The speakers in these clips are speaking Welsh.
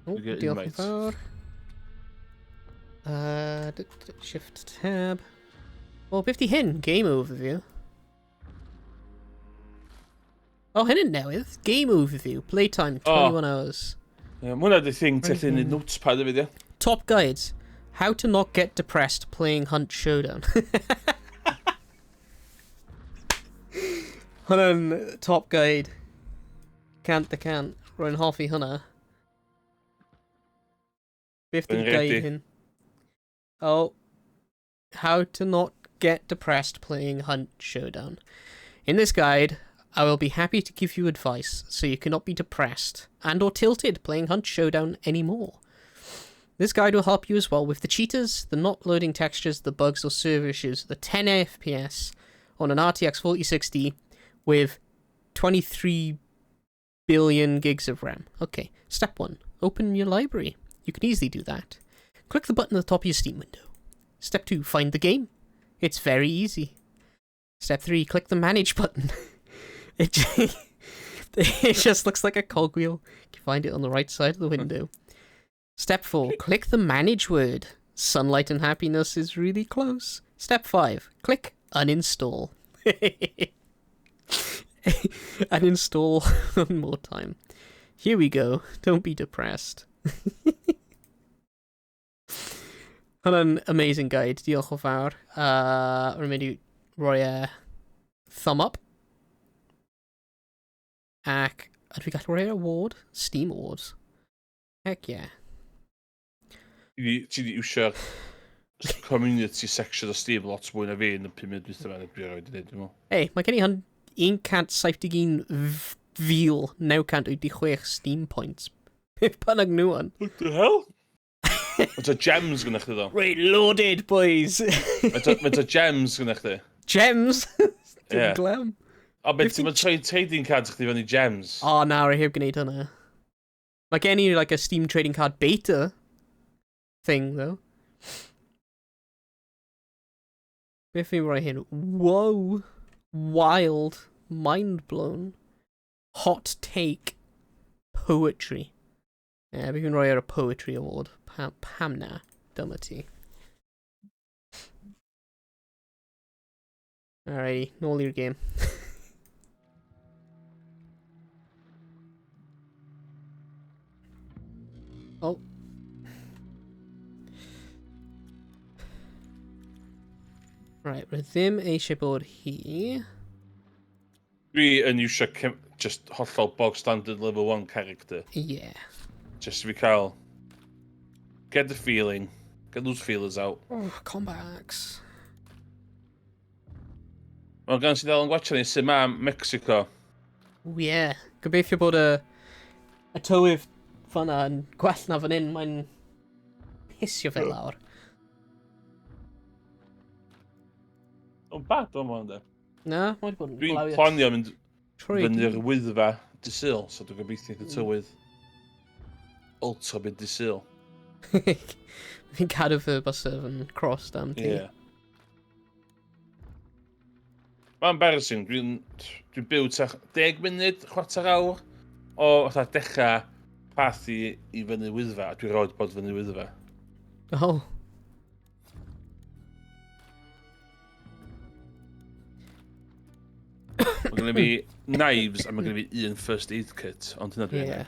Oh, diolch yn fawr. Shift tab. O, beth di hyn? Game overview. O, hyn yn newydd. Game overview. Playtime, 21 oh. hours. Yeah, mae hwnna di thing ti'n gallu neud notepad hefyd, ie. Top guides. How to not get depressed playing Hunt Showdown. Hwnna'n top guide. Cant y cant. Rwy'n hoffi hwnna. Beth di'n guide hyn? Oh. How to not get depressed playing Hunt Showdown. In this guide, I will be happy to give you advice so you cannot be depressed and or tilted playing Hunt Showdown anymore. This guide will help you as well with the cheaters, the not loading textures, the bugs or server issues, the 10 FPS on an RTX 4060 with 23 billion gigs of RAM. Okay, step 1. Open your library. You can easily do that. Click the button at the top of your Steam window. Step 2. Find the game. It's very easy. Step 3. Click the Manage button. It, it just looks like a cogwheel. You can find it on the right side of the window. Step 4. Click the Manage word. Sunlight and happiness is really close. Step 5. Click Uninstall. Uninstall one more time. Here we go. Don't be depressed. Hwnna'n amazing guide. Diolch o fawr. Rwy'n mynd i roi e thumb up. Ac ydw i gallu rhoi award? Steam Awards. Heck yeah. Ti di iwsio'r community section o Steam lot mwy na fi yn y 5 munud dwytha yma, dwi erioed wedi dweud, dwi'n meddwl. Ei, mae gen i hwn 171,986 Steam points. Beth bynnag nhw yn. What the hell? Mae ta gems gyda chdi ddo. Reloaded, boys! Mae ta gems gyda chdi. Gems? Dim yeah. glem. O, beth ti'n troi trading cards chdi fewn i gems? O, oh, na, rhaid heb gwneud hwnna. Mae gen i like a Steam trading card beta thing, though. Beth fi'n rhoi hyn? Whoa! Wild. Mind blown. Hot take. Poetry. Ie, yeah, fi'n rhoi ar y Poetry Award. Pam, pam na? Dyma ti. Alrighty, nôl i'r game. Oh. Right, rydw ddim eisiau bod hi. Dwi yn iwsio just hollol bog standard level 1 character. Yeah. Just i fi cael... Get the feeling. Get those feelers out. Oh, combat axe. Mae'n gan sydd dal yn gwachio ni sy'n ma Mexico. O ie. Yeah. Gobeithio bod y, y tywydd fyna yn gwell na fan hyn. Mae'n pisio fe lawr. O'n bad o'n ma'n de. Na, mae wedi bod yn Dwi'n planio mynd fyny'r wyddfa dy Sul, so dwi'n gobeithio y tywydd ultra byd dy Sul. Fi'n cadw fy bysedd yn crossed am ti. Yeah. Mae'n embarrassing. Dwi'n dwi byw tua 10 munud, chwarter awr o fatha dechrau path i, i fyny wyddfa, a dwi'n roed bod fyny wyddfa. Oh. Mae gen i fi knives a mae gen i fi un first aid kit, ond hynna dwi'n yeah.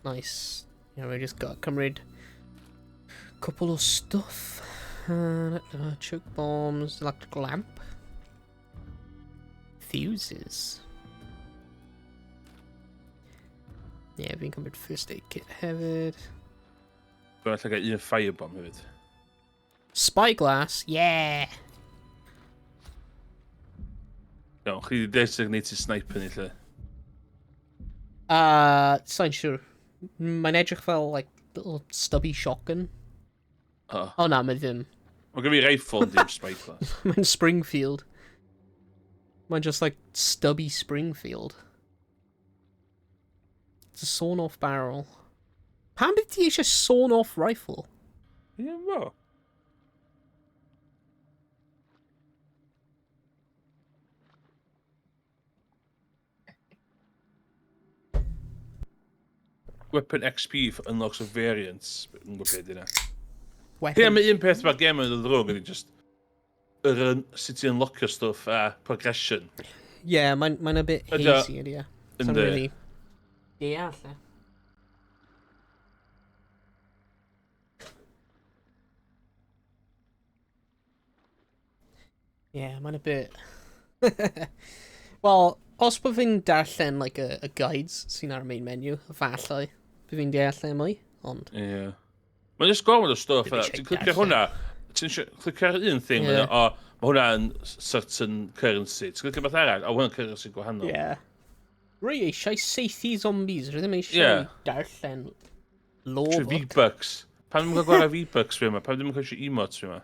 Nice. Yeah, we just got cymryd couple of stuff. Choke bombs, electric lamp. Fuses. Yeah, fi'n cymryd first aid kit hefyd. Dwi'n allan gael un firebomb hefyd. Spyglass, yeah! Iawn, chi di designated sniper ni lle. Sa'n siwr. Mae'n edrych fel, like, little stubby shotgun. Oh. O na, mae ddim. Mae gen fi rifle yn dim spyglass. Mae'n Springfield. Mae'n just like stubby Springfield. It's a sawn-off barrel. Pam bydd ti eisiau sawn-off rifle? Ie, fo. Weapon XP for unlocks of variants. Yn gwybod beth yna. Weapon. Ie, mae un peth mae'r gem yn ddrwg ydy just yr un, sut ti'n unlockio stwff a progression. Ie, yeah, mae'n mae a bit hazy ydy e. Yndi. Really deall e. Ie, yeah, mae'n a bit... Wel, os bod fi'n darllen like, y guides sy'n ar y main menu, falle, bydd fi'n deall e mwy, ond... Ie. Yeah. Mae'n just gormod o stwff. Ddim eisiau Ti'n clicio darllen. hwnna, ti'n clicio ar un thing, Ie. yeah. o, mae hwnna'n certain currency. Ti'n clicio beth arall, o, hwnna'n currency gwahanol. Ie. Yeah. Rwy eisiau saethu zombies, rwy ddim eisiau Ie. darllen lore Trwy book. V-Bucks. Pam ddim yn cael gwario V-Bucks fi yma? Pam ddim yn cael eisiau emotes fi yma?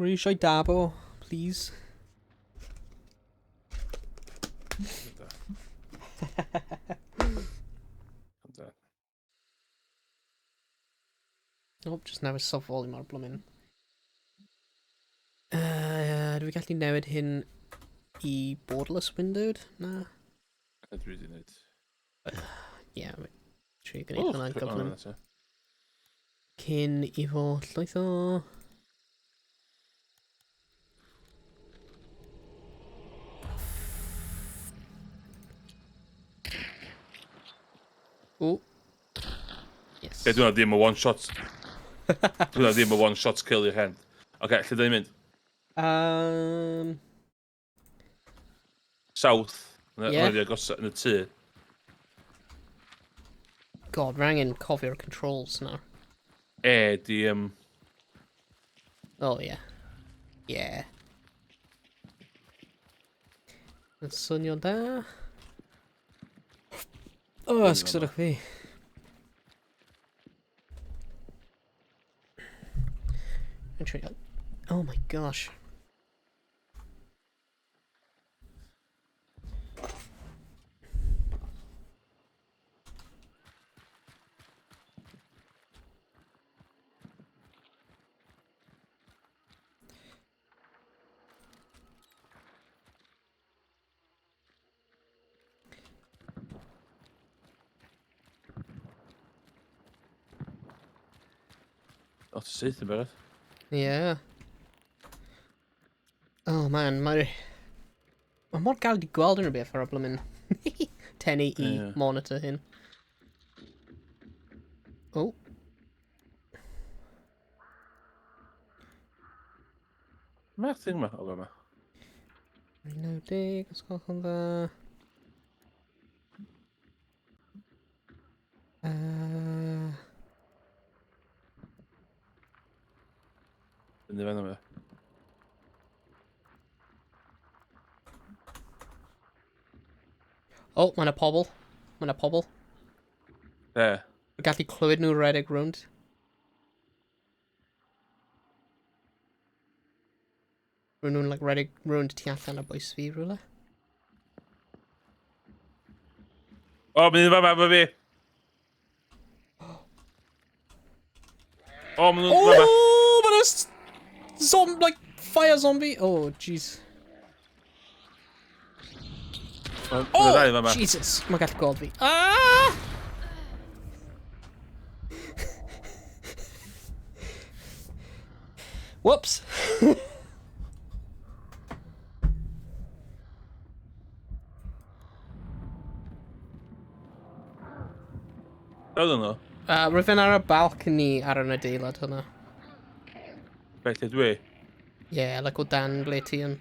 Rwy eisiau dabo, please. Oh, just newid soft volume ar blwmin. Dwi gallu newid hyn i borderless windowed? Na. Na dwi wedi gwneud. Ie, yeah, trio gwneud hwnna'n gyflym. na te. Cyn i fo llwytho. O. Yes. Ie, dwi'n ddim y one shot. Dwi'n ddim y one shot kill i'r hen. Oce, lle da ni'n mynd? South. Ie. Ie. Yeah. Agos yn y tŷ. God, rwy'n angen cofio'r controls nawr. E, di... Oh, yeah. Yeah. Yn swnio da. Oh, ysgysodwch fi. Yn trio... Oh my gosh. O, ti'n syth yn barod. Yeah. Oh man, mae... Mae mor galed i gweld unrhyw beth ar y blymyn 1080 Ie. monitor hyn. Oh. Mae'r thing ma, o yma. 90, os gwelwch yn dda. Fyny fan yma. Oh, mae yna pobl. Mae yna pobl. E. Dwi'n gallu clywed nhw redeg rownd. Rwy'n nhw'n like, redeg rownd tu allan o bwys fi rhywle. O, mynd i fama, efo fi. O, maen nhw'n fama. Oh, mae'n zombie, like, fire zombie. Oh, jeez. Oh, Oh, Jesus. Mae'n gallu gweld fi. Ah! Whoops. Doedden nhw. Rwy'n fynd ar y balcony ar yn adeilad hwnna. Beth lle dwi? Yeah, like o dan ble ti yn.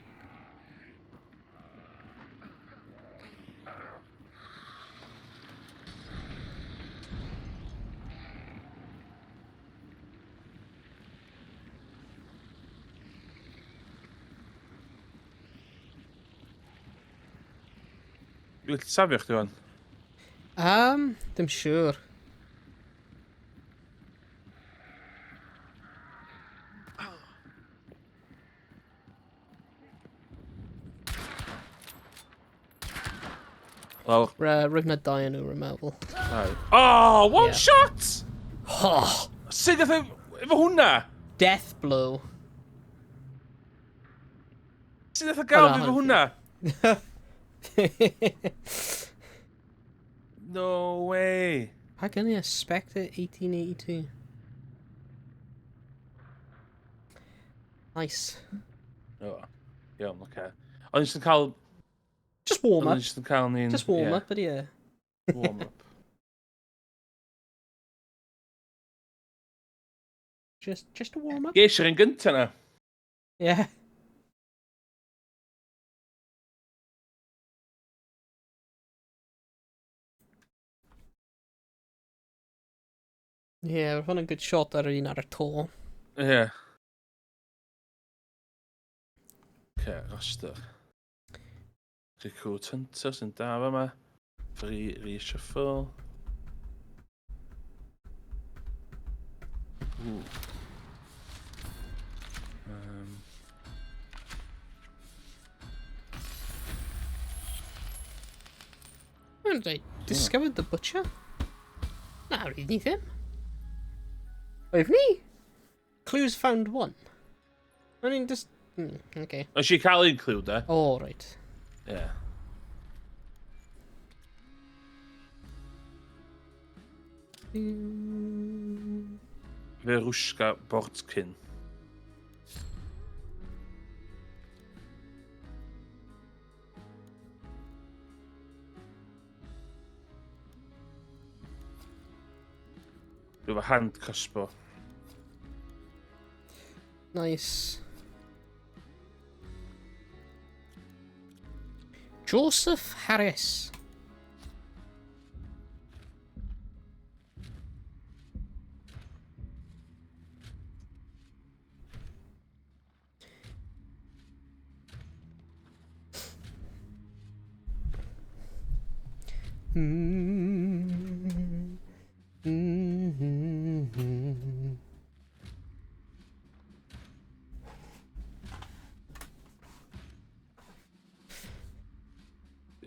Dwi'n gallu safio chdi fan. Ddim siŵr. Lawr. Rwy'n na dau yn nhw, rwy'n meddwl. Dau. Oh, one Yeah. shot! Oh, Sut gath e... Efo hwnna? death blow. Sut gath e gael O, na, fi efo hwnna? No way! Pa gan i Spectre 1882? Nice. O, iawn, oce. Okay. O'n i jyst yn cael... Just warm O'n up. i jyst yn cael ni'n... Just warm up, ydy e. Warm up. Just a warm up. Ges i'r un gynta na. Yeah. Yeah, roedd hwn yn good shot ar yr un ar y to. Ie. Yeah. Oce, roster. Recruit Hunter sy'n da fa ma. Free reshuffle. Ooh. When did I discovered the butcher? Na, really ni ddim. Oedd ni? Clues found one. I mean, just... okay. Nes i cael un clue, da. Oh, right. Ie. Yeah. Verushka Bortkin. Dwi efo hand crossbow. Nice. Joseph Harris.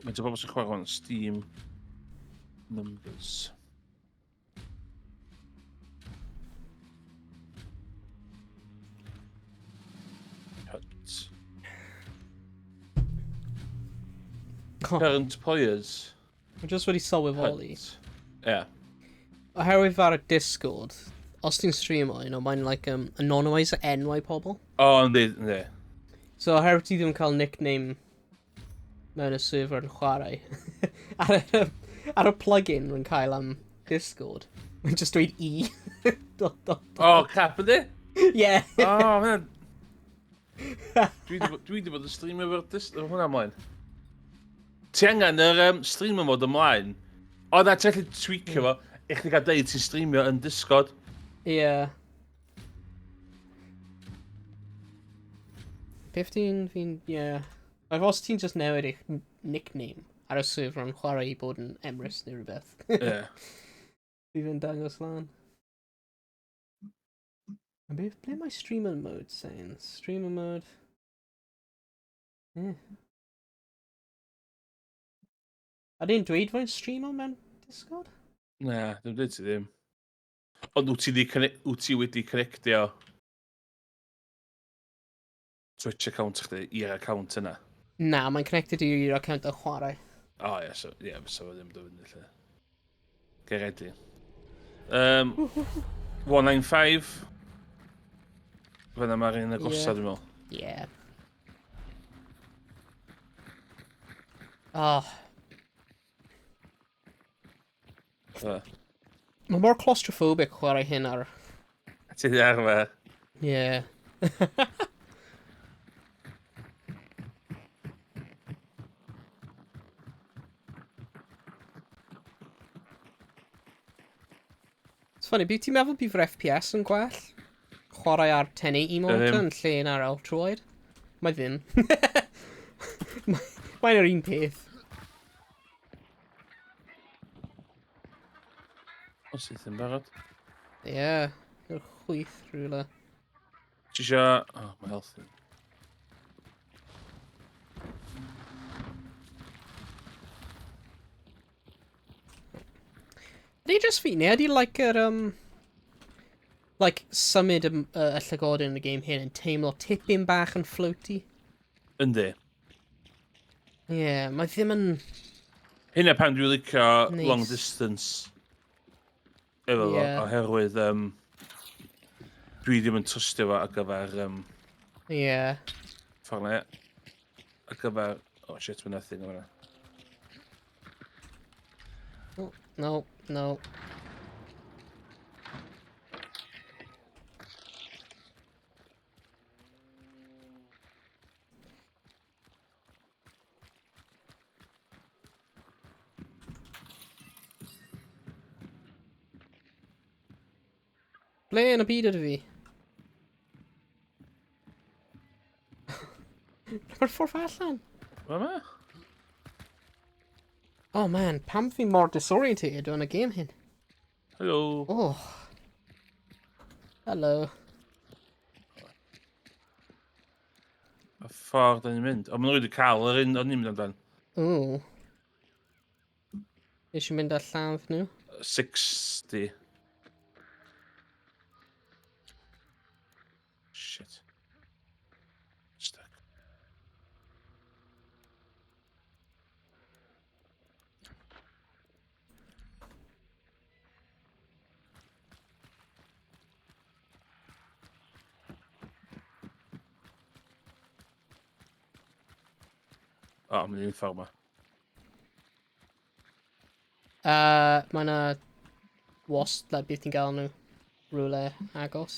Mae'n bobl sy'n chwarae hwn Steam Numbers. Hunt. Oh, Current players. Mae jyst wedi sylweddoli. Hunt. Ie. Oherwydd ar y Discord, os ti'n streamo, mae'n like, anonymise enwau pobl. O, yndi, yndi. So oherwydd ti ddim yn cael nickname mewn y server yn chwarae, ar y plugin rwy'n cael am Discord, mae'n just dweud E. Dot, dot, dot. O, crap yndi? Yeah. O, hwnna... Dwi 'di bod yn streamio efo'r efo hwnna ymlaen. Ti angen yr streamer mode ymlaen. O, na, ti'n gallu tweakio fo. I chdi gael deud ti'n streamio yn Discord. Yeah. 15 fi'n... Yeah. Like, os ti'n just newid eich nickname ar y server yn chwarae i bod yn Emrys neu rhywbeth. Ie. Bydd yn dangos lan. A beth, ble mae streamer mode saying? Streamer mode... Yeah. A dyn dweud fo'n streamer mewn Discord? Na, dwi'n dweud ti ddim. Ond wyt ti wedi connectio Twitch account chdi i'r account yna? Na, mae'n connected i'r account y chwarae. O, ie, so, ie, fysa fo ddim dod fyny lle. Get ready. 195. Fyna mae'r un agosa, Ie. dwi'n meddwl. Yeah. Oh, Mae mor claustrophobic chwarae hyn ar... Ti di arfer. Yeah. It's funny, beth ti'n meddwl bydd yr FPS yn gwell? Chwarae ar 1080 monitor Ddim. yn lle yn ar ultrawide? Mae ddim. Mae'n yr un peth. O, syth yn barod. Ie, yeah, yw'r chwith rhywle. Ti isio... O, mae healthy. Ydy just fi, neu ydy like yr, like, symud y llygodyn yn y game hyn yn teimlo tipyn bach yn floaty? Yndi. Ie, yeah, mae ddim yn... Hynna pan dwi'n licio Neis. long distance efo fo, oherwydd dwi ddim yn trystio fo ar gyfer ffordd na, ar gyfer, oh shit, mae'n nothing o'na. Oh, no, no. Ble yn y byd ydw fi? Mae'r ffordd allan. Mae ma? Oh man, pam fi mor disorientated yn y game hyn? Hello. Oh. Hello. Y ffordd da ni'n mynd. O, maen nhw wedi cael yr un o'n ni'n mynd amdan. Ooh. Eisiau mynd ar lladd nhw? 60. Shit. Stuck. O, oh, mae'n un ffordd ma. Mae yna wasp, like, beth ti'n gael nhw rhywle agos.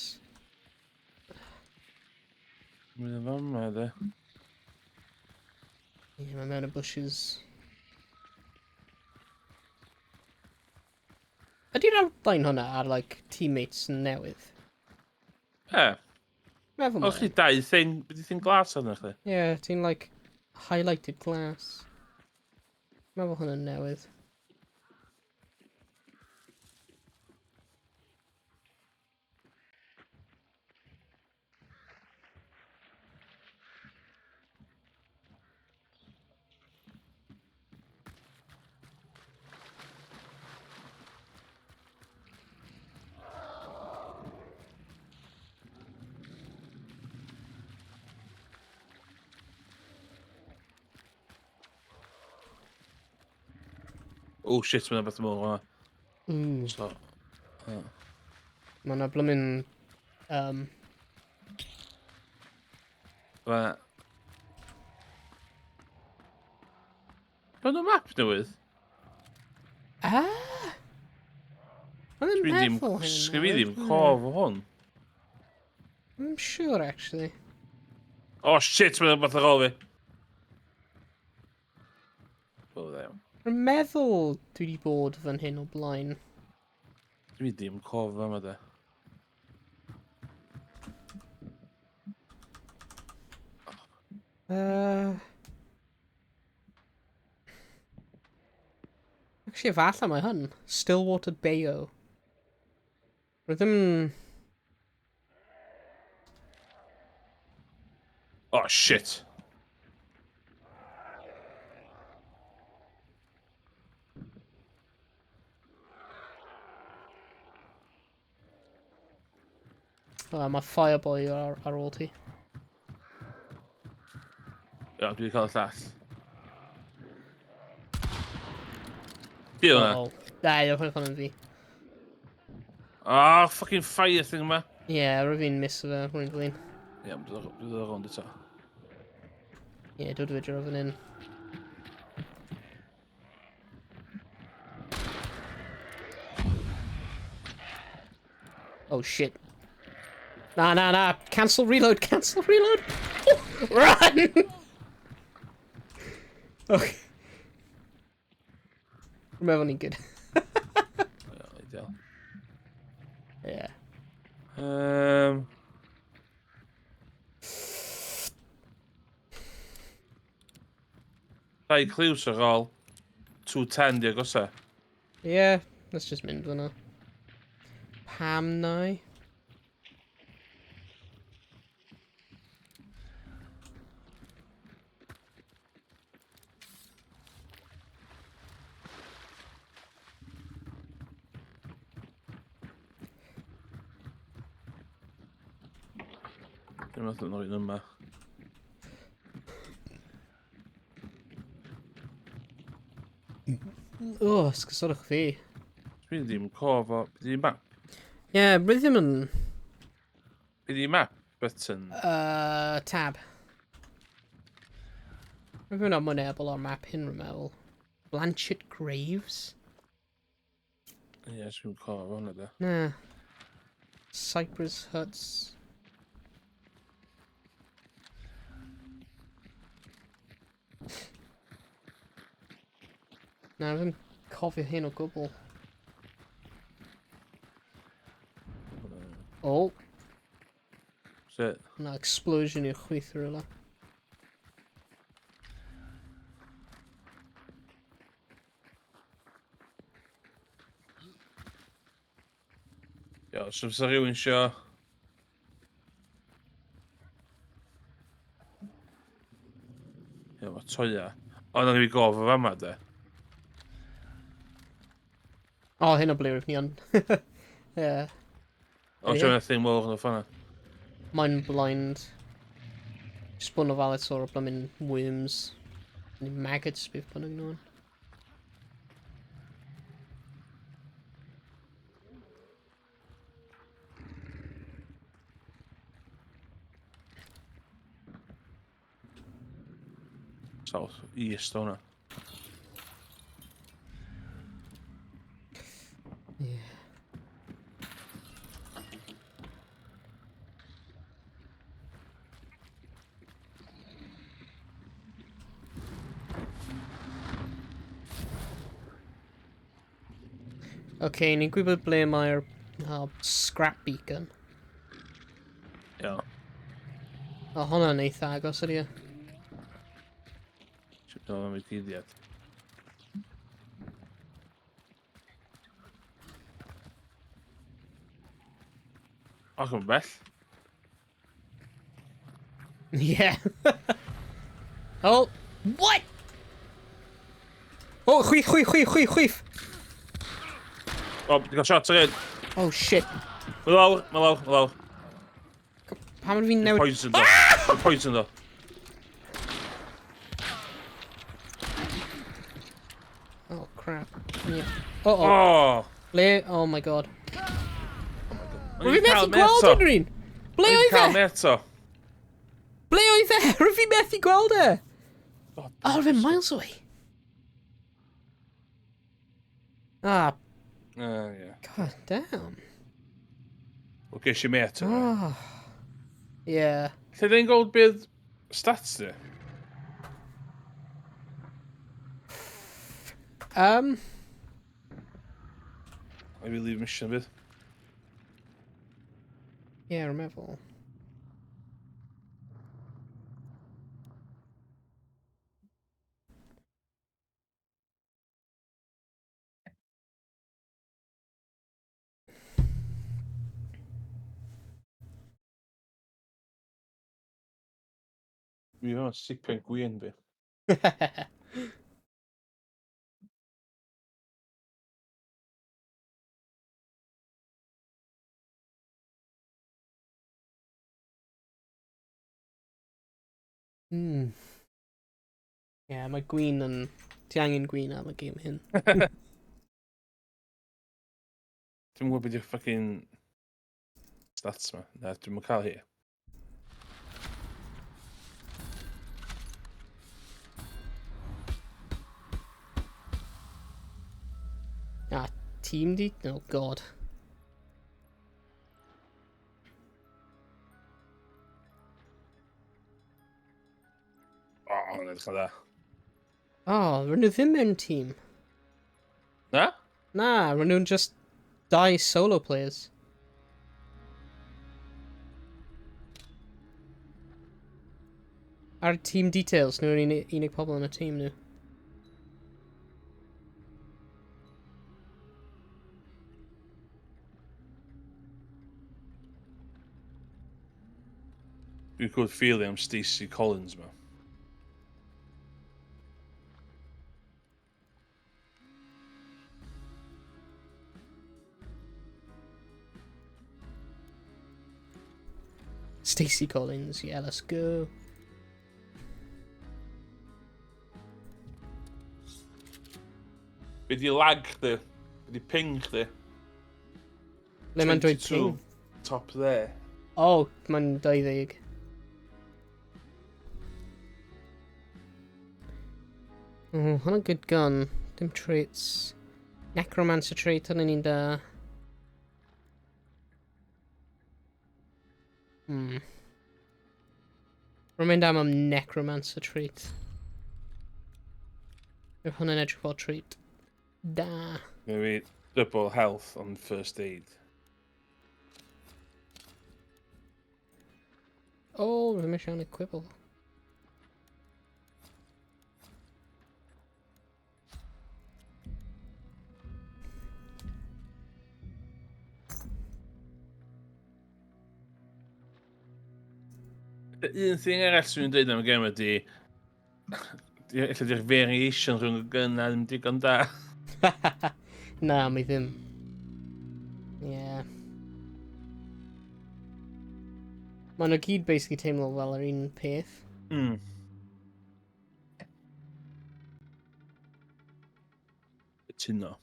Mae'n fama, de. Ie, yeah, mae mewn y bushes. Ydy'r outline hwnna ar, like, teammates newydd? E. Meddwl O, chi dau thing, beth thing glas arno chdi? Ie, yeah, ti'n, like, highlighted glass. Meddwl hwnna'n newydd. Oh shit, mae'n beth mowr yma. So, Mae yna blymyn... Mae... Mae'n nhw map newydd? Ah! Mae'n Dwi ddim, meddwl hyn yn sgyn fi ddim newydd. cof o hwn. I'm sure, actually. Oh shit, mae'n rhywbeth ar ôl fi. O, dda iawn. Rwy'n meddwl dwi wedi bod fan hyn o blaen. Dwi ddim cof yma, de. Actually, efallai mae hwn. Stillwater Bayou. Rwy ddim... Oh, shit. Oh, mae Fireboy ar ôl ti. Ia, dwi wedi cael y llall. Di hwnna? Oh. Na, ie, hwnna'n fi. Ah, fucking fire thing yma. Ie, yeah, rwy'n fi'n miss fe, rwy'n flin. Ie, yeah, dwi'n dod ar rownd eto. Ie, yeah, dod fi draw fan hyn. Oh shit. Na, na, na! Cancel reload, cancel reload! Oh, run! Okay. Rwy'n meddwl ni'n good. Ideal. Yeah. Dau clues ar ôl. 210 di agosa. Yeah, let's just mynd fyna. Pam nai? Dwi'n meddwl yn o'r un yma. O, oh, sgysodwch fi. Dwi ddim cof o... Be di map? Ie, yeah, rwy ddim yn... Be di map button? Tab. Rwy'n mynd am unable o'r map hyn, rwy'n meddwl. Blanchett Graves? Ie, yeah, dwi'n cof o hwnna da. Na. Cypress Huts. Na, ddim cofio hyn o gwbl. O. Sut? Na, explosion i'r chwith rhywle. Ia, so fysa rhywun isio... Ia, mae toia. O, na fi gof o fama, de. O, hyn o ble rwyf ni ond. Ie. O, ti'n meddwl thing mowr yn y ffordd. Mae'n blind. Just bod yn ofalus o'r blymyn worms. Neu maggots, beth bynnag nhw'n. South East hwnna. Yeah. Okay, ni'n gwybod ble mae'r scrap beacon. Ia. O, hwnna'n eitha agos ydi e. Sut o'n mynd guddiad. Ac yn bell. Yeah. Oh, what? Oh, chwith, chwith, chwith, chwith, chwith. O, di gael shot ar un. Oh, shit. Mae lawr, mae lawr, mae lawr. Pam ydw fi'n newid... Poison do. Ah! Poison do. Oh, crap. Yeah. Oh, oh. Oh! Ble? Oh my god. Oh my god. Rwy'n fi methu gweld unrhyw un! Ble oedd e? Cael meto. Ble oedd e? Rwy'n fi methu gweld e! Oh, rwy'n miles away. Ah. Yeah. God damn. Wel, ges i met o. Oh. Yeah. Lle dyn gweld bydd stats di? I will leave mission bydd. Yeah, rwy'n meddwl. Fi yma sipio'n gwyn fi. Yeah, mae gwyn yn... Ti angen gwyn am y gêm hyn. Dwi'n gwybod beth yw'r fucking stats ma. Na, dwi'n cael hi. Ah, team di? Oh god. Oh, yn edrych yn dda. Oh, rydyn nhw ddim mewn tîm. Na? Na, rydyn nhw'n just dau solo players. Ar team details, nhw'n unig pobl yn y tîm nhw. Dwi'n good feeling am Stacey Collins ma. Stacey Collins, yeah, let's go. Be di lag chdi? Be di ping chdi? Le mae'n dweud ping? Top there. Oh, mae'n 20. Oh, hwnna'n good gun. Dim traits. Necromancer trait, hwnna'n un da. Rwy'n mynd am Necromancer trait. Yw hwnna'n edrych fel trait da. Maybe double health on first aid. Oh, rwy'n eisiau unequipable. Un thing arall sy'n dweud am y gem ydy, ella di'r variation rhwng y gynnau ddim digon da. Na, mae ddim. Yeah. Maen nhw gyd basically teimlo fel yr un peth. Cytuno.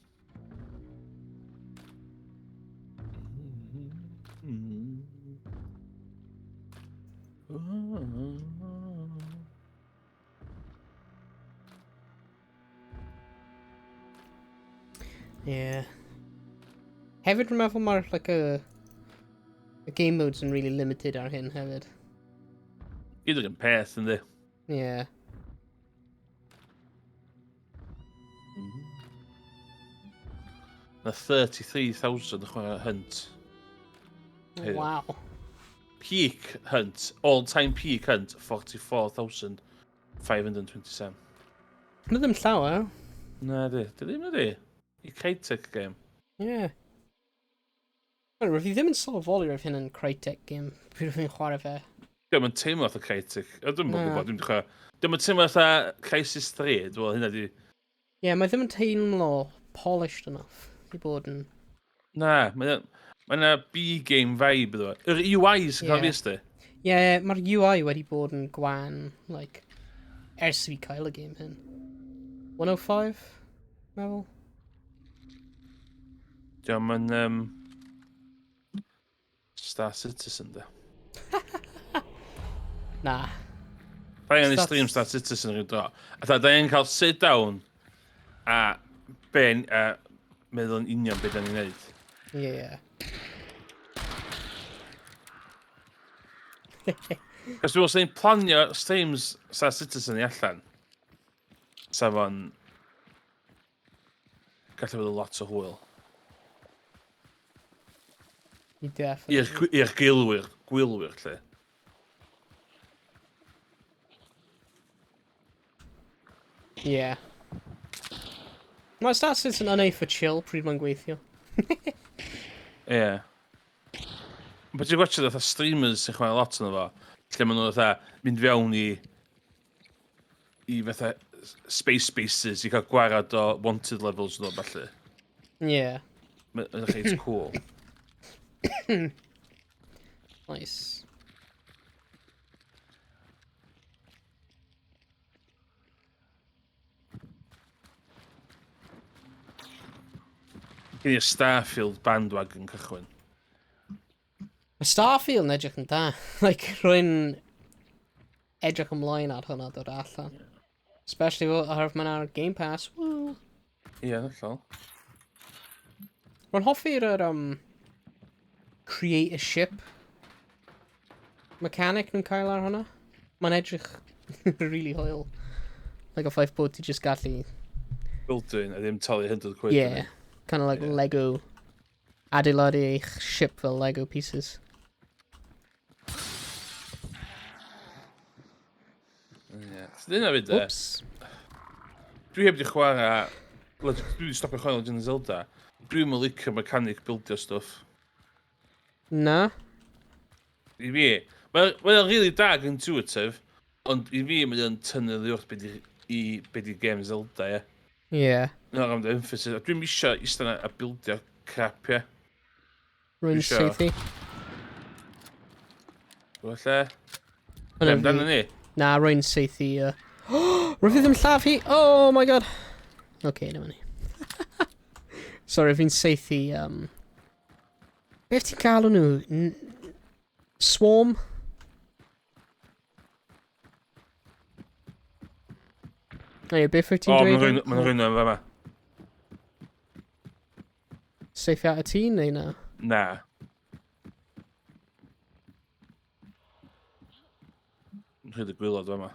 Yeah. Hefyd rwy'n meddwl mae'r like, y game modes yn really limited ar hyn hefyd. Gyd yr un peth, yndi? Yeah. Na 33,000 yn chwarae Hunt. Heddiw. Wow. Peak Hunt, all-time peak Hunt, 44,527. Mae ddim llawer. Na di, di ddim ydi. I Crytek game. Yeah. Well, fi ddim yn sylweddoli roedd hyn yn Crytek game. Pryd fi'n chwarae fe. Diolch yn teimlo fatha Crytek. O, Dwi'm yn Na. gwybod, dwi'n chwarae. Diolch yn teimlo fatha Crysis 3, dwi'n meddwl hynna di. Yeah, mae ddim yn teimlo polished enough i bod yn. Na, mae yna B-game vibe iddo fo. Yr UI sy'n cael Ie. fi ysdi. Yeah, mae'r UI wedi bod yn gwan, like, ers fi cael y game hyn. 105, meddwl? Diolch yn Star Citizen, da. Na. Da ni'n stream Star Citizen rhyw dro. A da ni'n cael sit down a ben a meddwl yn union beth da ni'n neud. Yeah. Cos dwi'n meddwl, ni'n planio streams Star Citizen i allan. Sa fo'n gallu bod yn lot o hwyl. You definitely. I'r gwylwyr, lle. Yeah. Mae Star Citizen yn eitha chill pryd mae'n gweithio. Ie. Yeah. But ti'n gwachio fatha streamers sy'n chwarae lot yno fo, lle maen nhw fatha mynd fewn i fatha space bases i cael gwarad o wanted levels nhw, falle. Yeah. Mae'n reit cool. Nice. Gen i'r Starfield bandwagon cychwyn. Mae Starfield yn edrych yn da. Like, rwy'n edrych ymlaen ar hwnna dod allan. Especially oherwydd mae'n ar Game Pass. Woo! Ie, yeah, hollol. Rwy'n hoffi'r create a ship mechanic nhw'n cael ar hwnna. Mae'n edrych really hwyl. Like y ffaith bod ti just gallu. Building a ddim talu 100 quid. Yeah. Kind of like Lego. Adeiladu eich ship fel Lego pieces. Ie. So dyna fyd, de. Oops. Dwi heb di chwarae. Dwi wedi stopio chwarae Legend of Zelda. Dwi'n mynd licio mechanic buildio stuff. Na? I fi, mae'n really da ac intuitive, ond i fi mae'n tynnu ddi wrth be di, i, be di game Zelda, ie. Mae'n am the emphasis. A dwi'n isio eistedd yna a buildio crap, ie. Rwy'n saethu. Gweld lle? Hwnna Be amdano ni? Na, rwy'n saethu. Rwy'n fi ddim lladd hi! Oh my God! Okay, dyma ni. Sorry, fi'n seithi... Beth ti'n galw nhw? Swarm? Ei, beth wyt ti'n O, dweud? mae'n rhywun rhywun yn fama. Seithi at y tŷ neu na? Na. Rhaid y gwylod fama.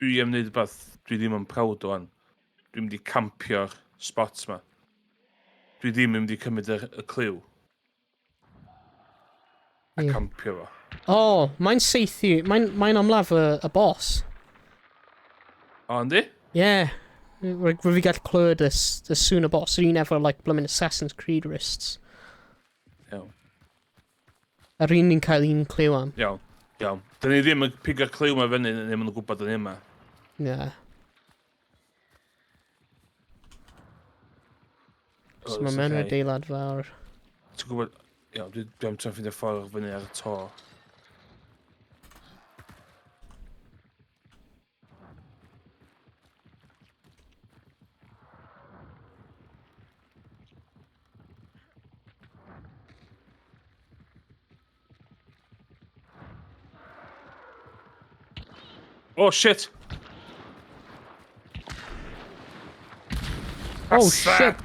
Dwi am wneud rhywbeth dwi ddim yn proud o wan. Dwi'n mynd i campio'r spot ma. Dwi ddim yn mynd i cymryd y cliw. A Ie. campio fo. O, oh, mae'n seithi... Mae'n ymladd y boss. O, yndi? Ie. Yeah. Rwy fi gallu clywed y sŵn y boss. Yr un efo, like, bloomin' Assassin's Creed wrists. Iawn. Yr un ni'n cael un cliw am. Iawn. Iawn. Dyn ni ddim yn pigo'r cliw ma fyny, ddim yn gwybod yn yma. Ie. Yeah. O, So mae it's mewn okay. adeilad fawr. Ti'n gwybod... Iawn, dwi am trio ffeindio ffordd fyny ar y to. Oh shit! Oh Asa! shit!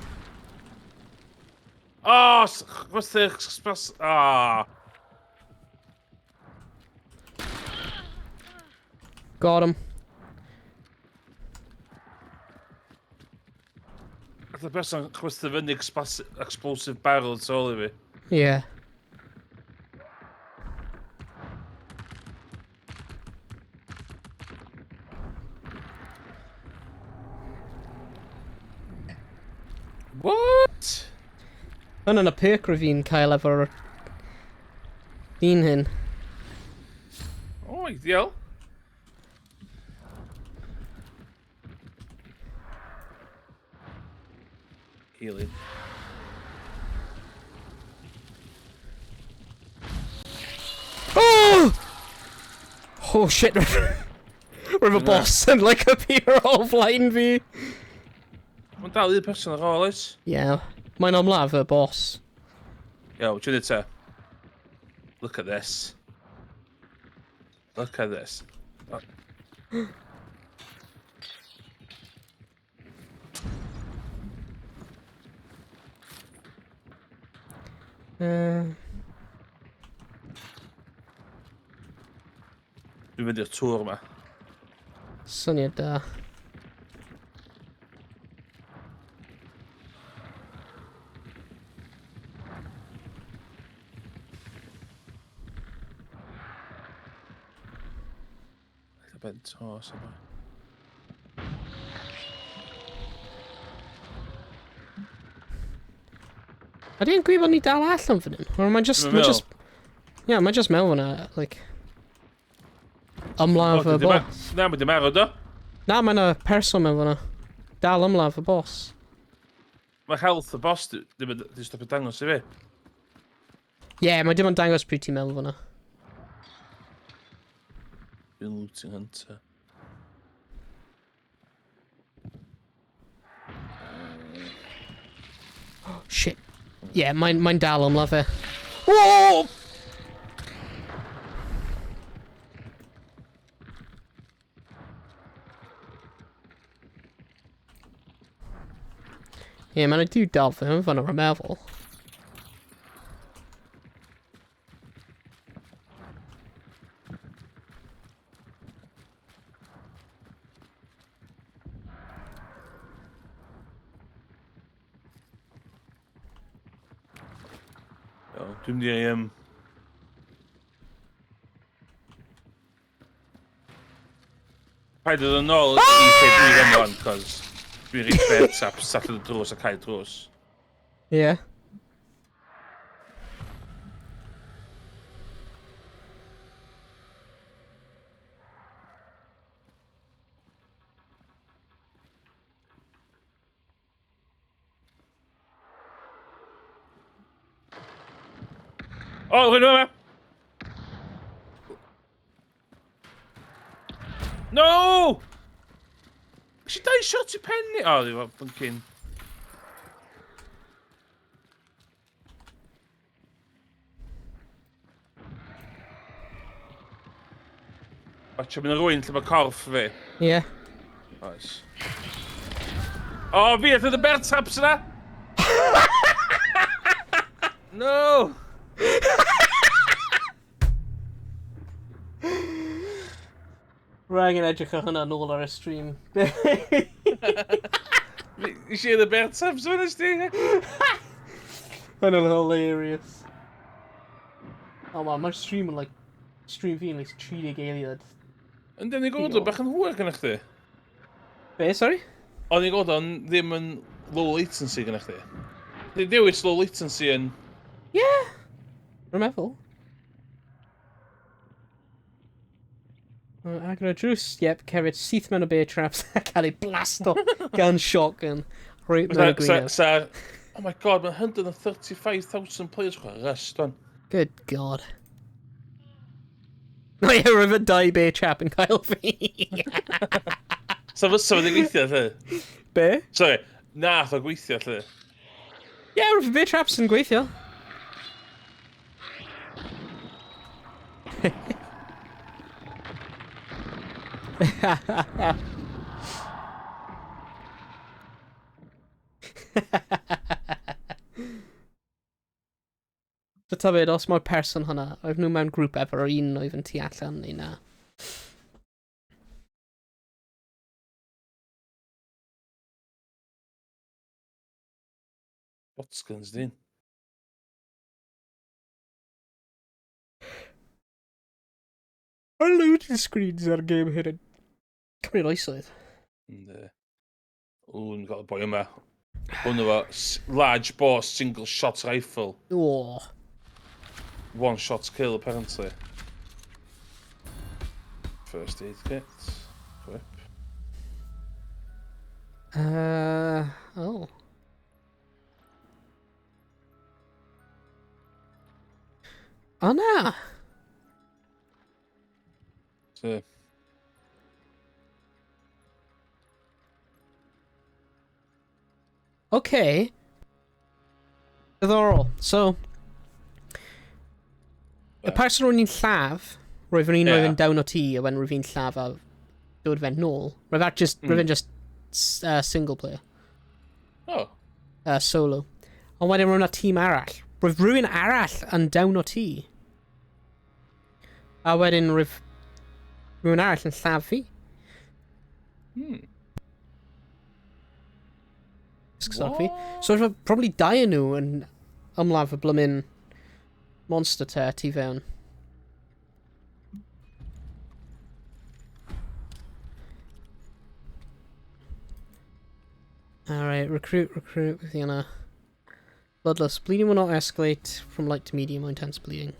Oh, chwythu, sbas... Ah! Got him. Nath y person chwythu fyny explosive barrel tu ôl i fi. Yeah. What? Hwn yn y perk rwy fi'n cael efo'r dyn hyn. Oh, ideal. Healing. Oh! Oh shit! Rwyf y boss yn like appear o flaen fi. Mae'n dal un person ar ôl, oes? Yeah. Mae'n ymladd y boss. Yo, what you te? Look at this. Look at this. Oh. Dwi'n mynd i'r tŵr yma. Syniad da. Ben to, so Ydy'n gwir bod ni dal allan fan hyn? Or mae'n just... Dwi'm yn Mae'n just... Yeah, mae'n just mewn fyna, like... Ymladd y boss. Na, mae di marw, do. Na, mae'n y person mewn fyna. Dal ymladd y boss. Mae health y boss ddim yn di stopio dangos i fi. Yeah, mae dim ond dangos pryd ti'n mewn fyna. Dwi'n looting hunter. Shit. Yeah, mae'n dal ymladd fe. Whoa! Yeah, man, I do dal fe hwn fan o'r meddwl. Iawn, dwi'n mynd i... Paid ddod yn ôl i lle dwi ddim wan, cos dwi'n reit bear traps allan y drws a cau drws. Yeah. O, rwy'n yma! No! Nes i dau shot i pen ni! O, ddim yn cyn. Watcha, mynd rwy'n lle mae corff fi. Ie. Yeah. Oes. O, fi ath y bear traps yna! No! Rwy'n angen edrych ar hwnna nôl ar y stream. Nes i y bear traps yna, nes di? Hwnna'n hilarious. Oh man, mae'r stream yn like, stream fi'n like 30 eiliad. Ynddi, o'n i'n gweld o bach yn hwyr gyda chdi. Be, sorry? O'n i'n gweld o'n ddim yn low latency gyda chdi. Di dewis low latency yn... Yeah! Rwy'n meddwl. Agor y drws, yep, cerdded syth mewn o bear traps a cael ei blasto gan shotgun. Rwy'n mewn y gwyneb. Sa, oh my god, mae 135,000 players chwarae Rust, don. Good god. Mae e rwy'n dau bear trap yn cael fi. Sa fysa fo 'di gweithio, lle? Be? Sorry, nath o gweithio, lle. Ie, yeah, rwy'n bear traps yn gweithio. So tybed, os mae'r person hwnna, oedd nhw mewn grŵp efo'r un oedd yn tu allan neu na. Shotguns, dyn. Mae loading screens ar game hyn yn cymryd oesoedd. Ynddi. O, ni'n cael y boi yma. Hwn efo large bore single shot rifle. O. One shot kill, apparently. First aid kit. Whip. Oh. O na! So. Okay. Diddorol. So, y person ro'n i'n lladd, roedd yn un roedd yn down o tŷ, a wedyn roedd fi'n lladd a dod fe'n nôl. Roedd that just, roedd fe'n just single player. Oh. Solo. Ond wedyn roedd yna tîm arall. Roedd rhywun arall yn down o tŷ. A wedyn roedd rhywun arall yn lladd fi. Ysgysod fi. So roedd probably dau yn nhw yn ymladd y blymyn monster te tu fewn. Alright, recruit, recruit with Vienna. Bloodlust. Bleeding will not escalate from light to medium or intense bleeding.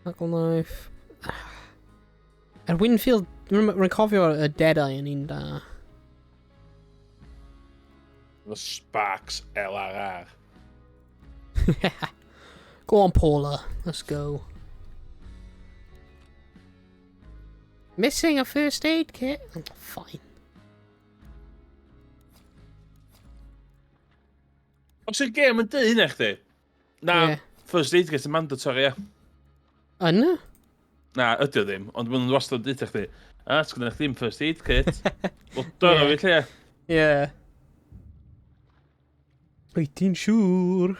Knuckle knife. Er Winfield, rwy'n cofio y Deadeye yn un da. The Sparks LRR. Go on, Paula. Let's go. Missing a first aid kit? Oh, fine. Os yw'r gêm yn dweud hynna chdi? Na, Ie. First aid kit yn mandatory, ia. Yna? Na, ydy o ddim, ond maen nhw'n wastad yn dweud chdi. A, sgynna chdi ddim first aid kit. Wel, dyna fi lle. Ie. Wyt ti'n siŵr?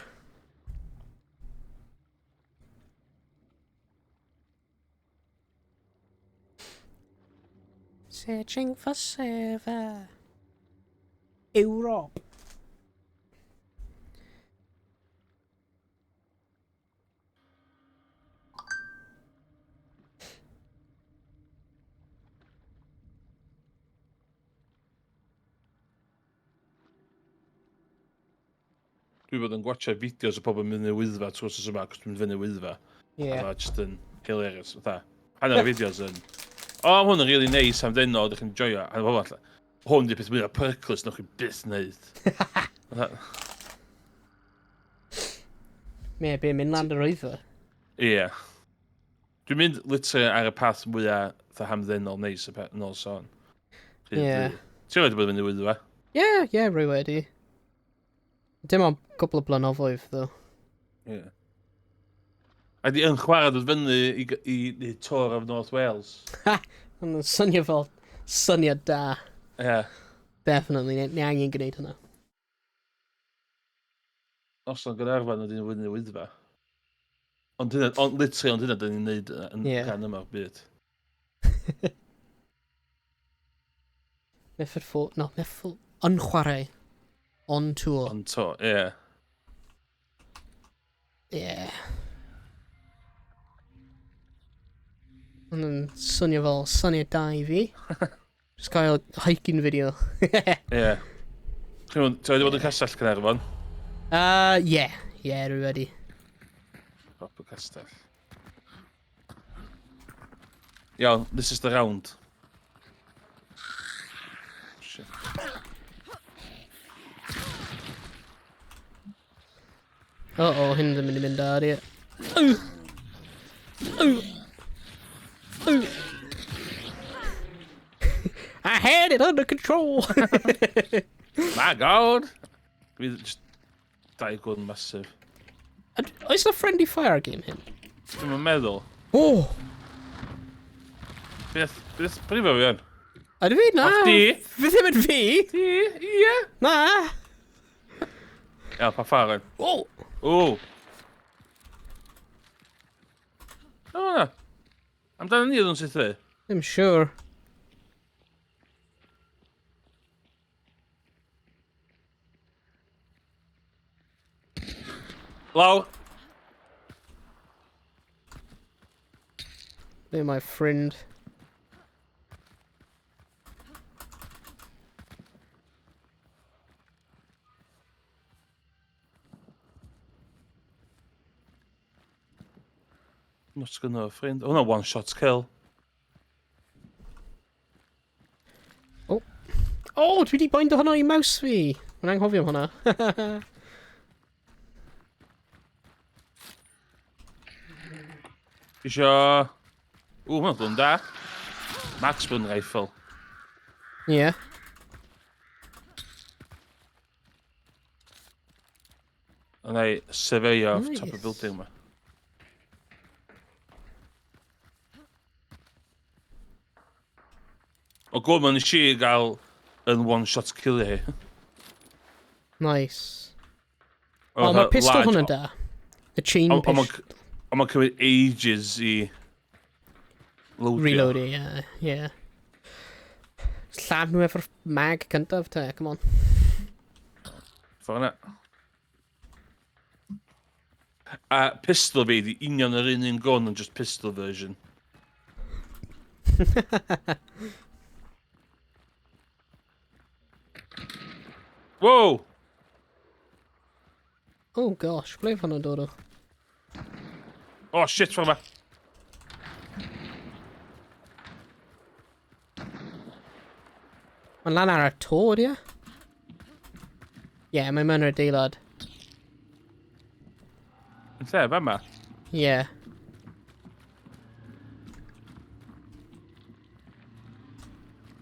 Searching for server. Europe. Dwi bod yn gwatcha fideos o pobl yn mynd i Wyddfa trwy wsos yma, cos dwi'n mynd fyny Wyddfa. Yeah. A just yn hilarious, fatha. Hanner y fideos yn... O, oh, hwn yn really nice am deno, ydych chi'n joio. A pobl allan, hwn di peth mwyaf peryglus newch chi byth wneud. Fatha, Me, be, mynd lan yr oedfa? Ie. Yeah. Dwi'n mynd literally ar y path mwyaf fatha hamddenol neis y peth nôl sôn. Ie. Yeah. Ti'n wedi bod yn mynd i Wyddfa? Ie, yeah, ie, yeah, rwy wedi. Dim ond cwpl o blynyddoedd, ddo. Ie. Yeah. A di yn chwarae dod fyny i, i, i Tour of North Wales. Ha! Mae'n swnio fel syniad da. Ie. Yeah. Definitely, ni, ni angen gwneud hwnna. Noson Gaernarfon ydy'n fyny Wyddfa. Ond hynna, ond literally, ond hynna dyn ni'n neud yn yeah. rhan yma o'r byd. Method 4, no, Method... Yn chwarae. On tour. On tour, ie. Yeah. Yeah. Ond yn swnio fel syniad da i fi. Just cael hiking video. Ie. Ti wedi bod yn castell Caernarfon? Yeah. Yeah, rwy wedi. Proper castell. Iawn, this is the round. Shit. Uh-oh, hyn ddim yn mynd i mynd ar, ie. I had it under control! My god! Dwi just dau gwn massive. Oes na friendly fire game hyn? Dwi'm yn meddwl. Oh! Beth, beth, brifo fi o'n? Ydw fi? Na! Chdi? Fi ddim yn fi! Ti? Ie! Na! Ia, pa ffordd yn? Oh! O! O, na. Amdano ni oedd yn sythu? Ddim siwr. Lawr! They're my friend. Not gonna friend. Oh no, one shot kill. Oh. Oh, dwi wedi bind hwnna i mouse fi. Mae'n anghofio am hwnna. Isio... Ww, mae'n ddwn da. Marksman rifle. Ie. Yeah. A na i surveyo off top y building yma. O gwm, nes i gael yn one shot kill i hi. Nice. O, oh, mae'r pistol hwnna'n da. The chain pistol. Ond mae'n cymryd ages i loadio. Reload it, yeah. Yeah. Lladd nhw efo'r mag cyntaf te, come on. Ffordd yna. A pistol fi di union yr un un gun, ond just pistol version. Wow! Oh gosh, ble hwnna'n dod o? Oh shit, ffordd yma. Mae'n lan ar y to, ydy e? Ie, yeah, mae'n mewn yr adeilad. Yn lle, fa yma? Ie. Yeah.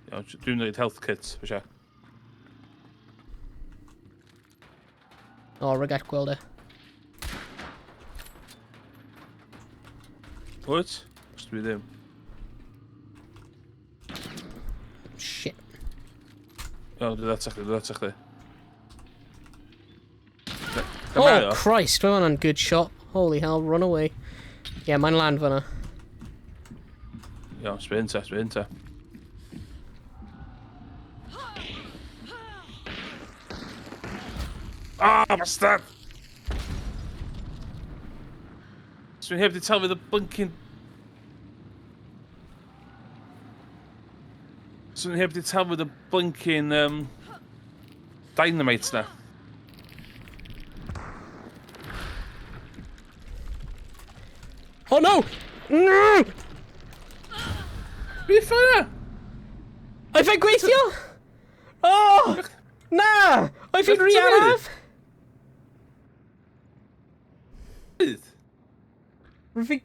Iawn, dwi'n gwneud health kit, fy siarad. O, oh, rhaid gweld e. Wyt? Os dwi ddim. Shit. Iawn, dwi'n atach chdi, dwi'n atach chdi. Oh, Christ, mae hwnna'n good shot. Holy hell, run away. Ie, yeah, mae'n lan fyna. Iawn, sbio hyn ta, sbio hyn ta. Ah, oh, bastard! Swn i heb di taflu the blinking... Swn i heb di taflu the blinking dynamite na. Oh no! No! Beth yna? Oedd fe'n gweithio? Oh! Na! Oedd fi'n rhy araf? neud? Rwy fi...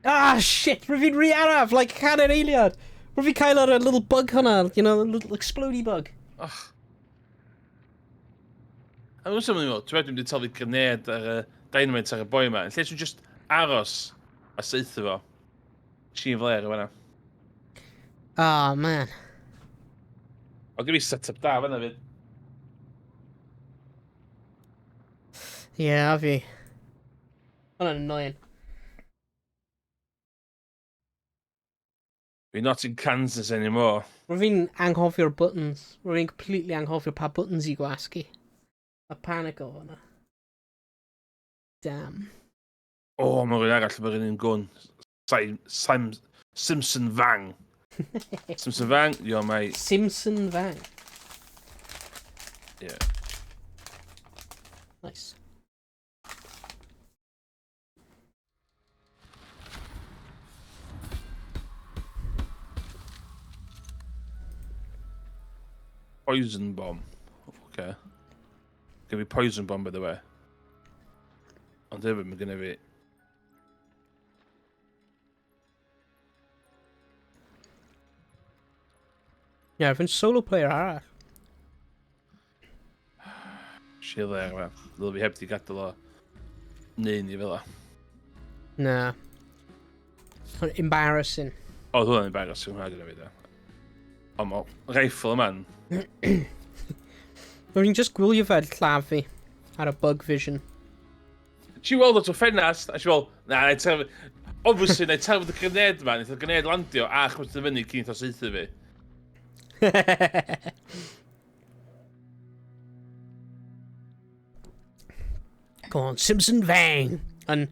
Ah, shit! Rwy fi'n rhy araf, like hanner eiliad! Rwy fi cael ar y little bug hwnna, you know, the little explodey bug. Och. A dwi'n symud i'n meddwl, ti'n meddwl dwi'n mynd i taflu grenade ar y dynamite ar y boi yma. Yn lle ti'n just aros a saethu fo. Ti'n flair o fanna. Oh, man. O, gyda fi set-up da fanna fyd. Yeah, a fi. Hwnna'n annoying. We're not in Kansas anymore. Rwy fi'n anghofio'r buttons. Rwy fi'n completely anghofio pa buttons i gwasgu. A panic o hwnna. Damn. O, oh, mae rhywun arall efo'r un gwn. Sim, Sim, Simpson Fang. Simpson Fang, you're my... Simpson Fang. Yeah. Nice. Poison bomb. Okay. Gonna be poison bomb, by the way. Ond hefyd, mae gynna fi... Yeah, fi'n solo player arall. Chill there, man. Ddylai fi heb di gadael o neu ni fel o. Na. Embarrassing. O, oedd hwnna'n embarrassing hwnna gyda fi, da. Ond ma rifle yma'n... Rwy'n just gwylio fe lladd fi ar y bug vision. Ti weld o trwy ffenast, a ti fel, na, na i taflu... Obviously, na i taflu y grenade yma, naeth y grenade landio a chwythu fyny cyn eitha saethu fi. Go on, Simpson Vang yn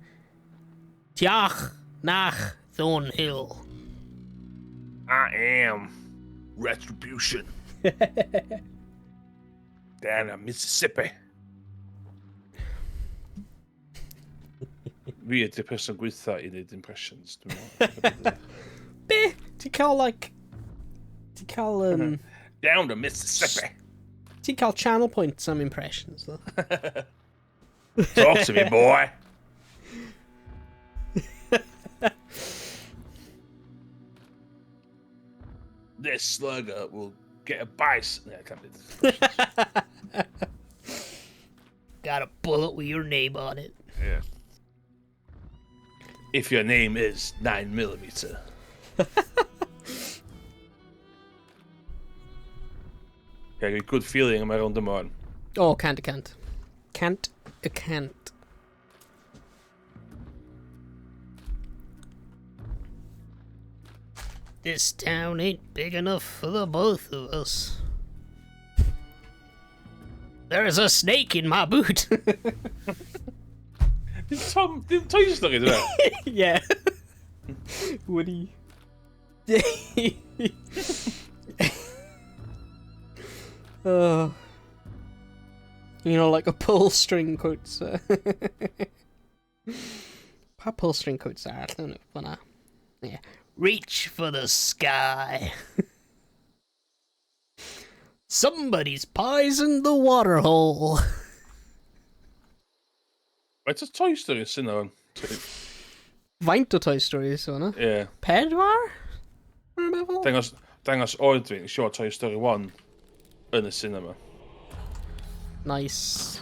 Tiach Nach Thornhill. I am Retribution. Down in Mississippi. Fi ydy'r person gweitha i wneud impressions, dwi'n meddwl. Be? Ti'n cael, like... Ti'n cael, Down to Mississippi. Ti'n cael channel points am impressions, though. Talk to me, boy. This slugger will get a bison. Yeah, I can't do this. Got a bullet with your name on it. Yeah. If your name is 9mm. Yeah, good feeling am rownd yma wan. Oh, can't, can't. Can't, a can't. This town ain't big enough for the both of us. There's a snake in my boot. Dim Tom, dim Toy Story, dwi'n meddwl? Yeah. Woody. Oh. You know, like a pull string quotes. Pa pull string quotes arall? I don't know. Fyna. Yeah. Reach for the sky. Somebody's poisoned the water hole. Faint o Toy Story sy'n o'n? Faint o Toy Story sy'n hwnna? Ie. Yeah. Pedwar? Rwy'n meddwl? Dangos, dangos oed fi, sure Toy Story 1 yn y cinema. Nice.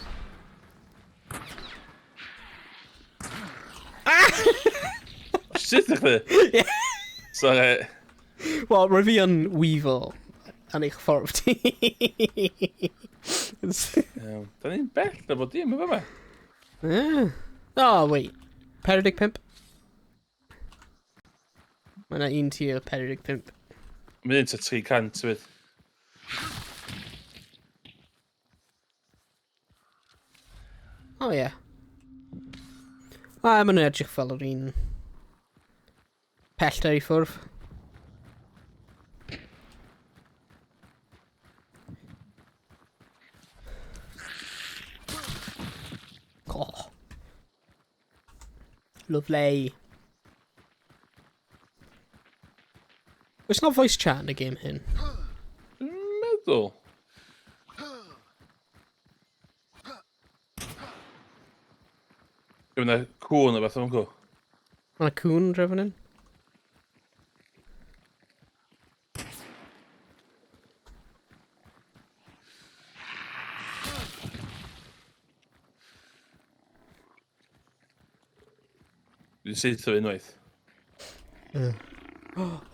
Sut ydych chi? Yeah. Sorry. Wel, rwy fi yn weevil yn eich ffordd ti. Iawn. Da ni'n bell na bod dim efo yma. Yeah. Oh, wait. 45. Mae yna un tier 45. Mae'n un ta 300 fyd. Oh, yeah. Ah, mae'n edrych fel yr un pellter i ffwrdd. Oh. Lovely. Oes na voice chat yn y game hyn? Dwi'n meddwl. Dwi'n mynd cwn o beth o'n cw. Mae yna cwn dref fan hyn. Dwi'n seithio unwaith.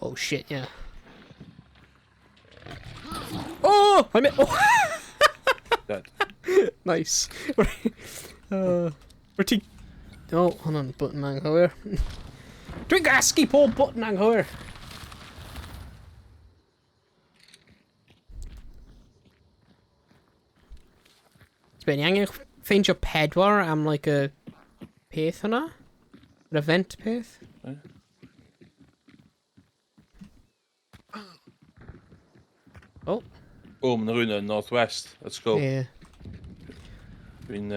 Oh shit, yeah. Oh! I'm in. Oh! Dead. Nice. Rwy ti... Oh, hwnna'n button anghywir. Dwi'n gasgu pob button anghywir. Be, ni angen ffeindio pedwar am, like, y peth hwnna? Yr event peth? Eh? Oh. O, mae'n rhywun yn North West. Let's go. Yeah. Dwi'n...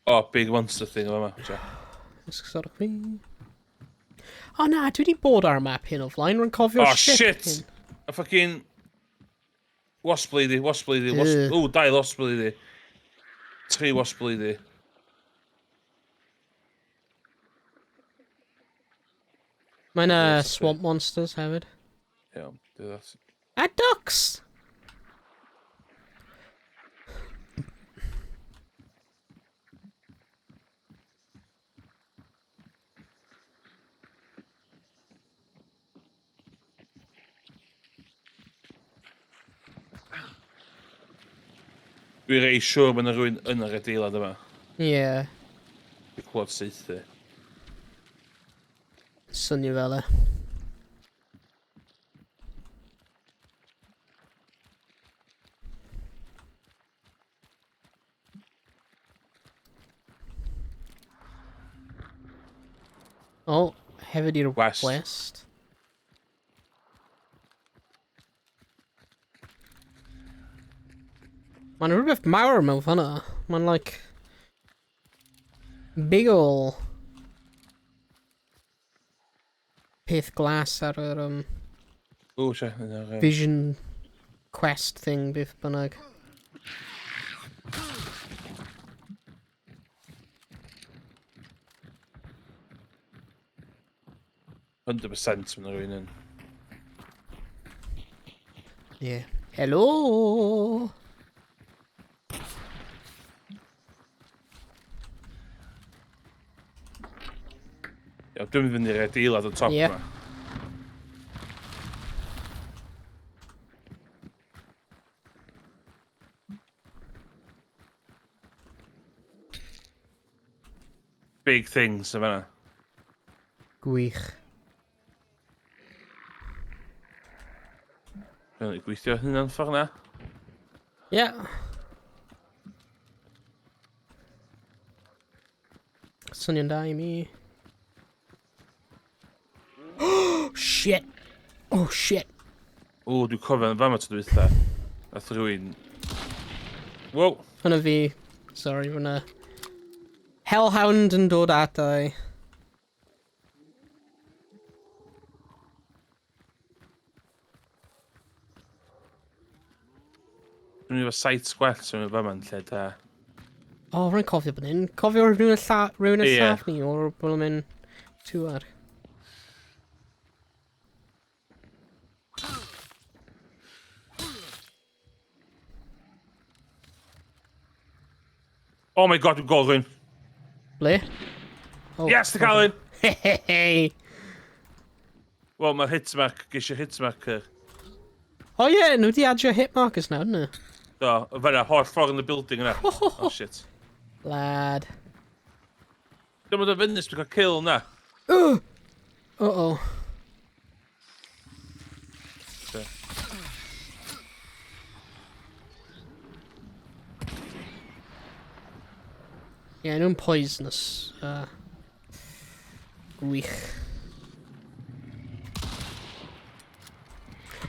Oh, big monster thing o yma. Jack. Ysgysodwch fi. O na, dwi wedi bod ar y map hyn o flaen, rwy'n cofio'r Oh, ship shit! hyn. A fucking... Wasp lady, wasp lady, wasp... Ugh. O, dau wasp lady. Tri wasp lady. Mae'n Yes, okay. swamp monsters hefyd. Iawn, do that. A ducks! Dwi rei siŵr bod yna rhywun yn yr adeilad yma. Yeah, Dwi'n clywed saethu. swnio fel e. Oh, hefyd i'r West. west. Mae'n rhywbeth mawr mewn fanna. Mae'n like... Big ol' peth glas ar yr O, sia, yn yr... vision quest thing, beth bynnag. 100% mae'n rhywun yn. Yeah. Hello! Iawn, dwi'n mynd fynd i'r adeilad o top Ie. yma. Big things yn fan'na. Gwych. Dwi'n gweithio hynna'n ffordd na. Yeah. Swnio'n da i mi. Shit! Oh shit! O, dwi'n cofio yn fama tro dwytha. Nath rhywun... Wow! Hwna fi. Sorry, hwnna. Hellhound yn dod ata i. Dwi'n mynd efo sight gwell sy'n mynd fama'n lle da. O, oh, rwy'n cofio bod hyn. Cofio rhywun yn lla, rhywun yn Ie. lladd ni o'r bod yn mynd tuar. Oh my god, dwi'n gweld rhywun. Ble? Oh, Yes, dwi'n cael un! Hey! Wel, mae'r hitmark, ges i'r hitmarker. Oh yeah, nhw wedi adio hit markers nawr, dyn nhw? Do, fan'na, holl ffordd yn y building yna. Oh shit. Lad. Dwi'n mynd o fyny, dwi'n cael kill na. Uh-oh. So. Yeah, nhw'n poisonous. Gwych.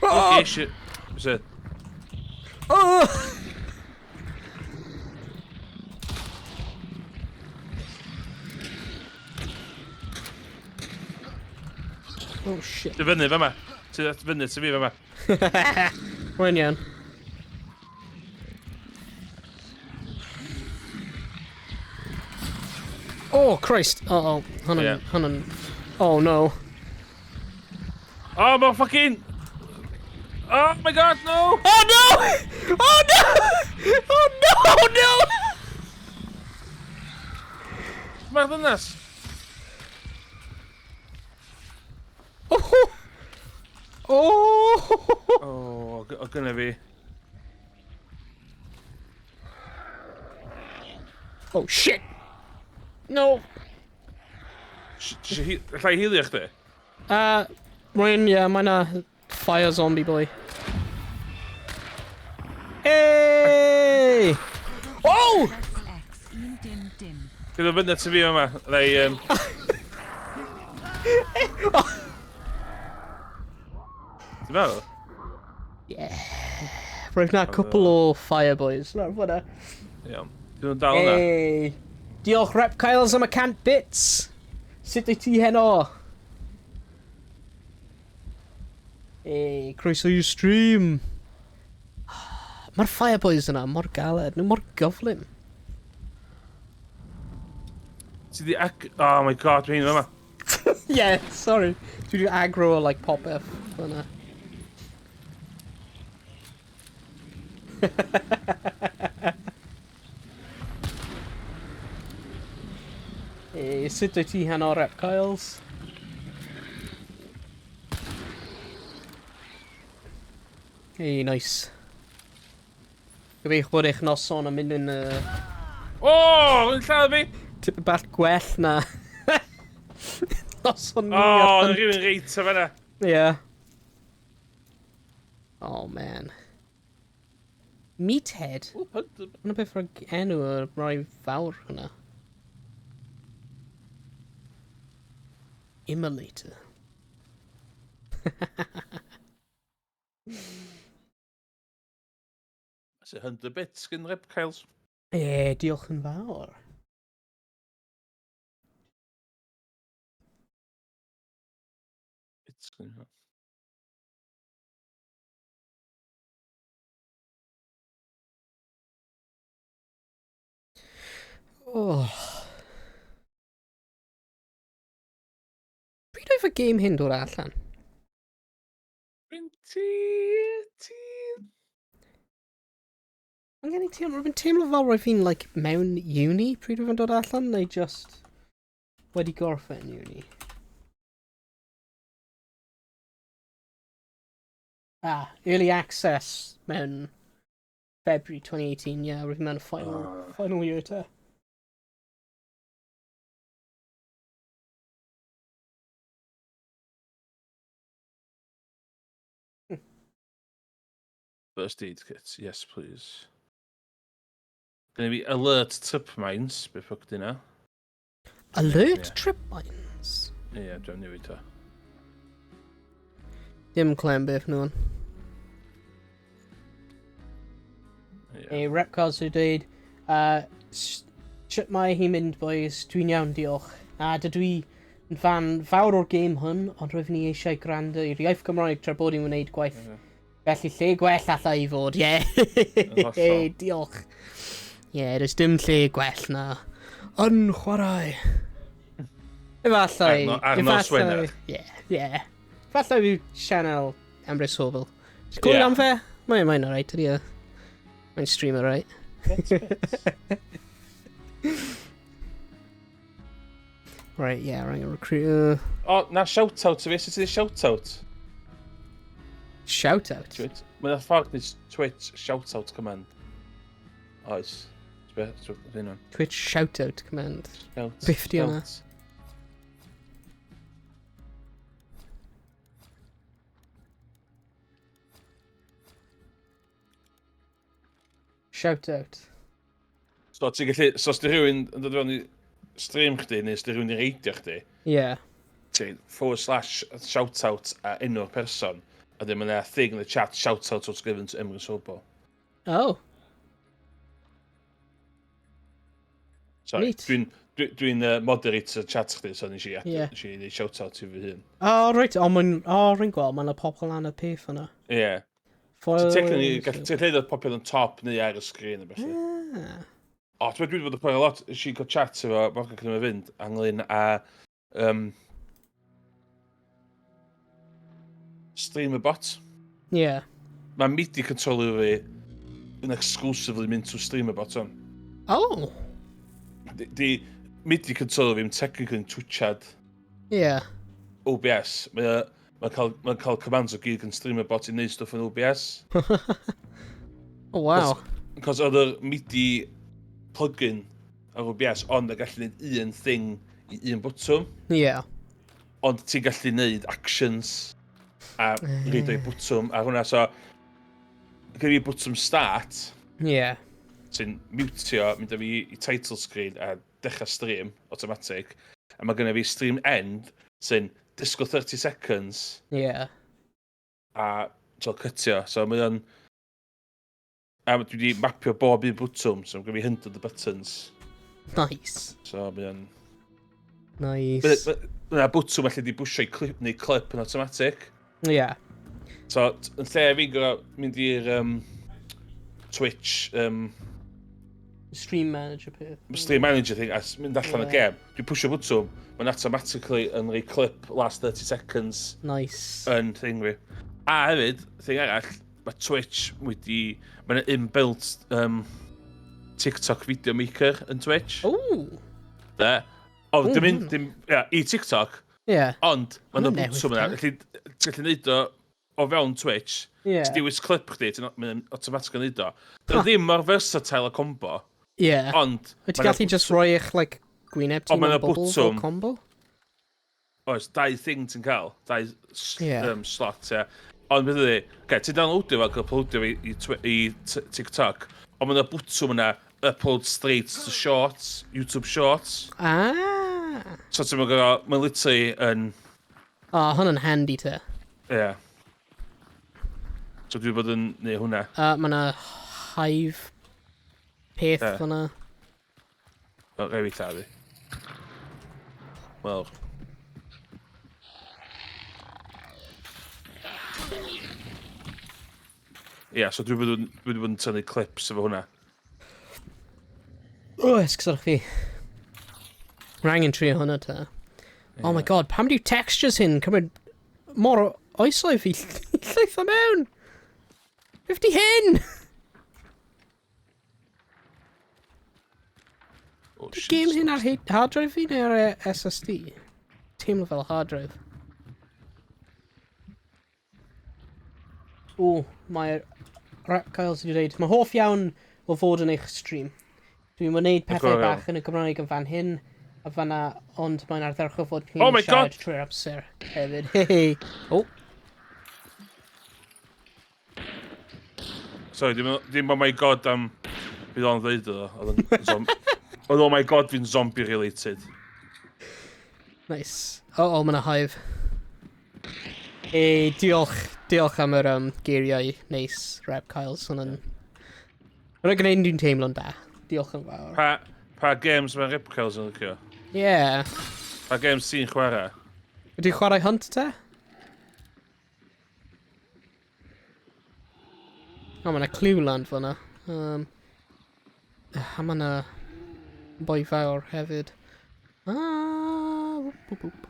Oh! Ges i... So, Oh! Oh, shit. Ti fyny fama. Ti fyny, ti fi fama. Rwy'n iawn. Oh, Christ. Oh, oh. Hwna'n... Yeah. Hwna'n... Oh, no. Oh, my fucking... Oh my god, no! Oh, no! Oh, no! Oh, no! Oh, no! Mae'r ddynas! Oh! Oh! Oh, o gynna fi. Oh, shit! No! Alla i healio chdi? Rwy'n, yeah, mae na fire zombie boy. Hey! Oh! X un dim dim. Gyda fyny at fi yma. Rai, Ti'n meddwl? Yeah. Roedd na cwpl o fire boys. Na, fyna. Iawn. Dyn nhw'n dal yna. Hey! Diolch Repkiles am y 100 bits! Sut wyt ti heno? Hey, croeso i'w stream! Mae'r Fireboys yna mor galed, nhw mor gyflym. Ti di ag... Oh my god, dwi'n yma. Yeah, sorry. Dwi wedi aggro like popeth fyna. Hey, sut wyt ti heno, Repkiles? Hey, nice. Gobeithio bod eich noson yn mynd yn Oh, yn lladd fi! Tipyn bach gwell na noson ni. Oh, yn rhywun reit o fanna. Yeah. Oh, man. Meathead? Hwna beth o'r enw o'r rai fawr hwnna. Immolator. That's 100 bits gyn Repkiles. E, yeah, diolch yn fawr. Bits gyn hwnna. Oh. Pryd oedd y game hyn dod allan? 2018? Mae'n gen i teimlo, rwy'n teimlo fel roedd fi'n like, mewn uni pryd oedd yn dod allan, neu just wedi gorffen uni. Ah, early access mewn February 2018, yeah, roedd mewn final, Ah. final year te. First aid kit, yes please. Gynna fi alert trip mines, be ffwc di na. Alert Ie. trip mines. Ie, yeah, dwi'n newid o. Dim clem beth nhw'n. Ie. Hey, Repcards sy'n dweud, sut mae hi'n mynd, boys? Dwi'n iawn, diolch. A dydw i yn fan fawr o'r gêm hwn, ond rwyf ni eisiau gwrando i'r iaith Gymraeg tra bod i'n wneud gwaith. Ie. Felly lle gwell alla i fod, ie. hollol. Hey, diolch. Ie, yeah, does dim lle gwell na yn chwarae. Efallai. Ar nos Wener. Ie, ie. Efallai fi sianel Emrys Sobel. Ti'n clywed Ie. am fe? Mae'n mae'n alright, ydy e. Mae'n streamer, right? Bits, bits. Right, yeah, rhaid recruit. O, na shout-out i fi, sut ti'n shout-out? Shout out. Twitch. Mae'n ffordd ni Twitch shout-out command. Oes. Be? Twitch shout out command. Shout. Beth 'di hwnna? shout. Shout out. So ti'n gallu, so os di rhywun yn dod fewn i stream chdi, neu os di rhywun i reidio chdi, Yeah. ti'n /shout out a enw'r person, a ddim yna thing in the chat, shout out was given to Emrys Hobo. Oh. Sorry, Neat. dwi'n Dwi'n dwi moderator chat chdi, so nes i, yeah. Nes i neud shout-out i fy hun. O, oh, reit, o, mae'n... O, oh, rwy'n gweld, mae'n y pobl lan y peth yna. Ie. Yeah. Ti'n technically gallu ti'n gallu popio yn top neu ar y sgrin a felly. Yeah. O, ti'n dwi wedi bod yn chwarae lot, nes i gael chat efo Morgan cyn i fi fynd, ynglyn â streamer bot. Yeah. Mae MIDI controller fi yn exclusively mynd to streamer bot on. Oh. Di, di MIDI controller fi'n technically yn twchad Yeah. OBS. Mae mae cael, mae cael commands o gyd yn streamer bot i wneud stwff yn OBS. Oh, wow. Cos oedd yr MIDI plugin ar OBS, ond yn gallu gwneud un thing i un bwtwm. Yeah. Ond ti'n gallu gwneud actions a reid o'i bwtwm a hwnna. So, gyda fi bwtwm start, Yeah. sy'n mutio, mynd â fi i title screen a dechrau stream, automatic. A mae gennym fi stream end, sy'n disgwyl 30 seconds a so cytio. So mae o'n... A dwi wedi mapio bob un bwtwm, so mae gen fi 100 o buttons. Nice. So mae o'n... Nice. Mae yna bwtwm allu di bwysio i clip, neu clip yn automatic. Yeah. So, yn lle fi'n gorfod mynd i'r Twitch Stream manager peth. Stream manager thing, a mynd allan y Ie. gêm, dwi'n pwysio bwtwm, mae'n automatically yn rhoi clip last 30 seconds Nice. yn thing fi. A hefyd, thing arall, mae Twitch wedi... Mae'n inbuilt TikTok video maker yn Twitch. Oh. De. O, Ww, dim, hwnna. dim, ia, i TikTok, ond mae'n Hwnna'n bwtwm yna. newydd. Felly, ti'n gallu neud o o fewn Twitch. Ti'n dewis clip chdi, ti'n mae'n automatic yn neud o. Dyna ddim mor versatile o combo, ond... Wyt ti'n ma' 'na gallu just rhoi eich, like, gwyneb ti O, ma' mewn 'na bubble fel bwtwm. combo? Oes, dau thing ti'n cael, dau Ie. slot, ie. Ond beth ydi, okay, ti'n downloadio fo ac uploadio fo i TikTok, ond mae yna bwtwm yna, upload straight to Shorts, YouTube Shorts. Ah. So ti'n mynd gorfod, mae'n literally yn, O, oh, hwnna'n handy te. ie. Yeah. So dwi wedi bod yn neud hwnna. Mae yna hive peth Ie. fyna. O, rai fi lladd i. Wel. Ie, yeah, so dwi wedi bod yn tynnu clips efo hwnna. O, esgusodwch fi. Rwy'n angen trio hwnna te. Oh my god, pam diw textures hyn cymryd mor oesoedd fi llwytho mewn? Beth di hyn? Oh, Di'r shit, games hyn ar hard drive fi neu ar SSD? Teimlo fel hard drive. O, mae'r Reptiles wedi dweud, mae hoff iawn o fod yn eich stream. Dwi'n wneud pethau Diolch yn fawr bach yn y Gymraeg yn fan hyn a fanna, ond mae'n ardderchog fod chi'n Oh my siarad God! trwy'r amser hefyd. Hei. Oh, Sorry, dim oh my god am bydd o'n dweud o. Oedd yn Oedd oh my god fi'n zombie related. Nice. Oh, mae yna hive. Ei, diolch. Diolch am yr geiriau neis, Reptiles. Hwnna'n gwneud ni'n teimlo'n da. Diolch yn fawr. Pa games mae Reptiles yn licio? Yeah. Pa games ti'n chwarae? Ydy chwarae Hunt te? O, mae yna clue lan fyna. A mae yna boi fawr hefyd. Ah, whoop, whoop, whoop.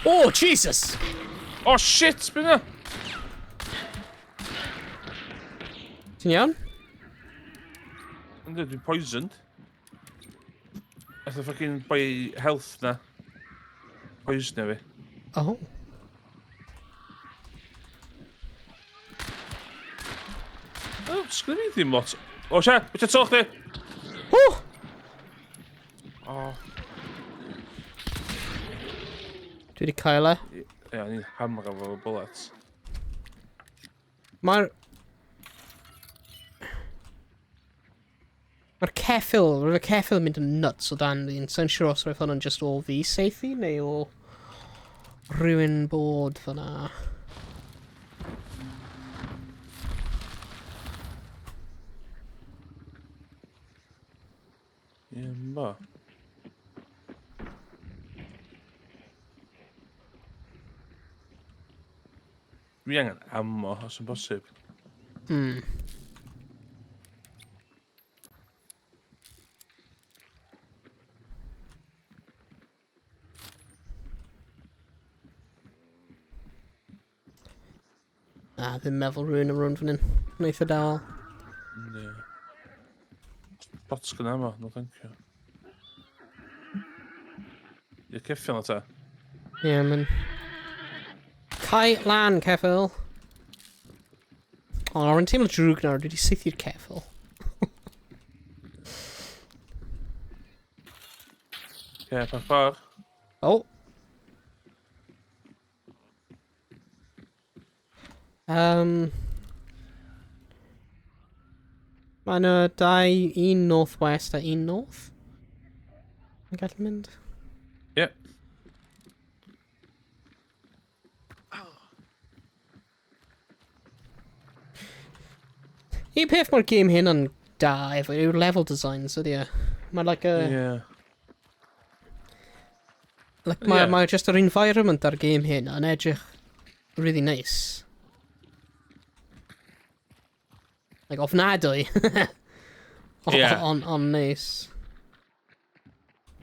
Oh, Jesus! Oh shit, be na? Ti'n iawn? Yndw, dwi'n poisoned. Nath y fucking boi health na. Poisonio fi. Oh. Oh, sgynna fi ddim lot. O, sia, wyt ti'n to chdi? Oh! O. Dwi wedi cael e. Ie, o'n i'n hamro fo efo bullets. Mae'r ceffyl, roedd y ceffyl yn mynd yn nuts o dan fi. Sa'n siŵr os roedd hwnna'n just o fi saethu neu o rhywun bod fyna. Ie, yeah, bo. Dwi angen ammo, os yn bosib. Na, ddim meddwl rhywun yn rownd fan hyn. Mae'n eitha dal. Ie. Shotgun ammo, no thank you. I'r ceffyl na ta? Ie, yeah, mae'n... Cau lan, ceffyl. O, rwy'n teimlo drwg nawr, dwi wedi saethu'r ceffyl. Ie, yeah, pa ffordd? Oh. Mae yna dau, un northwest a un north. Yn gallu mynd. Ie. Yeah. Un peth mae'r game hyn yn da efo yw'r level designs, ydy e? Mae like a... Ie. Like, mae, Ie. mae just yr environment ar game hyn yn edrych really nice. Like, ofnadwy. Ie. On nice.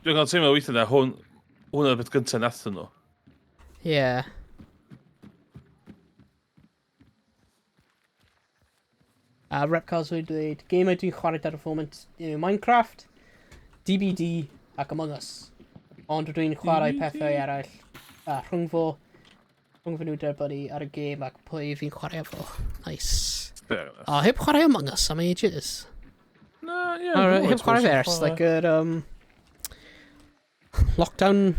Dwi'n cael teimlo weithio na, hwn oedd y beth gyntaf nathon nhw. Yeah. A Repcars wedi dweud, game dwi'n chwarae ar y foment yw Minecraft, DBD ac Among Us. Ond rydw i'n chwarae pethau eraill. A rhwng fo, rhwng fy nhw dibynnu ar y game ac pwy fi'n chwarae efo. Nice. Fair enough. O, heb chwarae Among Us am ages. Na, ie. Alright, heb chwarae fe ers, like, yr, Lockdown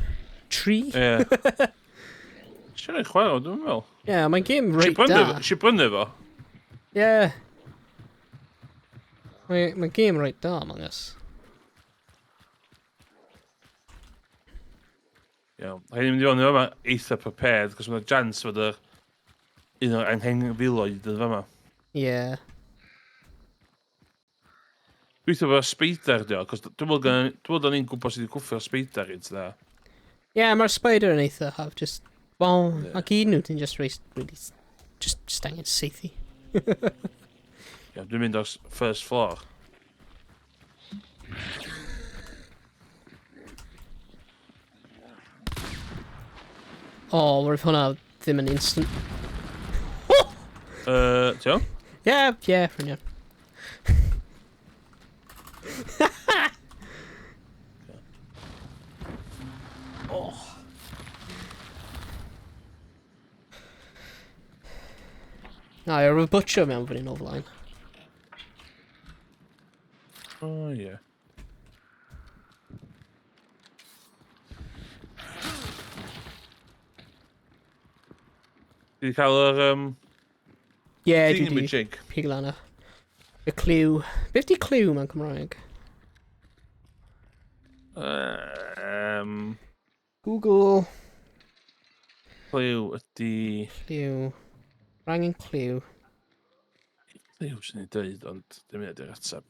3? Ie. Siarad i chwarae, dwi'n meddwl. Yeah, mae'n game Si reit da. Si brynu fo? Yeah. Mae'n game reit da, Among Us. Iawn. Rhaid i mynd i fewn i fama eitha prepared, cos mae'n chance fod yr un o'r anghenfiloedd yn fama. Yeah. Gweithio bod spider di o, cos dwi'n meddwl dwi'n meddwl ni'n gwybod sydd wedi cwffio'r spider i da. Yeah, mae'r spider yn eitha haf, just... Well, Ie. ac un nhw, ti'n just race, really, just angen saethu. Iawn, dwi'n mynd o'r first floor. Oh, roedd hwnna ddim yn instant. Ti iawn? Yeah, rwy'n iawn. Oh. Na, roedd butcher mewn fan hyn o flaen. O, ie. Ti wedi cael yr Yeah, dwi di. thingamajig? Pig lan y clue. Beth di clue mewn Cymraeg? Google. Clue ydy. Clue. Rhaid angen clue. Clue sy'n ei dweud, ond dim ydy'r ateb.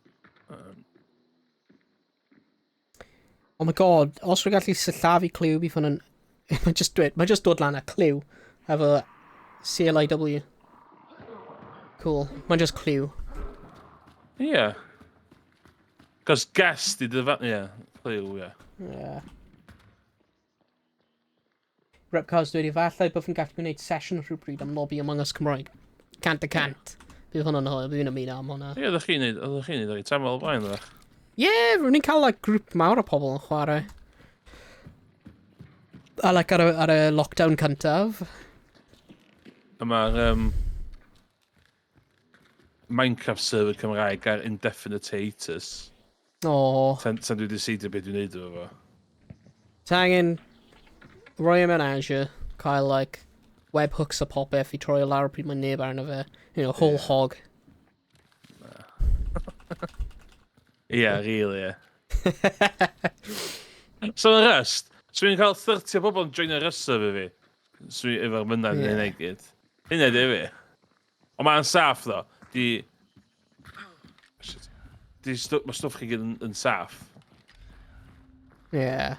Oh my God, os rwy'n gallu sillafu clue, bydd hwn yn... Mae'n just dweud, mae'n just dod lan a clue. Efo C-L-I-W. Cool. Mae'n just clue. Ie. Yeah. Cos guess di dyfa... Ie, yeah, clue, ie. Yeah. Repcars dweud efallai bod fi'n gallu gwneud sesiwn rhywbryd am lobby Among Us Cymraeg. Cant y cant. Bydd hwnna'n hwyl, bydd fi'n ymuno am hwnna. Ie, oeddech chi'n neud, oeddech chi'n neud o'i tamol o blaen, oeddech? Ie, yeah, rwy'n ni'n cael like, grŵp mawr o pobl yn chwarae. A like, ar y lockdown cyntaf. A mae'r Minecraft server Cymraeg ar indefinite hiatus. O, Tan dwi wedi decidio beth dwi'n neud efo fo. Ti angen rhoi e mewn Azure, cael like webhooks a popeth i troi o lawr pryd mae neb arno fe. Whole hog. Ie, yeah, really, ie. So yn Rust, so fi'n cael 30 o bobl yn joinio Rust server fi. So fi efo'r mynadd yn hynna i gyd. Hynna di fi. Ond mae'n saff ddo. Di... Shit. Di stwff, mae stwff chi gyd yn saff. Yeah.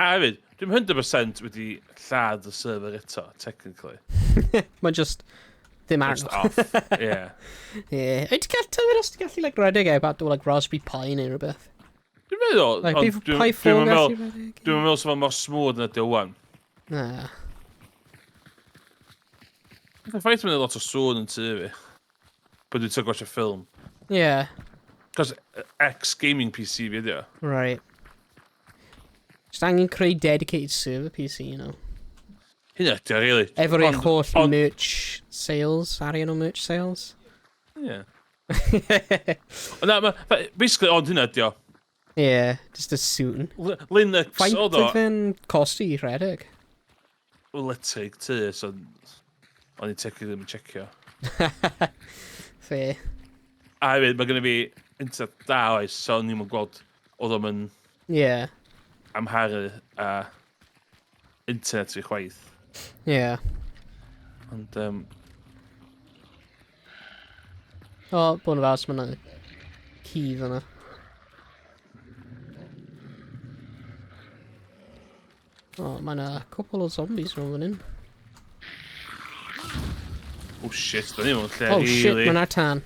A hefyd, dwi'n 100% wedi lladd y server eto, technically. Mae'n just ddim Just arno. off. Yeah. Yeah. Wyt ti'n gallu tyfyd os ti'n gallu like, redeg e bat o like, Raspberry Pi neu rhywbeth? Dwi'n meddwl, Like, ond bydd dwi'n Pi 4 dwi'n meddwl, gallu redeg? dwi'n meddwl sef mor smooth yn ydi o wan. Na. Y ffaith mae'n lot o sŵn yn tŷ fi. Bod dwi'n trio watch a ffilm. Yeah. Cos ex-gaming PC fi ydi o. Right. Just angen creu dedicated server PC, you know. Hynna ydi o, really. Efo'r eich Ond- holl ond- merch sales, arian o merch sales. Ie. Ond na, basically, ond hynna ydi o. Yeah, just a suit. Linux Faint oedd o. oedd fe'n costi i rhedeg? Electric tŷ, so... O'n i'n technically ddim yn checio. Fair. A hefyd, mae gennym fi internet da oes, so o'n i'm yn gweld oedd o'm yn Yeah, amharu a internet fi chwaith. yeah. Ond, O, bod yn fawr, mae yna ci fyna. O, mae yna cwpl o zombies rhwng fan hyn. Oh shit, da ni mewn lle Oh shit, really. mae yna tan.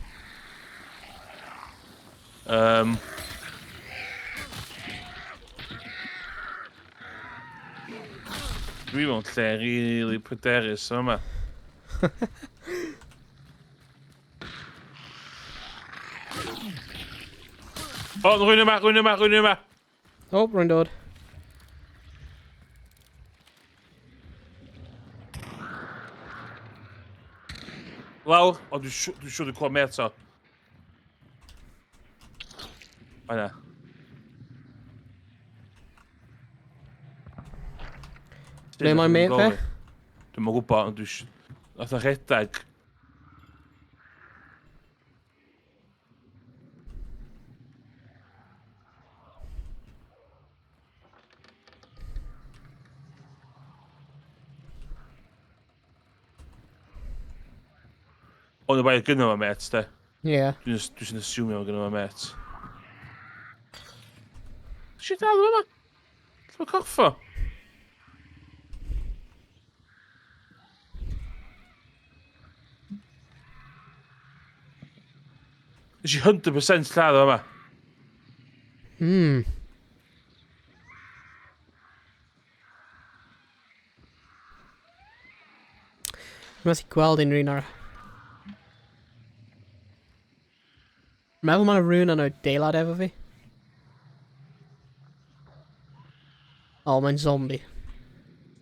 Dwi mewn lle really pryderus yma. O, oh, rwy'n yma, rwy'n yma, rwy'n yma. O, oh, rwy'n dod. Lawr, o, dwi'n siŵr dwi siŵr dwi'n clywed mate o. O, na. Ble mae mate fe? Dwi'm yn gwybod, ond dwi'n... Nath o rhedeg. Ond y bai gynno fo met, de. Yeah. Dwi'n dwi jyst assume gynno fo met. Shit, dal yma. Lle mae corff o? Nes i 100% lladd o yma. Dwi'n methu gweld unrhyw un ar... Meddwl mae yna rhywun yn y deilad efo fi. O, oh, mae'n zombie.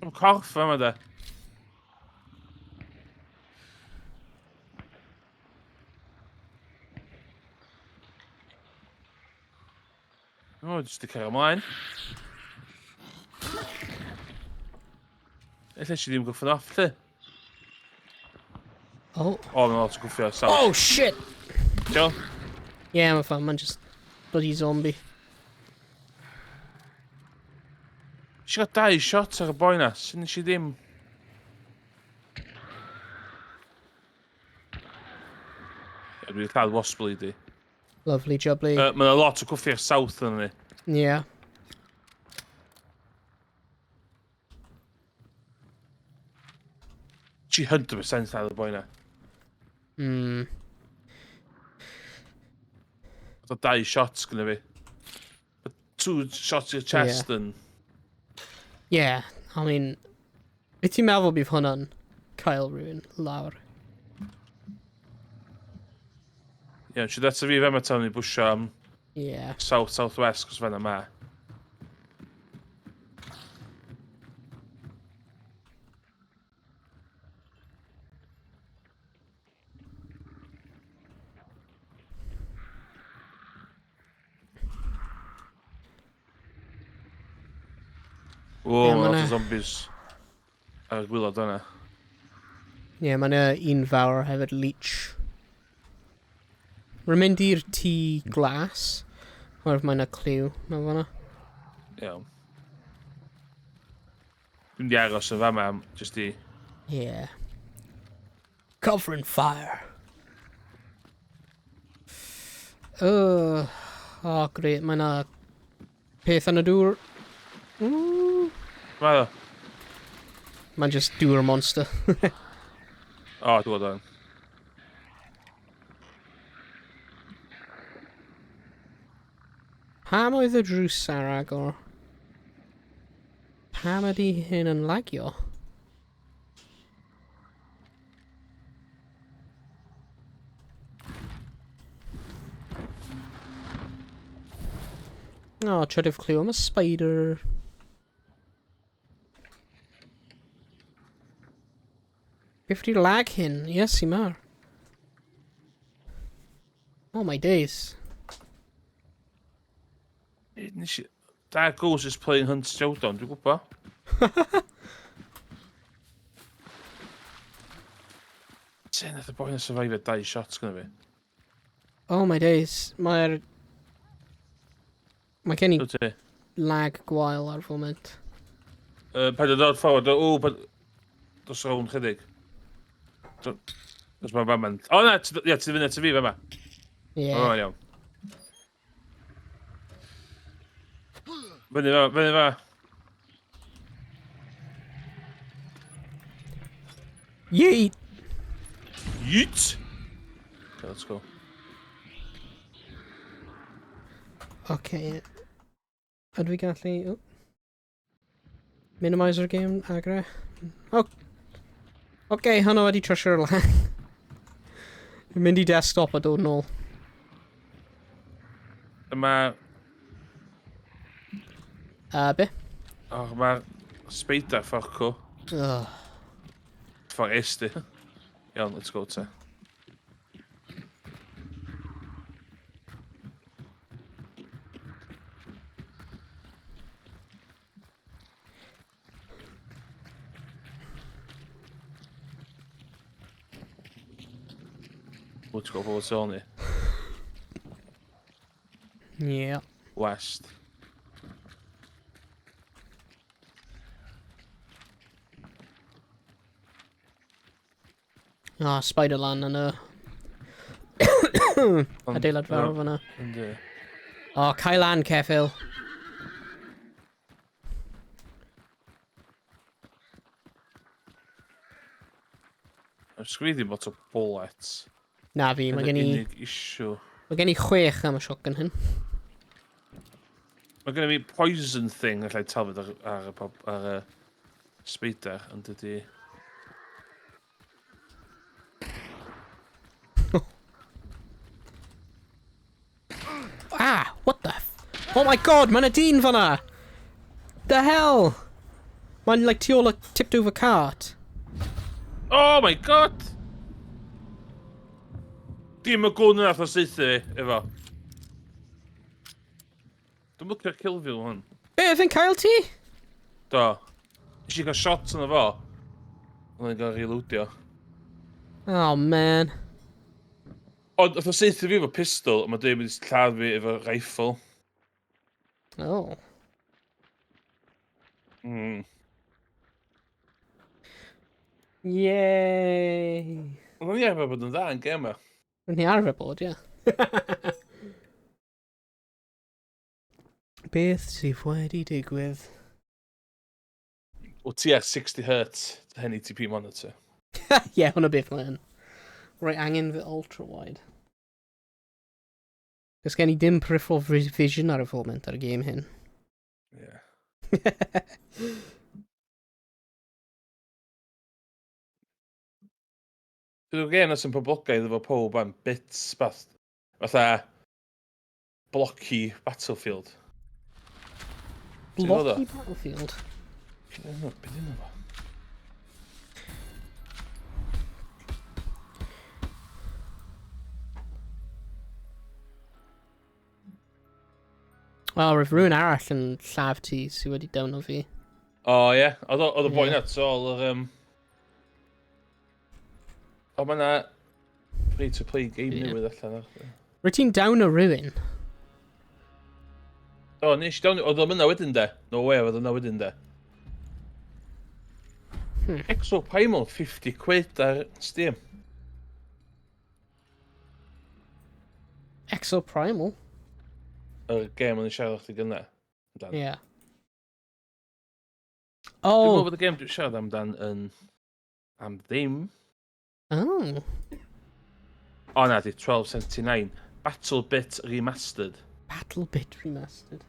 Mae corff yma, de. O, jyst i cario ymlaen. Ella si ddim gwffio'n off, lle. Oh. O, mae'n lot o gwffio, south. Oh, shit! Iawn? Yeah, mae'n fine, mae'n just bloody zombie. Nes i gael dau shot ar y boi na, sy'n nes i ddim... Ie, dwi wedi lladd wasp lady. Lovely jubbly. Mae yna lot o cwffio south yn ni. Yeah. Ti 100% lladd y boi na. Oedd o dau shots gyda fi. Two shots i'r chest yeah. Yn... Yeah, I mean... Wyt ti'n meddwl bydd hwnna'n cael rhywun lawr? Ie, yeah, siwr eto fi fe ma tan ni bwysio am Yeah. south, south west, cos fan yma. O, Ie, mae ma' lot o 'na- zombies ar y gwylod yna. Yeah, mae yna un fawr hefyd, leech. Rwy'n mynd i'r tŷ glas. Oherwydd mae yna cliw mewn fan'na. Iawn. Dwi'n di aros yn fama am jyst i... Yeah. Covering fire. Oh, great. Mae yna Peth yn y dŵr. Mm. Mae o. Mae'n just dŵr monster. O, dwi'n gweld o'n. Pam oedd y drws ar agor? Pam ydy hyn yn lagio? O, oh, trydydd clue am y spider. Beth ydy lag hyn? Yes, i mar. Oh my days. Nes i... Dark Ghost is playing Hunt Showdown, dwi'n gwybod. Sy'n nath y boi na survivor dau shots gyda fi. Oh my days. Mae'r... Mae gen i Dwi ti? lag gwael ar foment. Paid o dod forward, o, paid... Dos rownd chydig. Dos mae'n fan. O na, ia, ti'n fynd at fi fama. Yeah. O, iawn. Fyny fa, fyny fa. Yeet! Yeet! Okay, let's go. Okay. Ydw i gallu... Oh. Minimiser game, agre. Oh. Okay, hwnna wedi trwsio'r lan. Mynd i desktop a dod nôl. Dyma... Be? Oh, mae'r spider ffordd cw. Ugh. Ffordd est di. Iawn, let's go te. Let's go forward to ni. Yeah. West. Ah, Spider-Lan yn y adeilad fawr fyna. Yndi. O, oh, cael lan, ceffyl. Mae'n sgwyddi lot o bullets. Na fi, mae gen i... Unig issue. Mae gen i chwech am y shotgun hyn. Mae gen i fi poison thing allai tafod ar y, pob, ar y spider, ond dydy... Ah, what the f... Oh my god, mae'n y dyn fanna! The hell? Mae'n like tu ôl y tipped over cart. Oh my god! Dim y gwn yna nath o saethu fi, efo. Dwi'n lycio'r kill view hwn. Be, fi'n cael ti? Do. Nes i gael shot yna fo. Ond o'n gael reloadio. Oh man. Ond oedd o saethu fi efo pistol, ond mae dweud mynd i lladd fi efo rifle. Oh. Yay! Ond o'n i arfer bod yn dda yn gêm yma. Rwy'n ni arfer bod, ie. Beth sydd wedi digwydd? O ti ar 60 Hz 1080p monitor. Ie, yeah, hwnna beth mae'n. Rwy angen fy ultra-wide. Cos gen i dim peripheral vision ar y foment ar y game hyn. Yeah. Dwi'n gêm sy'n poblogaidd efo pob am bits bath. Fatha blocky Battlefield. Ti'n gweld o? Blocky Battlefield. Beth yna fo? O, roedd rhywun arall yn lladd ti sydd wedi downo fi. O ie, oedd y boi Ie. na tu ôl yr... O, mae na free to play game Ie. newydd allan ar. Rwyt ti'n down o rhywun? O, nes i down... Oedd o'n yna wedyn de. No way, oedd yna wedyn de. Exoprimal 50 quid ar Steam. Exoprimal? Y game o'n i siarad chdi gynna. Amdan. Ie. Yeah. Dwi'n meddwl Oh! bod y gêm dwi'n siarad amdan yn am ddim. Oh. O na, di 1279. Battle Bit Remastered. Battle Bit Remastered.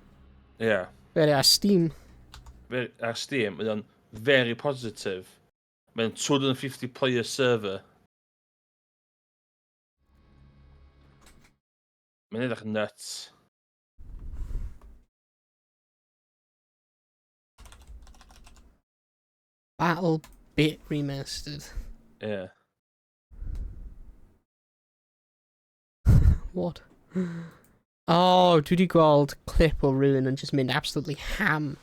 Ie. Yeah. Be ar Steam? Ar Steam, mae o'n very positive. Mae'n 250 player server. Mae'n edrych yn nuts. Battle Bit Remastered. Yeah. What? Oh, dwi wedi gweld clip o rhywun yn just mynd absolutely ham.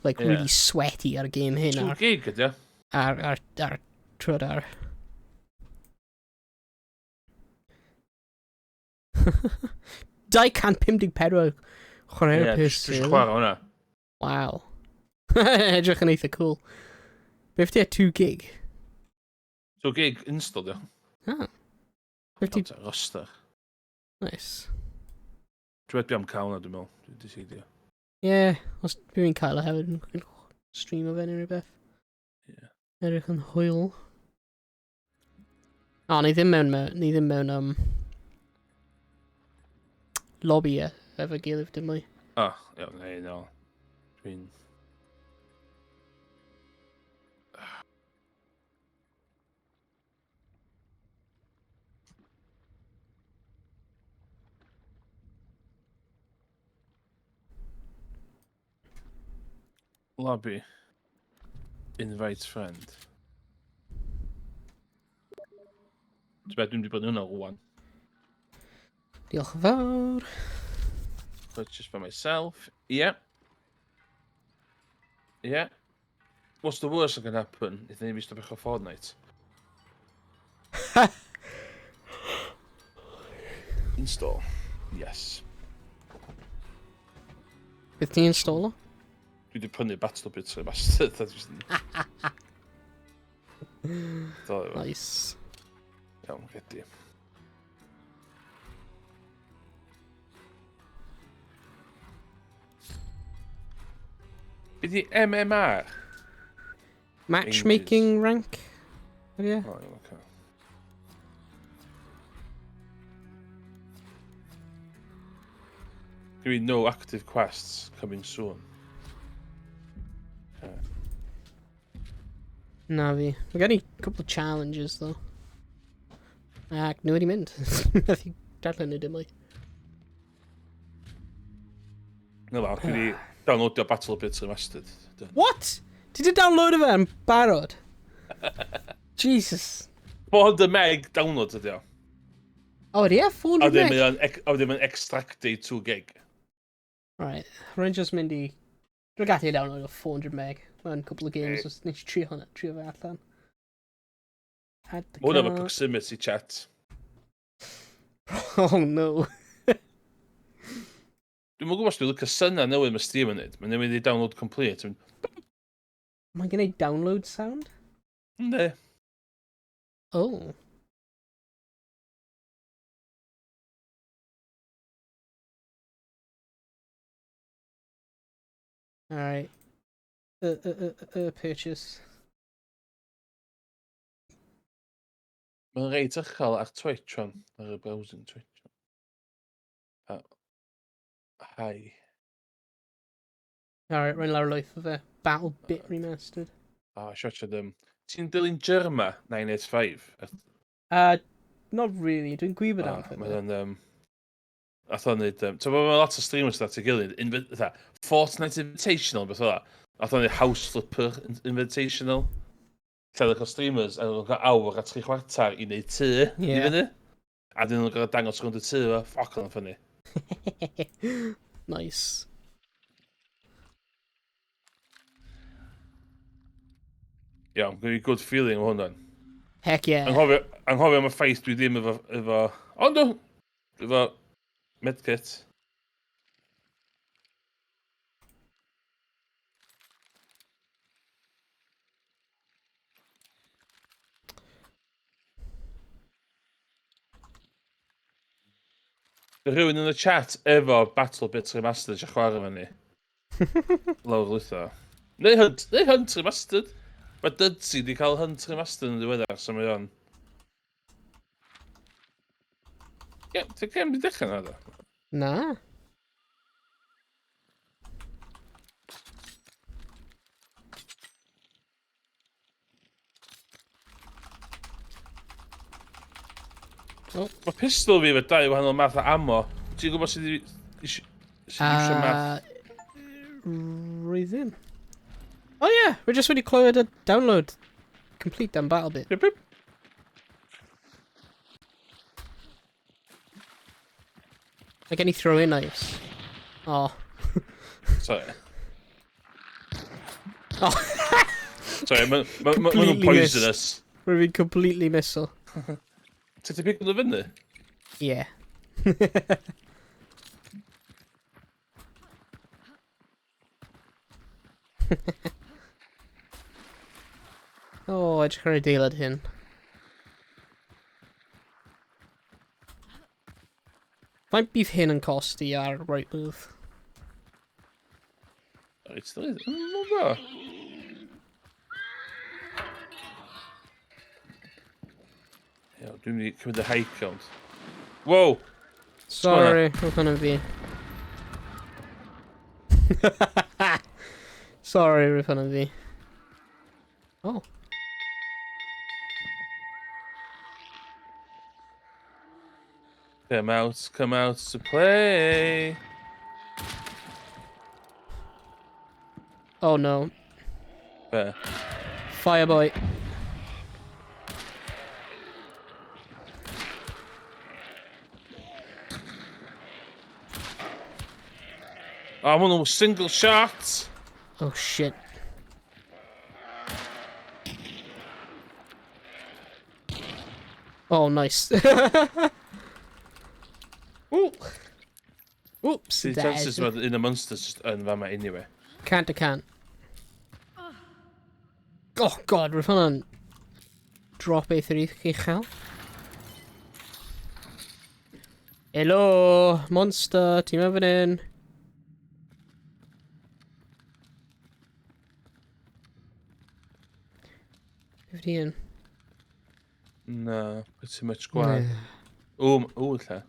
Like, Yeah. really sweaty ar y game hyn 2 ar, gig ydi o. ar, Twitter. 254 chwarae'r Ie, peth. dwi eisiau chwarae hwnna. Wow. Edrych yn eitha cool. Beth di 2 gig? 2 gig install di o. Ah. 50... Roster. Nice. Dwi'n wedi am cael hwnna, dwi'n meddwl. Dwi'n decidio. Ie, yeah, os dwi'n cael o hefyd, yn stream o fe neu rhywbeth. Ie. Edrych yn hwyl. O, ni ddim mewn, ni ddim mewn, lobby e, efo gilydd dim mwy. O, iawn, na i nôl. Dwi'n... Lobby. Invite friend. Ti'n beth, dwi'n wedi bod yn hwnna rwan. Diolch yn fawr. Purchase for myself. Yeah. Yeah. What's the worst that can happen if they stop eich Fortnite? Install. Yes. Bydd ti'n installo? Dwi wedi prynu Battle Bits Remastered. That's just... Do, Nice. Iawn, ready. Be di MMR? Matchmaking rank? Ydy e? O, iawn, oce. Give me no active quests coming soon. Okay. Na fi. Mae gen i couple of challenges, though. Ac nhw wedi mynd. Methu darllen nhw dim mwy. Na fo, dwi wedi downloadio Battle Bits Remastered. Done. What? Ti di download fe yn barod? Jesus. 400 meg download ydi o. O, ydi e? A 400 wedyn meg? mae o'n a wedyn mae'n extractu 2 gig. Right. Rwy'n just mynd i... Dwi'n gallu download o 400 meg. Mae'n couple of games, Ei. os nes i trio hwnna, trio fe allan. Add the Mae hwnna efo cart. proximity chat. Oh no. Dwi'm yn gwybod os dwi'n licio syna newydd mae Steam yn neud. Mae'n newydd i download complete. Mae'n gwneud download sound? Yndi. Oh. Alright. Purchase. Mae'n reit uchel ar Twitch rwan. Ar y browsing Twitch. Hi. Alright, rwy'n lawr lwyth o fe. Battle Bit Remastered. Ah, siarad Ti'n dilyn Jerma 985? Not really. Dwi'n gwybod am Ah, fe. Mae o'n... Nath o'n neud... Ti'n bod, mae lot o streamers at ei gilydd. Fatha, Fortnite Invitational, beth oedd. Nath o'n neud House Flipper Invitational. Lle oedd cael streamers, a nhw'n cael awr a tri chwarter i wneud tŷ i fyny. A dyn nhw'n cael dangos rownd y tŷ, fo. Ffoc, oedd o'n ffynnu. Nice. Iawn, gwneud good feeling o hwnna'n. Heck yeah. Anghofio am y ffaith dwi ddim efo. Ond o! Efo medkit. Rhywun yn y chat efo Battle Bits Remastered eisiau chwarae efo ni. Lawr lwytho. Neu Hunt, neu Hunt Remastered. Mae Dudsey di cael Hunt Remastered yn ddiweddar, so mae o'n... Ie, ti'n gem di dechrau na, do? Na. Oh. Mae pistol fi efo dau wahanol math o ammo. Ti'n gwybod sydd wedi iwsio math? Rwy ddim. Oh yeah, we just wedi clywed y download complete dan BattleBit. Bip, bip. Mae gen i throw-in knives. Oh. Sorry. Oh. Sorry, maen ma, ma, ma nhw'n poisonous. Rwy'n fi'n completely missile. Ti ti pigo nhw fyny? Yeah. Oh, edrych ar adeilad hyn. Faint bydd hyn yn costi ar right move? Reit, dwi'n gwybod. Iawn, dwi'n mynd i cymryd y hike ond. Wow! Sorry, roedd hwnna'n fi. Sorry, roedd hwnna'n fi. Oh. Come out to play. Oh no. Be? Fireboy. Oh, I'm on a single shot. Oh shit. Oh, nice. Ooh. Oops. The chances mae un o monsters just yn fama anyway. Can't to can't. Oh god, roedd hwnna'n drop eitha uchel. Hello, monster, ti'n mewn fan hyn? Beth di hyn? Na, pretty much gwag. O, o, lle.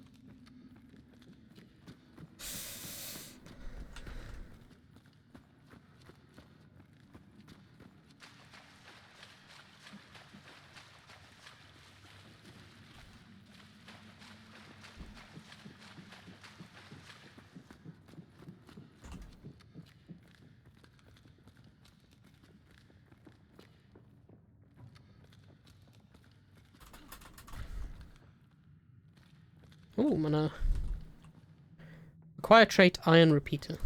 Ooh, mae 'na... Acquire trait Iron Repeater.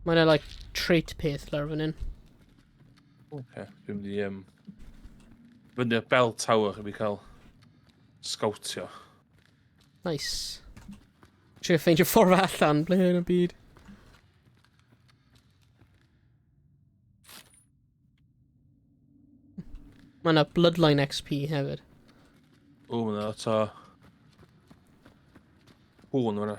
Mae 'na, like, trait peth lawr fan hyn. Oce, dwi'n mynd i... Um, fyny i'r bell tower i fi cael scoutio. Nice. Trio ffeindio ffordd allan, ble yn y byd. Mae yna Bloodline XP hefyd. O, mae yna lot o... Hwn fyna.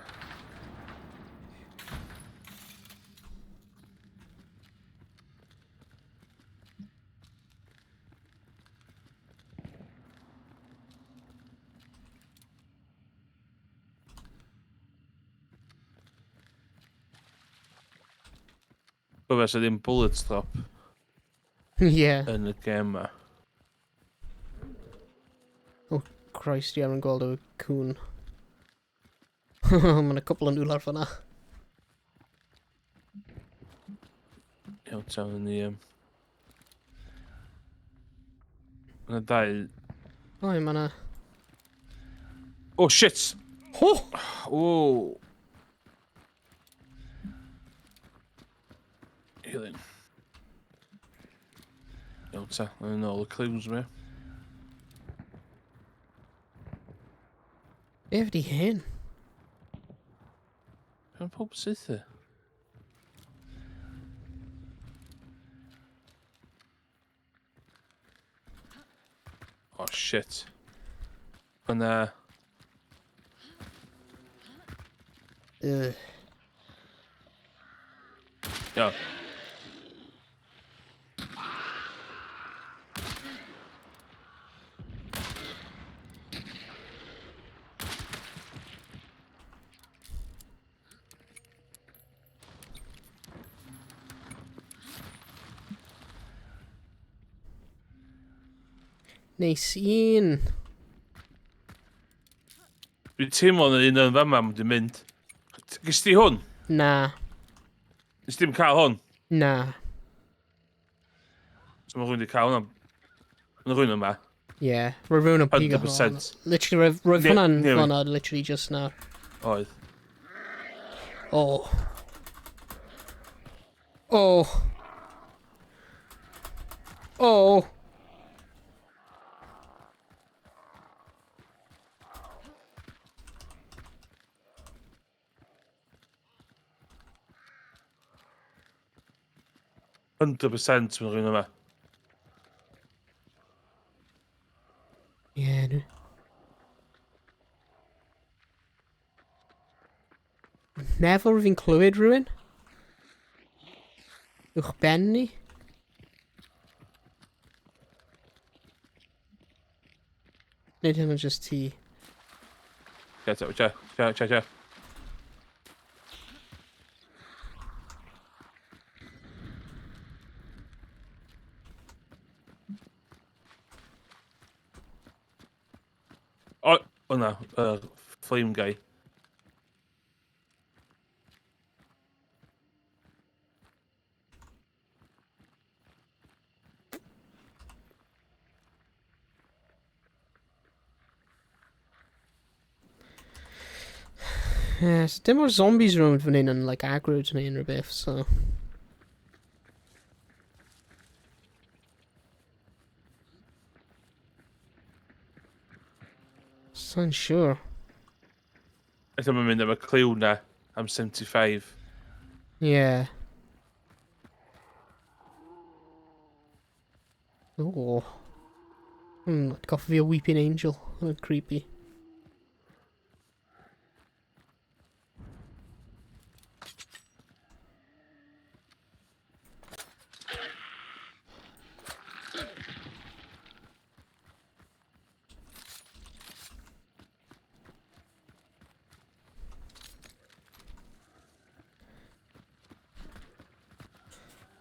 Cofio, sa ddim bullet drop yn y gem ma. Oh, Christ, i arfer gweld y cwn. Mae yna cwpl yn nhw lawr fyna. Iawn, ta, ni... Mae yna dau... O, mae yna... Oh, shit! Ho! Oh! Healing. Iawn ta, mae'n ôl y clues mi. Be ydi hyn? Pan pob syth Oh shit. Yna... Ugh. Iawn. Neis un. Dwi'n teimlo yn un yn fama mynd i mynd. Gys ti hwn? Na. Nes ti'n cael hwn? Na. So mae rhywun wedi cael hwnna. Mae rhywun yma. Ie. Yeah. Roedd rhywun yn pigo hwnna. 100%. Literally, roedd hwnna'n hwnna literally just nawr. Oedd. Oh. Oh. Oh. 100% mae'n rhywun yma. Ie, yeah, dwi... Meddwl fi'n clywed rhywun? Uwch ben ni? Nid hyn yn just ti. Cia, cia, cia, cia, cia. O, o na, flame guy. Yes, dim o'r zombies rownd fan hyn yn like aggro neu unrhyw beth, so... Sa'n siŵr. Ella mae'n mynd am y cliw na, am 75. Yeah. Oh. Atgoffa fi o Weeping Angel. Hwnna'n creepy.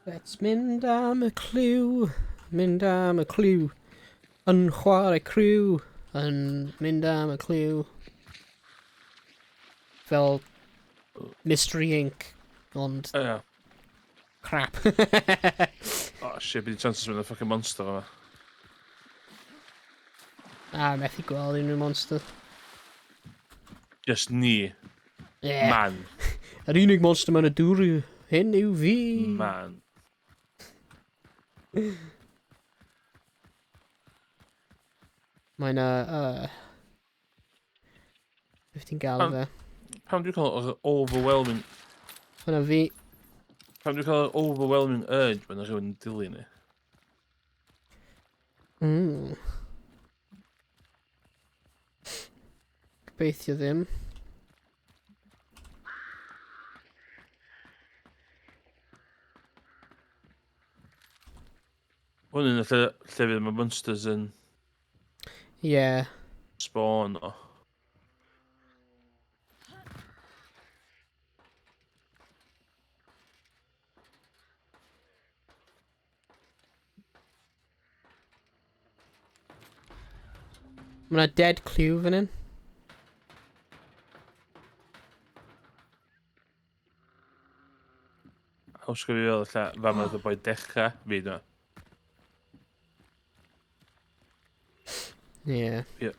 Let's mynd am y cliw, mynd am y cliw, yn chwarae criw, yn mynd am y cliw. Fel Mystery Inc, ond crap. Oh shit, bydd chances mynd y fucking monster yma. Ah, methu gweld unrhyw monster. Just ni. Yeah. Man. Yr unig monster mewn y dŵr yw hyn yw fi. Man. Mae'n Beth ti'n gael fe? Pam dwi'n cael yr overwhelming... Hwna fi. Pam dwi'n cael yr overwhelming urge pan rhywun yn dilyn ni? Gobeithio ddim. Hwn yn y lle, lle fydd mae monsters yn spawn o. Mae 'na dead clue fan hyn. Haws gyda fi fel lle fan oedd y boi dechrau fi yna. Ie. Ie.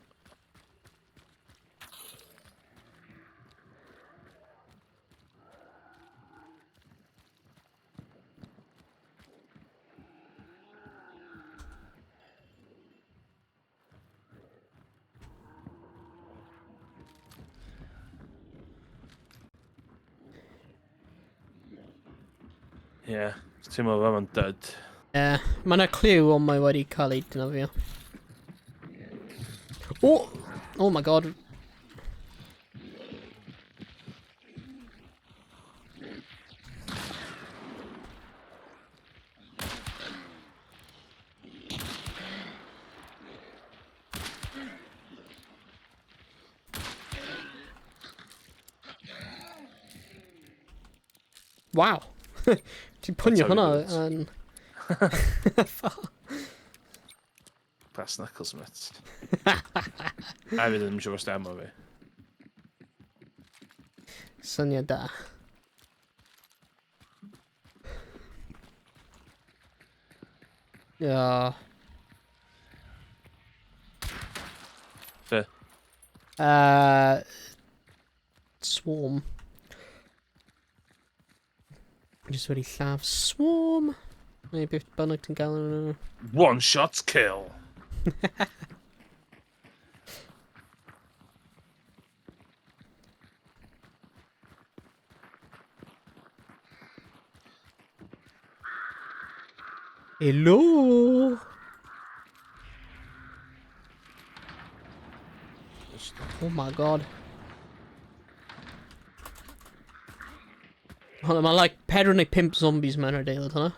Ie, teimlo fel ma'n dud. Ie, mae 'na clue ond mae wedi cael ei defnyddio. Oh! Oh my god. Wow. Ti'n pwnio That's how hwnna you do it. yn... Brass knuckles, mate. A fi ddim eisiau fod ammo fi. Syniad da. Yeah. Be? Swarm. Jyst wedi lladd swarm. Neu beth bynnag ti'n gael yn nhw. One shot kill! Hello! Oh my god. Hwnna, mae like 4 neu 5 zombies mewn yr adeilad hwnna.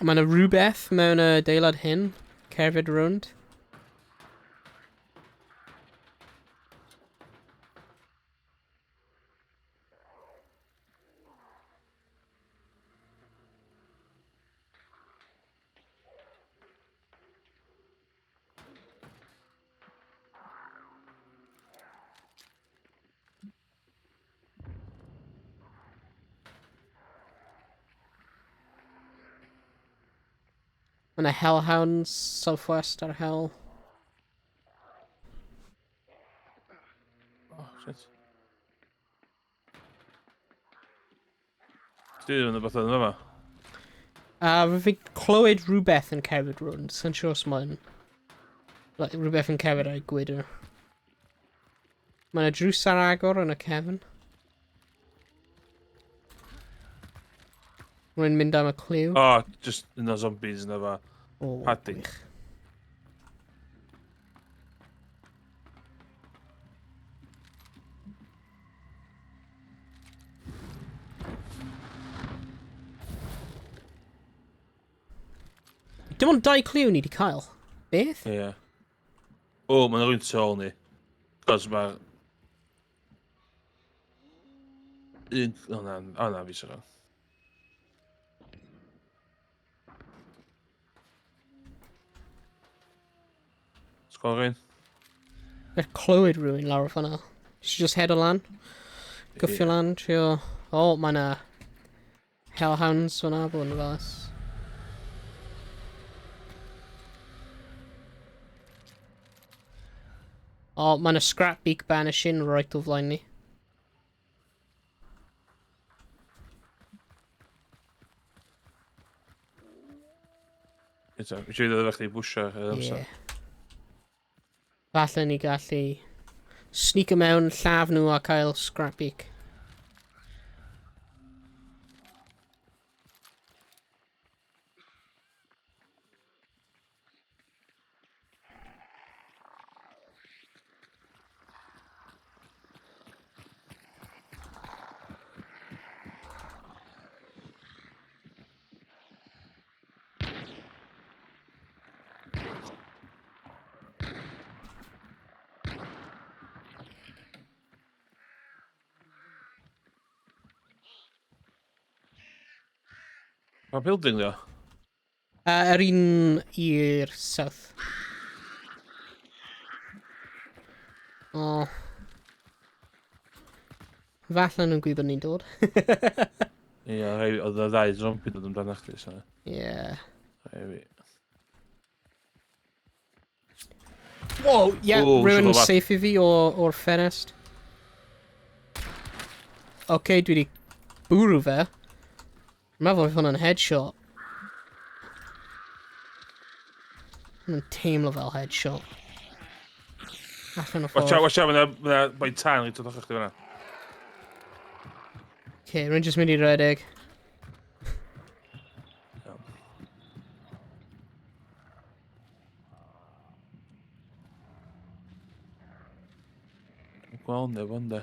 Mae yna rhywbeth mewn y adeilad hyn. Cerdded rownd. Mae yna Hellhounds, Southwest ar Hell. Oh, shit. Dwi ddim yn y beth yn yma. A fi clywed rhywbeth yn cerdded rownd, sy'n siŵr os mae'n... Like, rhywbeth yn cerdded ar y gwydr. Mae yna drws ar agor yn y cefn. Rwy'n mynd am y cliw. Oh, just un o zombies yna fa. O, Paddy. gwych. Dim ond dau cliw ni wedi cael. Beth? Ie. Yeah. O, oh, mae'n rhywun tu ôl ni. Cos mae'r... Un... O na, o na, fi sy'n. Sgwel rhywun? Fe clywed rhywun lawr fan'na. Just head o lan. Gyffio lan, trio... O, oh, mae yna... Hellhounds fan'na, bod yn ofalus. O, oh, mae yna Scrapbeak Banishing right o flaen ni. Eto, fi eisiau ddod efo chdi bwysio yr amser. Yeah. Falle ni gallu sneak mewn, lladd nhw a cael Scrapbeak. Pa building ddio? Yr un i'r south. O. Oh. Falle nhw'n gwybod ni'n dod. Ie, rhai, oedd y ddau zombie dod amdano chdi, so. Yeah. Rhai fi. Whoa, yeah, Ooh, rhywun siŵr o safe i fi o'r ffenest. Oce, okay, dwi wedi bwrw fe. Meddwl oedd hwnna'n headshot. Hwnna'n teimlo fel headshot. Allan o Watch out, ffordd. watch out, mae'n ma boi tân i dod o'ch chdi fan'na. Okay, rwy'n just mynd i redeg. Iawn. Gweld neb ond e.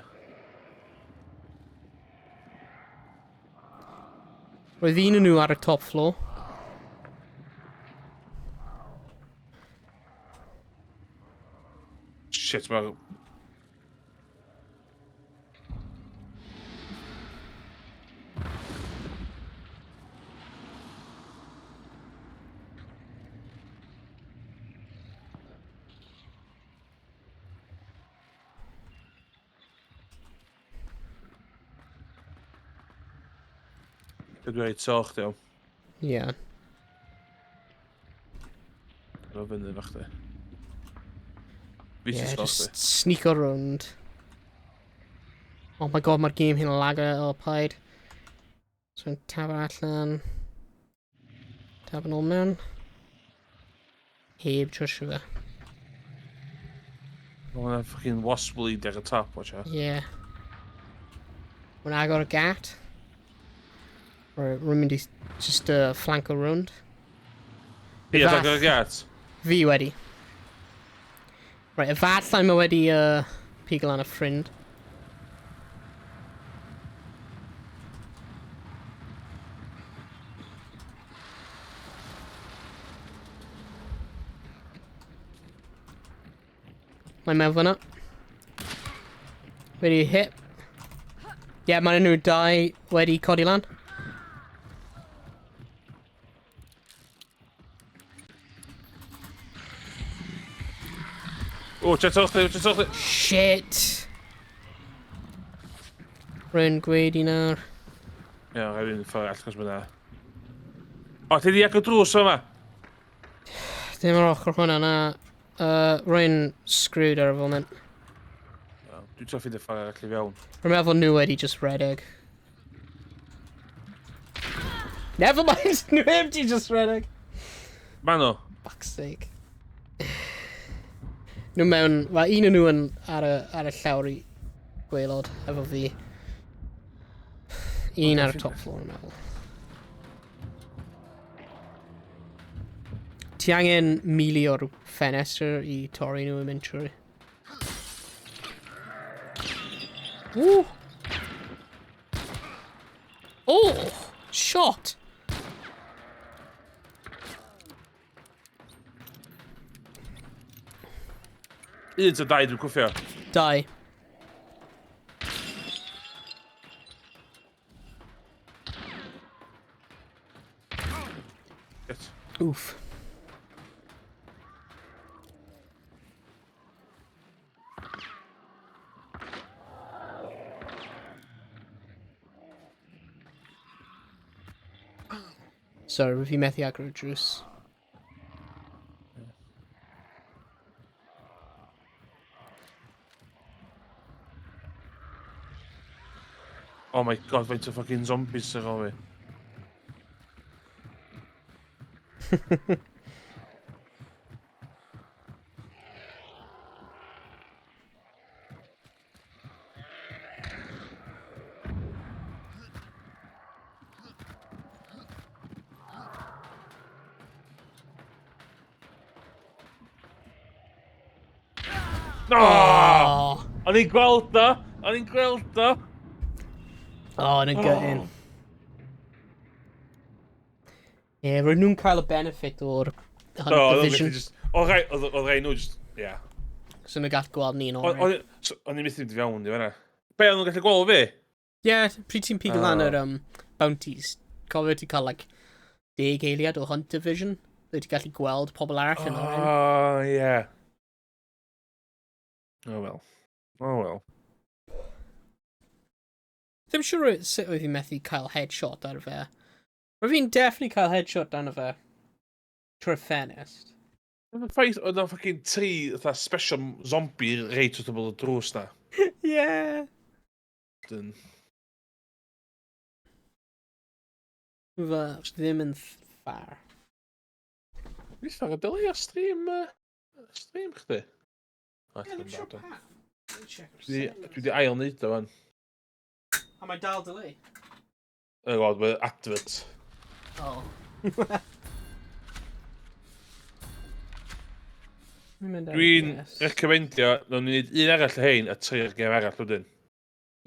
Roedd un o'n nhw ar y top floor. Shit, mae... Dwi'n rhaid soch, diolch. Ie. Yeah. Dwi'n fyny efo chdi. Fi Yeah, sy'n just chdi. sneak around. Oh my god, mae'r game hyn yn lago o paid. So, tab allan. Tab yn ôl mewn. Heb trwsio fe. Mae hwnna fucking wasp lead ar y top, watch out. Yeah. Mae'n agor y gat. Rwy'n mynd i just flank around. Ie, Fath- agor y gat. Fi wedi. Right, efallai mae wedi pigo lan y ffrind. Mae'n mewn fyna. Wedi hit. Ie, yeah, maen nhw dau wedi codi lan. O, chet o'ch chdi, chet o'ch chdi. Shit! Rwy'n gweud i nawr. Ie, rhaid fi'n ffordd arall, cos mae O, ti di agor drws yma? Ddim ar ochr hwnna na. Rwy'n screwed ar y foment. Dwi'n trio ffeindio ffordd arall i fewn. Rwy'n meddwl nhw wedi just redeg. Never mind, nhw heb di just redeg. Ma nhw. Fuck's sake. Nhw mewn, wel un o nhw yn ar y llawr i gwaelod efo fi. Un ar y top floor, yn meddwl. Ti angen mili o'r ffenestr i torri nhw i mynd trwy. Woo! Oh! Shot! Un ta dau dwi'n cwffio. Dau. Shit. Oof. Sorry, fi methu agor y drws. Oh my god, faint o fucking zombies sy'n ôl fi. Oh! Oh, O'n i'n gweld o! O'n i'n gweld o! oh, yn y gutting. Ie, roedd nhw'n cael y benefit o'r Hunt No, oedd o'n Division. gallu just... Oedd rhai, oedd rhai nhw just... Ie. So nhw'n gallu gweld ni'n O'n oren. o'n i'n methu mynd i fewn i fan'na. Be, o'n nhw'n gallu gweld fi? Ie, pryd ti'n pigo lan Oh. yr bounties, cofio ti'n cael, like, 10 eiliad o Hunt Division, lle ti'n gallu gweld pobl arall yn oren. Oh, ie. Oh well. Oh well. Ddim siŵr sut oedd hi'n methu cael headshot ar fe. Roedd fi'n definitely cael headshot arno fe. Trwy'r ffenest. Oedd y ffaith oedd na fucking tri fatha special zombie reit wrth ymyl y drws na. Yeah. Dyn. Fy ddim yn ffair. Dwi'n ar y delay o stream, stream chdi. O, Yeah, allan ddim siŵr dod o. pam. Let me check our Dwi settings. dwi 'di ail neud o fan. A mae dal delay. Oh god, mae advert. Oh. Dwi'n mynd ar y Dwi'n DS. recommendio, nawn ni wneud un arall o hein a tri'r gêm arall wedyn.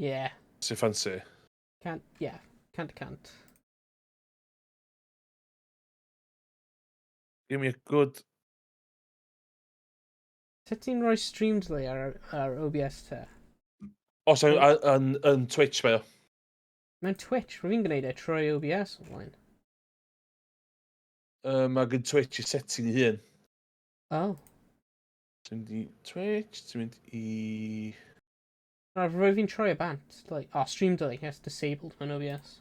Yeah. Sy'n ffansi. Can't, yeah. Can't, can't. Give me a good... Sut ti'n rhoi stream delay ar, ar OBS te? Os yn, yn, yn Twitch mae o. Mewn Twitch, rwy'n gwneud e trwy OBS online. Mae gen Twitch i setting ei hun. Oh. Ti'n mynd i Twitch, ti'n mynd i... Na, rwy fi'n troi e bant. Like, oh, stream delay, yes, disabled mewn OBS.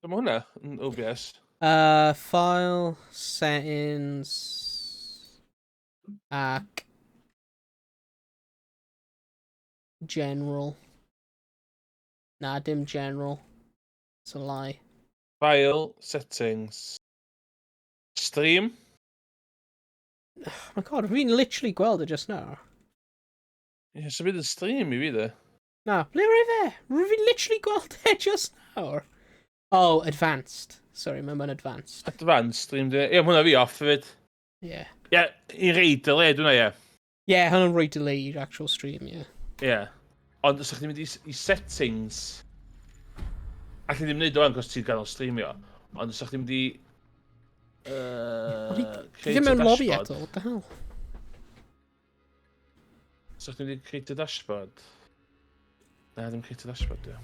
Dyma hwnna yn OBS. File, settings, ac general. Na, dim general. It's a lie. File, settings, stream. Oh my god, fi'n literally gweld e just now. Ie, yeah, so bydd yn stream i fi de. Na, ble roi fe? Rwy'n literally gweld e just nawr. Oh, advanced. Sorry, mae'n mae'n advanced. Advanced stream, di. Ie, yeah, hwnna fi off hefyd. Yeah. Ie, yeah, i rei delay, dwi'n ie. Yeah, hwnna'n rhoi delay i'r actual stream, yeah. Ie. Yeah. Ond os ydych chi'n mynd i, i settings... Alli ddim wneud o wan, cos ti'n ganol streamio. Ond os ydych chi'n mynd i... Dwi ddim mewn lobby eto, what the hell? Os ydych chi'n mynd i create a dashboard? Na, ddim create a dashboard, di.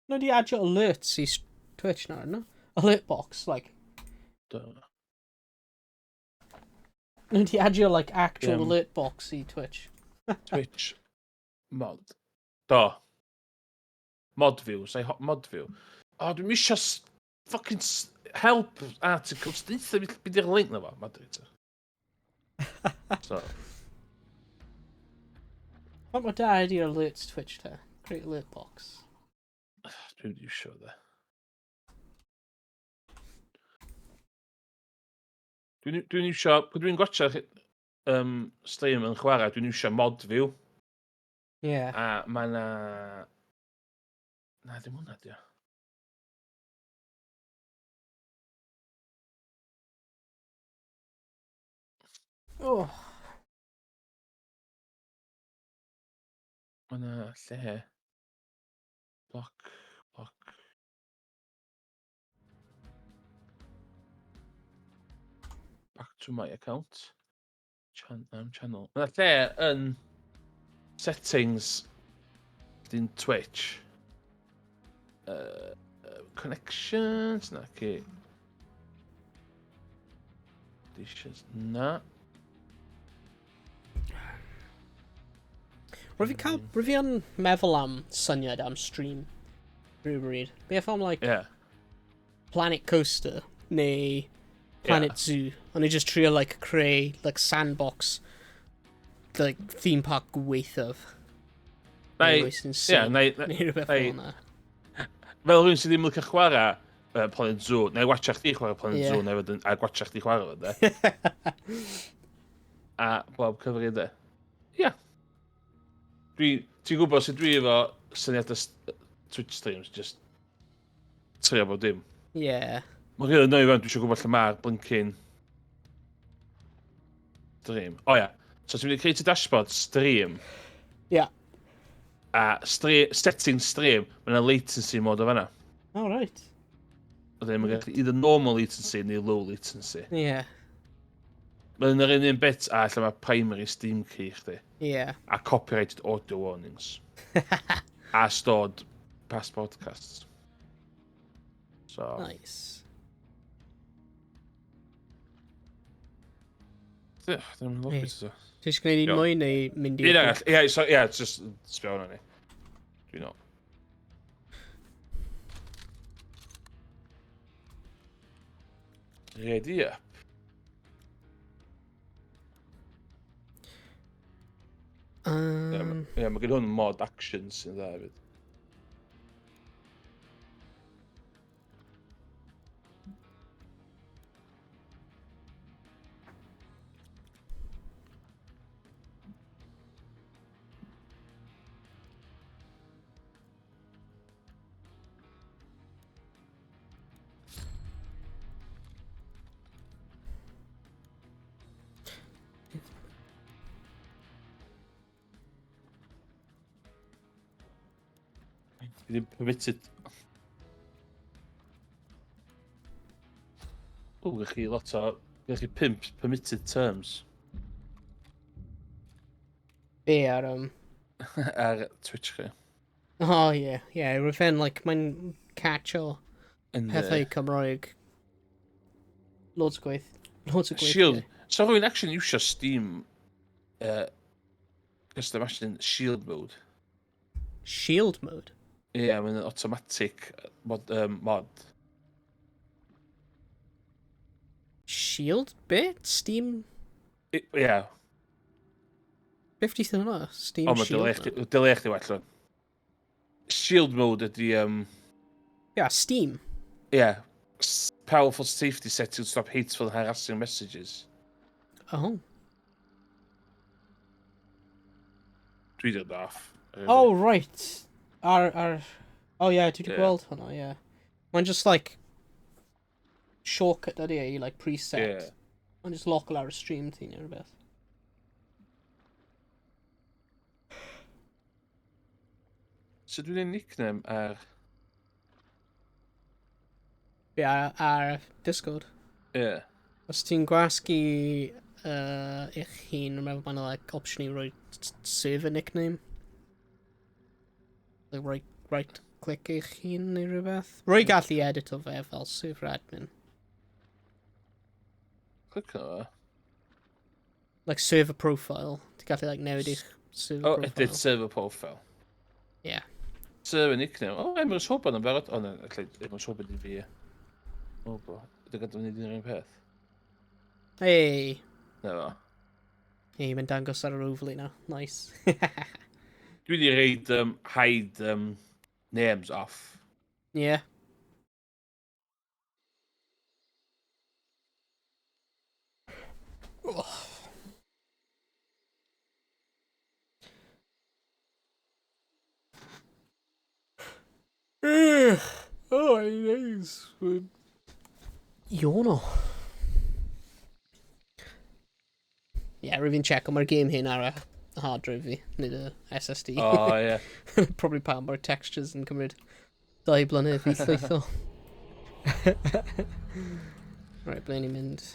No, di adio alerts i Twitch nawr, no? Alert box, like. Do. No, di adio, like, actual alert box i Twitch. Twitch mod. Do. Mod view, say mod view. O, oh, dwi'n misio fucking help articles. Deutha fi beth yw'r link na fo, moderator. So. What mae da ydy'r alerts Twitch te? Create alert box. Dwi'n mynd i iwsio dde. Dwi'n dwi iwsio, dwi'n gwachio stream yn chwarae, dwi'n iwsio mod view. Yeah. A mae na... Na, ddim hwnna, dio. Oh. Mae na lle. Block, block. Back to my account. Chan channel. Mae na lle yn settings dyn Twitch. Connections, na ci. Conditions, na. Rwyf fi'n cael, rwyf fi yn meddwl am syniad am stream rhywbryd. Beth am, like, Planet Coaster, neu Planet Zoo. O'n i just trio, like, creu, like, sandbox, like, theme park gweithaf. Neu, ie, neu... Neu rhywbeth fel yna. Fel rhywun sydd ddim yn licio chwarae Planet Zoo, neu watcha chdi chwarae Planet Zoo, neu fod yn, a watcha chdi chwarae fo, de. A bob cyfri, de. Ie. Yeah. Ti'n gwybod sut dwi efo syniadau Twitch streams, just trio bod dim. Ie. Mae'n rili annoying fan, dwi eisiau gwybod lle mae'r blinking stream. O ia, so ti'n mynd i create a dashboard stream. Ie. Yeah. A setting stream, mae yna latency mode o fanna. Oh, right. A then mae'n gallu either normal latency neu low latency. Ie. Yeah. Mae'n yr un un bit a lle mae primary Steam key chdi. Ie. Yeah. A copyrighted audio warnings. A stored past podcasts. So. Nice. Ie, ddim yn lwcus eto. Ti eisiau gwneud un mwy neu mynd i... Un arall, ie, so, ie, just sbio hwnna ni. Dwi'n ôl. Ready up. Ie, mae gen hwn mod actions sy'n dda hefyd. Dwi ddim permitted. O, gwych chi lot o... Gwych chi 5 permitted terms. Be ar... Ar Twitch chi. Oh, ie. Yeah, ie, yeah, rwy'n fe'n, like, mae'n catch o pethau Cymraeg. Loads o gwaith. Loads o gweithio. Shield. So rwy'n actually iwsio Steam custom action shield mode. Shield mode? Ie, yeah, mae'n automatic mod, mod. Shield bit? Steam? Ie. Yeah. Beth di hwnna? Steam oh, Shield mode? Dylai chdi well. Shield mode ydy... Yeah, Steam. Yeah. Powerful safety set to stop hateful and harassing messages. Oh. Dwi dod off. Oh, right. Ar... Oh, yeah, dwi wedi gweld hwnna, yeah. Mae'n just like... Shortcut ydy e i, like, preset. Yeah. Mae'n just lock lawr y stream ti neu rhywbeth. So dwi'n ei nickname ar... Be, ar Discord? Ie. Yeah. Os ti'n gwasgu eich hun, rwy'n meddwl mae'n like, option i roi server nickname. Like, right click eich hun neu rhywbeth. Rwy gallu edit o fe fel server admin. Click o fe. Like server profile. Ti'n gallu like, newid eich server oh, profile. Oh, edit server profile. Yeah. Server nickname. Oh, Emrys Hoban yn barod. Oh, na, allai, Emrys Hoban i fi. O, bo. Dwi'n gadael wneud un peth. Hey. Na fo. Hey, mae'n dangos ar yr overlay na. Nice. Dwi wedi reid hide names off. Yeah. Oh. Oh, my days. Iono. Ie, yeah, rwy'n fi'n check mae'r game hyn ar y hard drive fi, nid y SSD. Oh, ie. Yeah. Probably pam mae'r textures yn cymryd 2 blynedd i llwytho. Right, ble ni'n mynd?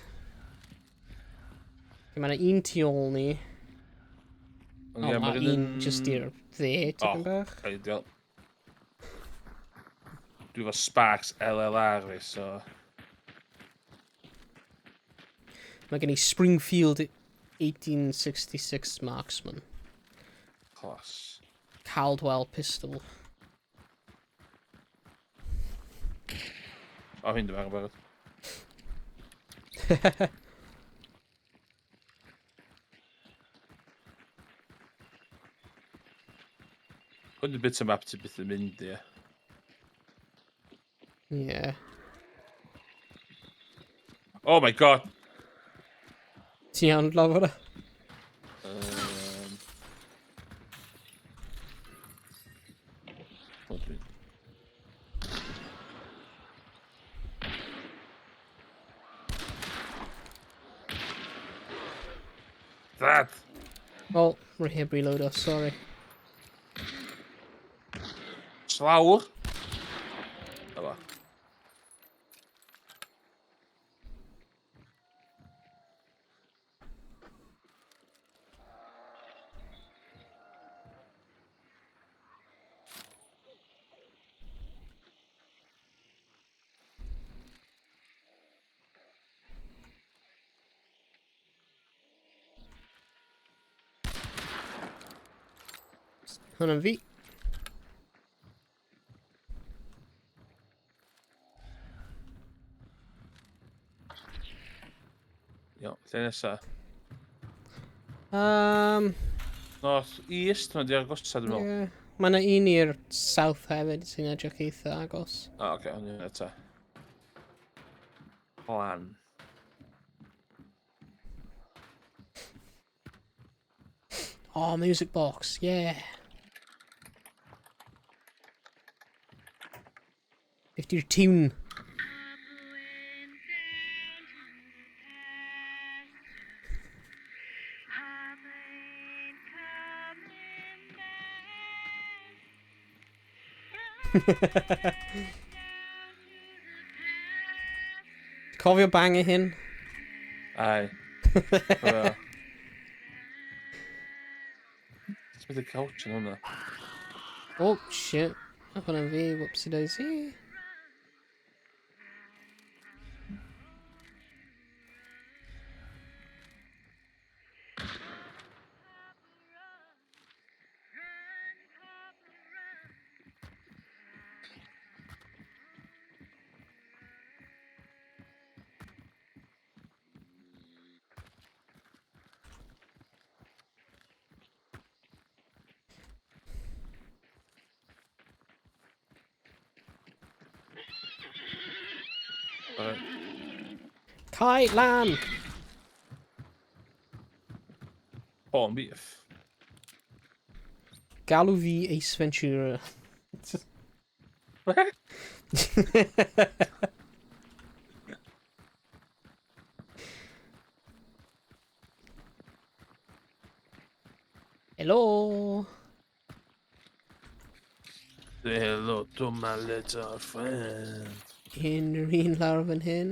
Okay, mae yna un tu ôl ni. O, oh, mae un just i'r dde, tipyn bach. Ideal. Dwi efo Sparks LLR fi, so... Mae gen i Springfield 1866 Marksman. Class. Caldwell Pistol. O, hyn dwi'n barod. Hwn yw'r bit o map ti byth yn mynd i. Yeah. Oh my god! Ti'n iawn lawr fyna? Dad! Oh, we're here reloader, sorry. Slawr! Efo. Hwnna'n fi. Iawn, lle nesa? North East, mae'n di agosaf, dwi'n meddwl. Yeah. Mae yna un i'r south hefyd sy'n edrych eitha agos. O, oce, o'n i'n eto. Plan. Oh, music box, yeah. Beth di'r tune? Cofio bang y hyn? Ai. Cofio. Sut bydd y couch yn hwnna? Oh, shit. Mae hwnna'n fi, whoopsie daisy. Alright. Cai lan! Corn beef. Galw fi Ace Ventura. Be? Hello! Say hello to my little friend. Unrhyw un lawr fan hyn.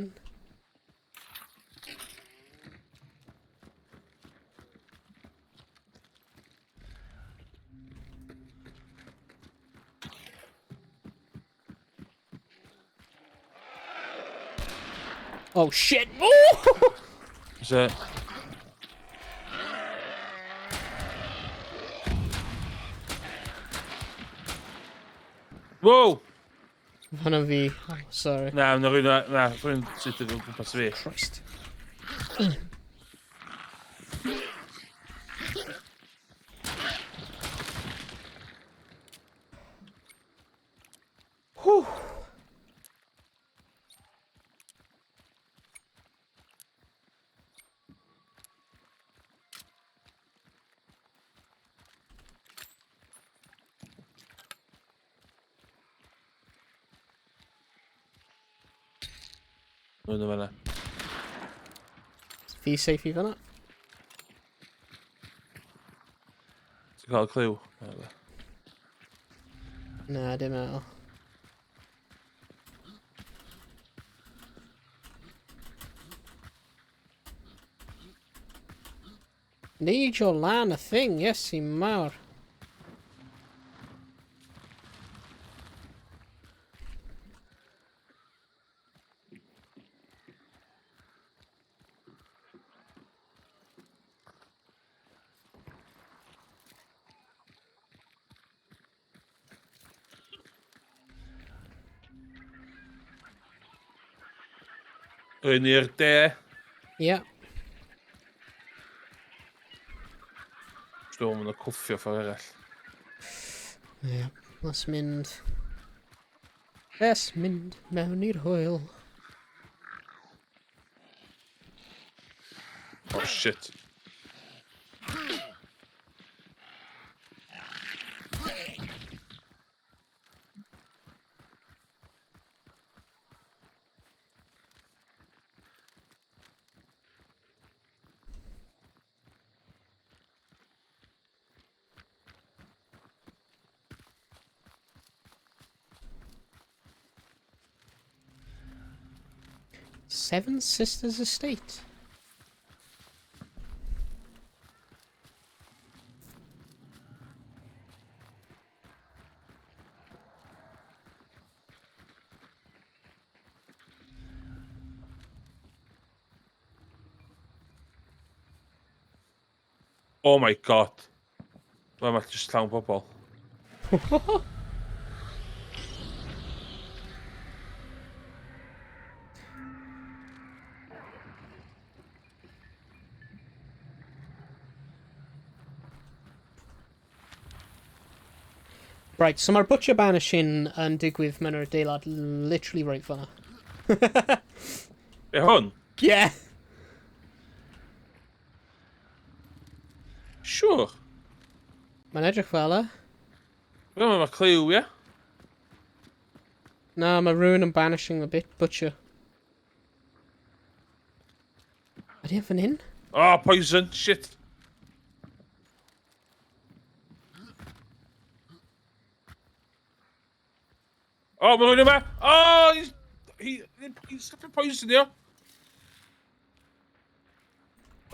Oh shit! Oh! Is it? Whoa! Hwnna fi. Oh, sorry. Na, na rwy'n... Na, rwy'n syth o gwmpas fi. Christ. Whew. Rwy'n yma. Fi safe i fyna. Ti'n cael cliw? Na, dim eto. Neidio lan y thing, yes, i mawr. Rwy'n i'r de. Yeah. Dwi'n meddwl maen nhw'n cwffio ffordd arall. Yeah. Let's mynd. Let's mynd mewn i'r hwyl. Oh shit. Seven Sisters Estate. Oh my god. Mae ma just llawn bobl. Right, so mae'r Butcher Banishing yn digwydd mewn yr adeilad literally right fan'na. Be hwn? Yeah! Sure. Mae'n edrych fel e. Fe mae cliw, ie? Na, mae rhywun yn banishing the bit butcher. Ydy e fan hyn? Oh, poison, shit. Oh, mae rhywun yma! Oh, he's... He's fucking poison, yo!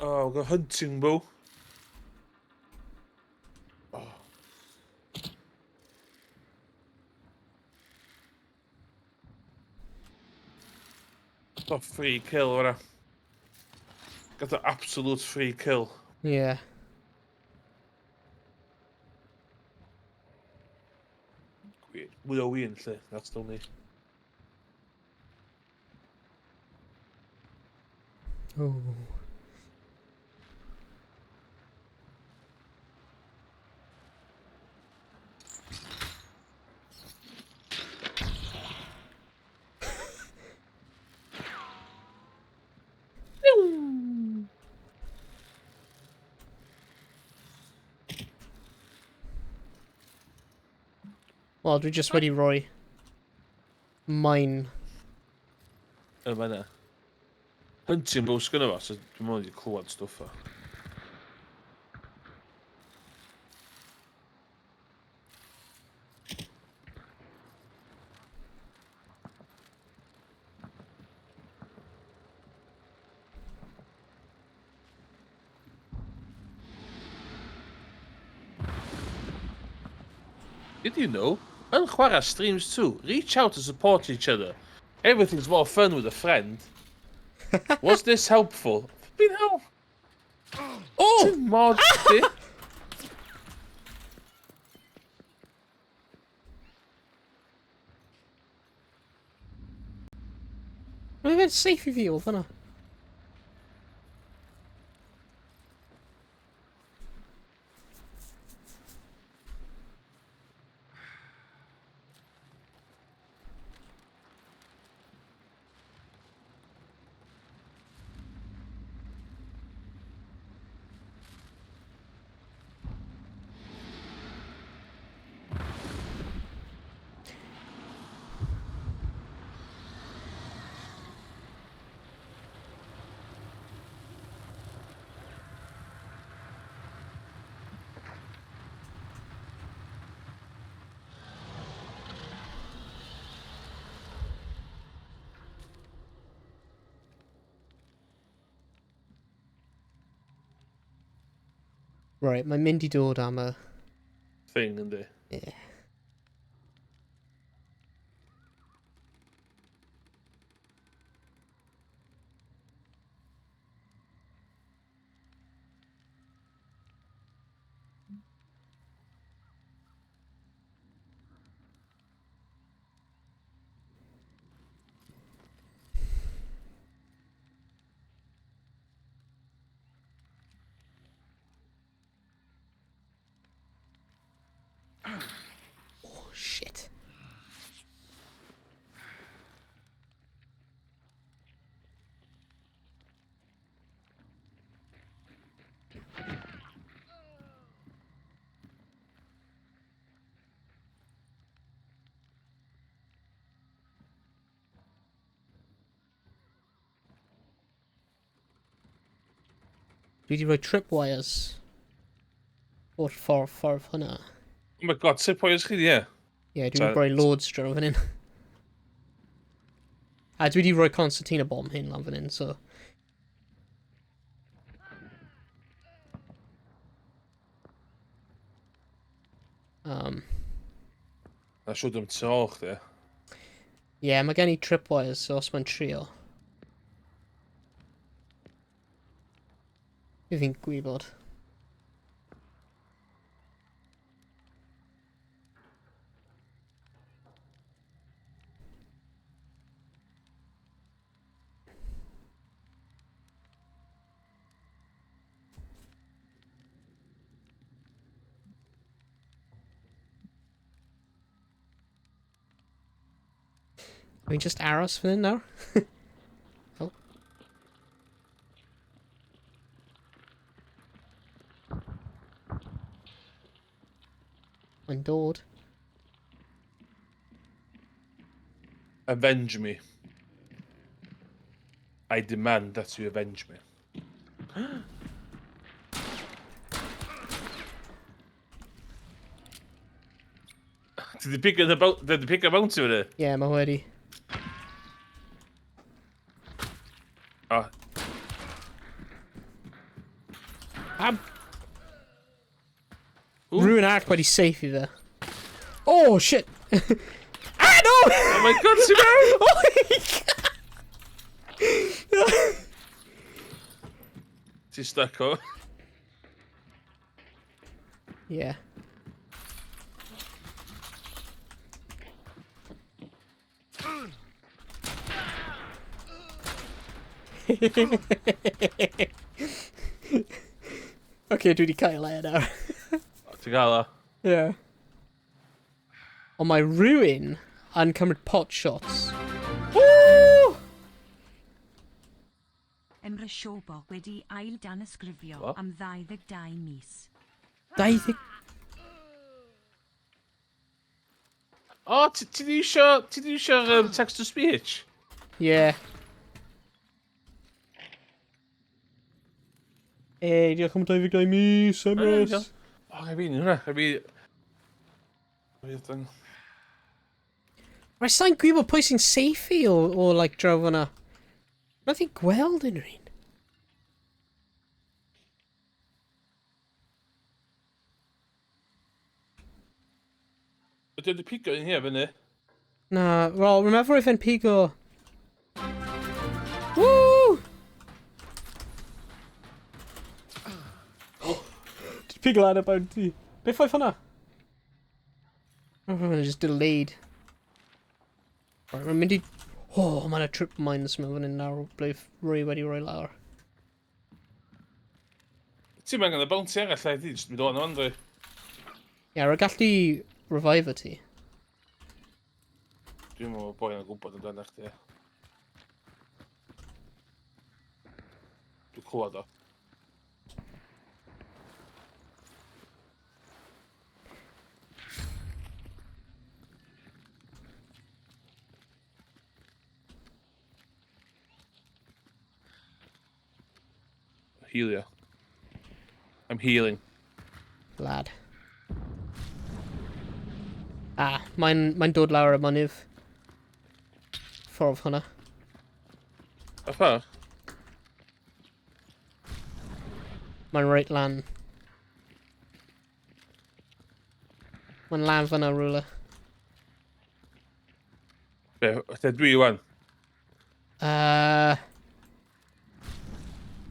Oh, we've got hunting bow. Oh. Got free kill, ora. Got the absolute free kill. Yeah. Mwy o win, lle. That's the only... Oh. Wel, dwi jyst wedi rhoi mine. Yma na. Hunting bow sgynno fo, so dwi'n meddwl wedi clywed stwff o. Did you know? Yn chwarae streams too. Reach out to support each other. Everything's more fun with a friend. Was this helpful? Fucking hell. Oh! Ti'n mod di? Mae'n fe'n safe i fi oedd hwnna. Right, mae'n mynd i dod am y... Thing, yndi. Yeah. Oh, shit. Dwi wedi rhoi tripwires o'r ffordd ffordd hwnna. Oh my god, tripwires chi di, ie? Ie, dwi wedi rhoi loads draw fan hyn. A dwi wedi rhoi concertina bomb hyn lan fan hyn, so... Na siwr dim tu ôl chdi. Ie, yeah, mae gen i tripwires, so os mae'n trio. Fi fi'n gwybod. Fi'n just aros fan hyn nawr. Oh. Mae'n dod. Avenge me. I demand that you avenge me. Ti di pigo the di pigo bounty fyny? Ie, yeah, mae wedi. Ah. A... Rhywun arall wedi safe i fe. Oh, shit! Ah, no! Oh my god, ti'n mewn? Oh my god! Ti'n stuck o? Yeah. Okay, dwi wedi cael e nawr. Ti'n gael o? Yeah. Ond mae rhywun yn cymryd pot shots. Woo! Emre Siobo wedi ail danysgrifio What? am 22 mis. 20... O, ti ti di isio, ti di isio'r text to speech? Yeah. Ei, diolch am 22 mis, Emrys. O, gai fi hwnna, gai fi... Fi... Mae sa'n gwybod pwy sy'n seifi o like, draw fyna. Mae'n ddim gweld unrhyw un. Ydy wedi pigo un here fyny? Na, wel, remember if yn pigo... Woo! Did pigo lan y bounty. Beth oedd hwnna? Oh, hwnna just delayed. Right, mae'n mynd i... Oh, mae'n a trip mines mewn fan hyn nawr, ble rwy wedi rhoi lawr. Ti'n angen y bounty arall, ai di, jyst mynd o'n o'n dwi. Ie, yeah, rwy gallu revive ti. Dwi'n meddwl boi yn gwybod amdano chdi. Dwi'n clywed o. Healio. I'm healing. Lad. Ah, mae'n mae dod lawr y mynydd. Ffordd hwnna. A ffordd? Mae'n reit lan. Mae'n lan fyna rhywle. Be, lle dwi wan?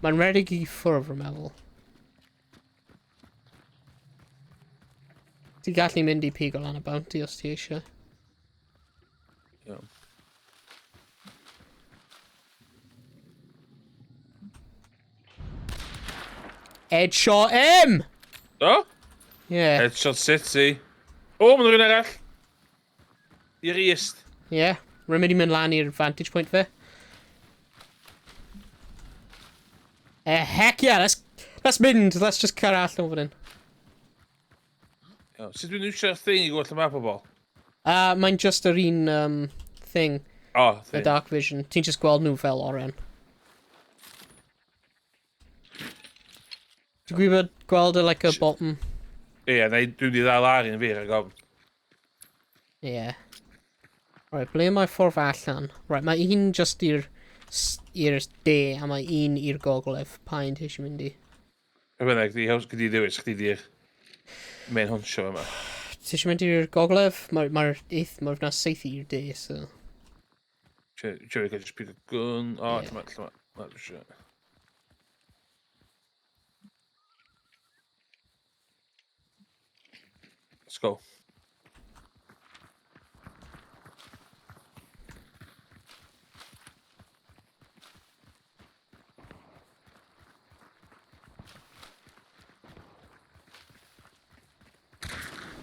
Mae'n rhedeg i ffwrdd, rwy'n meddwl. Ti'n gallu mynd i pigo lan y bounty os ti eisiau. Iawn. Headshot him! Do? Yeah. Headshot City. O, mae'n rhywun arall. I'r east. Yeah. Rwy'n mynd i mynd lan i'r vantage point fe. Heck yeah, let's mynd. Let's just cut allan o fan hyn. Iawn. Sut dwi'n iwsio'r thing i gweld lle mae pobl? Mae'n just yr un thing, O, y thing. dark vision. Ti'n just gweld nhw fel oren. Ti'n gwybod gweld y, like, y bottom? Ie, na i- dwi'n di ddal ar un fi rhag ofn. Yeah. Right, ble mae ffordd allan? Right, mae un just i'r i'r de a mae un i'r gogledd. Pa un ti eisiau mynd i? Pe bynnag, di haws gyda dewis, chdi di'r main honcho yma. Ti eisiau mynd i'r gogledd? Mae'r mae eith, mae'r na saith i'r de, so... Sure, I just pick a gun. O, Ie. lle ma, lle ma. Na, dwi eisiau. Let's go.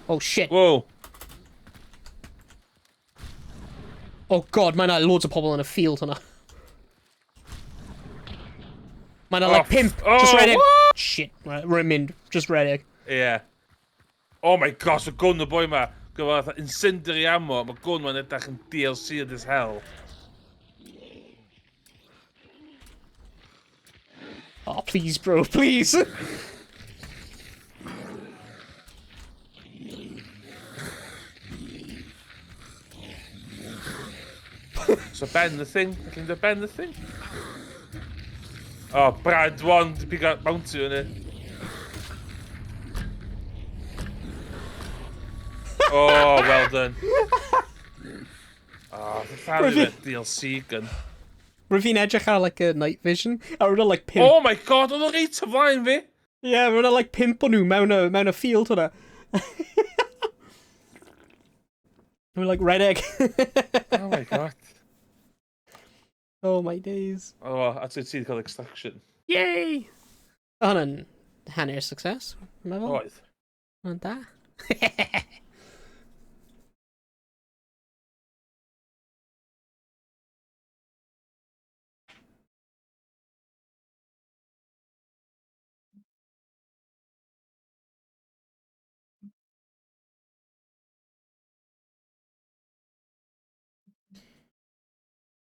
Oh shit! Whoa! Oh god, mae 'na loads o pobl yn y field hwnna. Mae 'na Oh, like pimp! oh, Just redeg! what? Shit, right, rwy'n mynd. Just redeg. Yeah. Oh my gosh, y gun y boi ma. Gyfa fatha incendiary ammo, mae gun ma'n edrych yn DLC as hell. Oh, please, bro, please! So Ben the thing, allan dweud Ben the thing? Oh, Brad one, di pigo bounty fyny. Oh, well done. Oh, the llanw DLC gun. Rwyf fi'n edrych ar like a night vision, a rwy'n like pimp. Oh my god, oedd o reit o flaen fi! Yeah, rwy'n like pimp o nhw mewn a, mewn a field hwnna. Rwy'n like red egg. Oh my god. Oh my days. Oh, a ti wedi cael extraction. Yay! O, hwnna'n hanner success, dwi'n meddwl. Oedd. Hwnna'n da.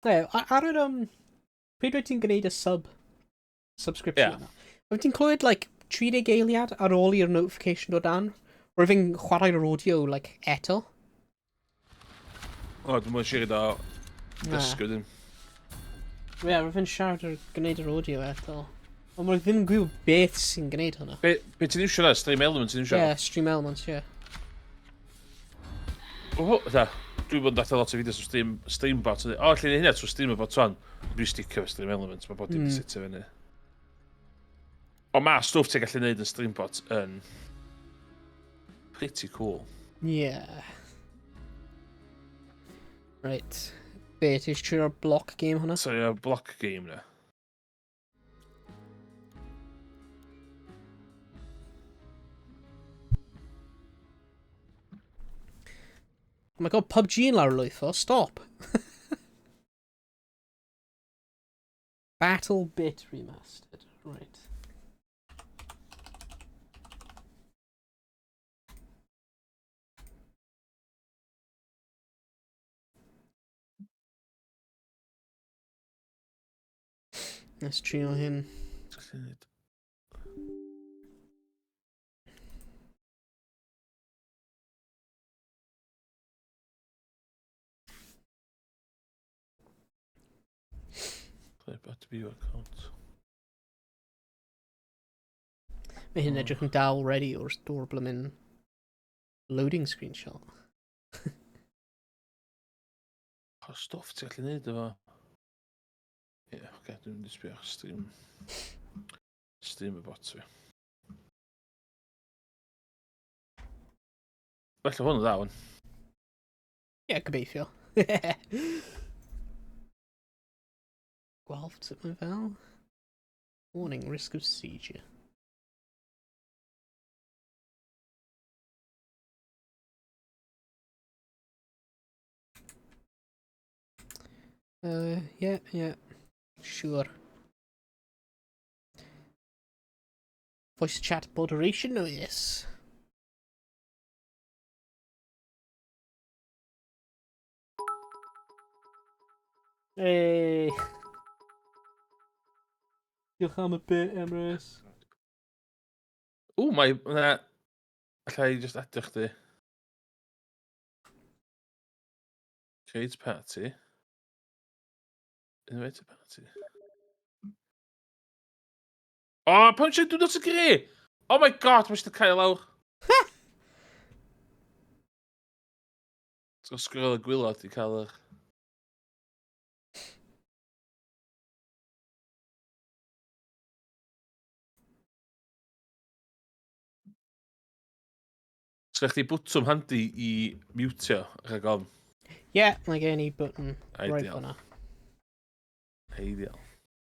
Ne, ar yr, pryd wyt ti'n gwneud y sub subscription Ie. yna? Wyt ti'n clywed, like, 30 eiliad ar ôl i'r notification dod dan? Rwyf fi'n chwarae'r audio, like, eto. O, dwi'n mwyn siarad o Na. dysgu wedyn. Ie, yeah, rwyf fi'n siarad ar gwneud yr audio eto. Ond rwyf ddim yn gwybod beth sy'n gwneud hwnna. Be ti'n iwsio na? Stream Elements ti'n iwsio? Ie, yeah, Stream Elements, ie. Yeah. O, fatha, dwi'n bod yn data lot o fideos o stream, Streambot. O, allan ni hynna trwy Streambot wan. Dwi'n sticio efo Stream Elements, mae bod dim mm. setio fyny. O, mae stwff ti'n gallu neud yn Streambot yn pretty cool. Yeah. Right. Be, ti eisiau trio'r block game hwnna? So, yeah, block game na. Oh my god, PUBG yn lawr lwytho, stop! Battle Bit Remastered, right. Let's trio hyn. Play back to view account. Mae hyn edrych yn dal ready o'r o'r blymyn loading screenshot. O, stwff ti'n gallu neud efo. Ie, yeah, oce, okay, dwi'n mynd i sbio ar stream. Stream y bot fi. Felly hwn yn dda, hwn. Ie, yeah, gobeithio. Gweld sut mae fel. Warning, risk of seizure. Yeah. Sure. Voice chat moderation notice. Hey. Diolch am y bit, Emrys. Ww, mae... Na, alla i just adio chdi. Create party. Invite a party. O, oh, pam eisiau do not agree? Oh my god, mae eisiau cael lawr. Ti'n sgrol y gwylod i cael yr... Sgynna chdi bwtwm handi i mutio rhag ofn? Yeah, mae gen i button right Ideal. fyna. Ideal.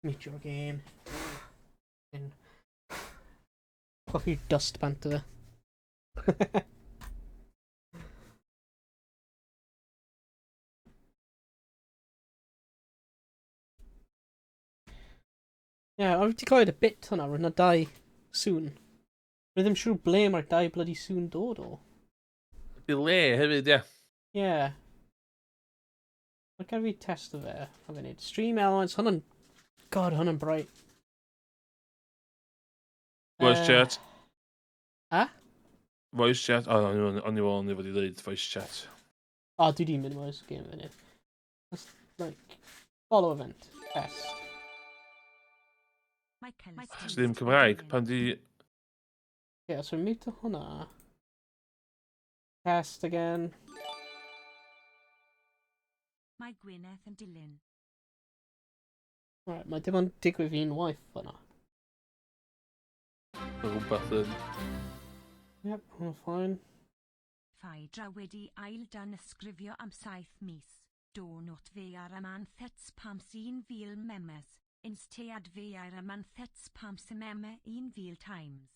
Mute your game. In. Choffi dust bant o fe. Ie, yeah, oedd ti clywed y bit hwnna, roedd yna dau sŵn. Roedd ddim siŵr ble mae'r dau bloody sŵn dod o. Delay hefyd, ie. Ie. Yeah. Mae gen fi test o fe. A funud. Stream elements, hwnna'n... God, hwnna'n bright. Voice chat. A? Voice chat. O, oh, o'n i o'n i fod i ddweud voice chat. O, dwi di minimize game funud. Let's, like, follow event. Test. Michael Os ddim Cymraeg, pan di... Ie, yeah, so mute hwnna. Test again. Mae Gwyneth yn dilyn. Right, mae dim ond digwydd un waith fyna. Mae rhywbeth yn... Yep, hwnna fine. Phaedra wedi ail-danysgrifio am 7 mis. Do not fear a man thets pam sy'n fil memes. Instead fear a man thets pam sy'n meme un fil times.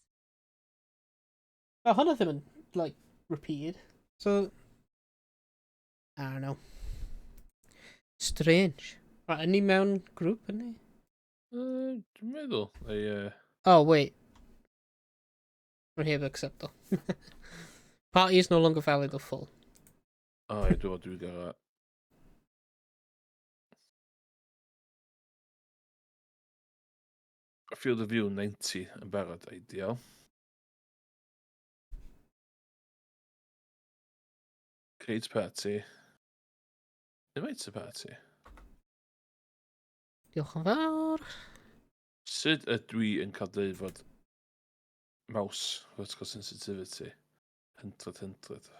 Well, hwnna ddim yn, like, repeated. So, I don't know. Strange. Right, yn ni mewn grŵp, yn ni? Dwi'n meddwl. Ei, Oh, wait. We're here to accept though. Party is no longer valid or full. O, ie, dwi'n dwi'n gael... Field of view 90 yn barod, ideal. Create party. Invite a party. Diolch yn fawr. Sut ydw i yn cael deud fod mouse vertical sensitivity 100 100?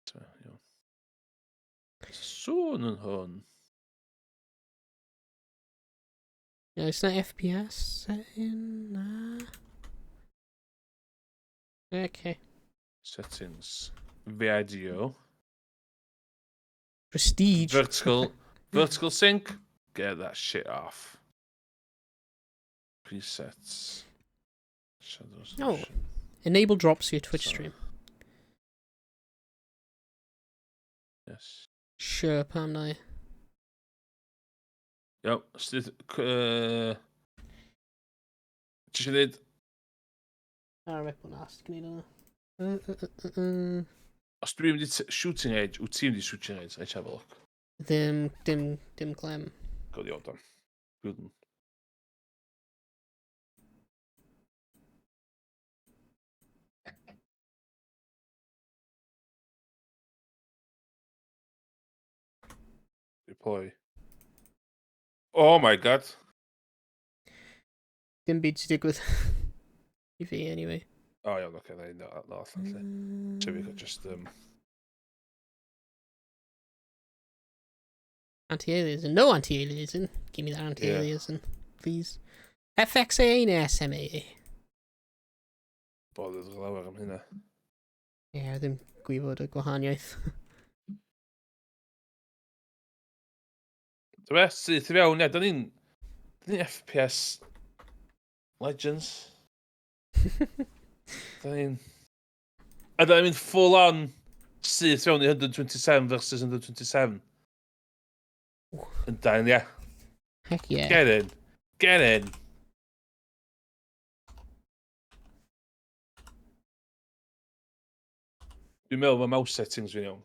So, iawn. Sŵn yn hwn. Yeah, it's not FPS setting. Nah. Okay. Settings. Video. Prestige. Vertical sync. Get that shit off. Presets. Shadows. Oh. Enable drops for your Twitch So- stream. Yes. Sure, pam na. Iawn, sydd... Ti eisiau dweud, Ar rip o'n ast gwneud yna. Os dwi'n mynd i shooting range, wyt ti'n mynd i shooting range? Let's have a look. Ddim, dim, dim clem. Go the odd one. Good one. Deploy. Oh my God. Dim byd sy'n digwydd. I fi, anyway. Oh, iawn, oce, na i na allan lle. So we could just, Anti-aliasing. No anti-aliasing. Give me that anti-aliasing, please. FXAA neu SMAA? Bothered lawer am hynna. Ie, yeah, ddim gwybod y gwahaniaeth. Dwi'n beth, syth i fewn, ie, da ni'n FPS Legends. Da ni'n... A da ni'n mynd full on syth fewn i 127 versus 127. Yndan, ie. Heck yeah. Get in. Get in. Dwi'n meddwl mae mouse settings fi'n iawn.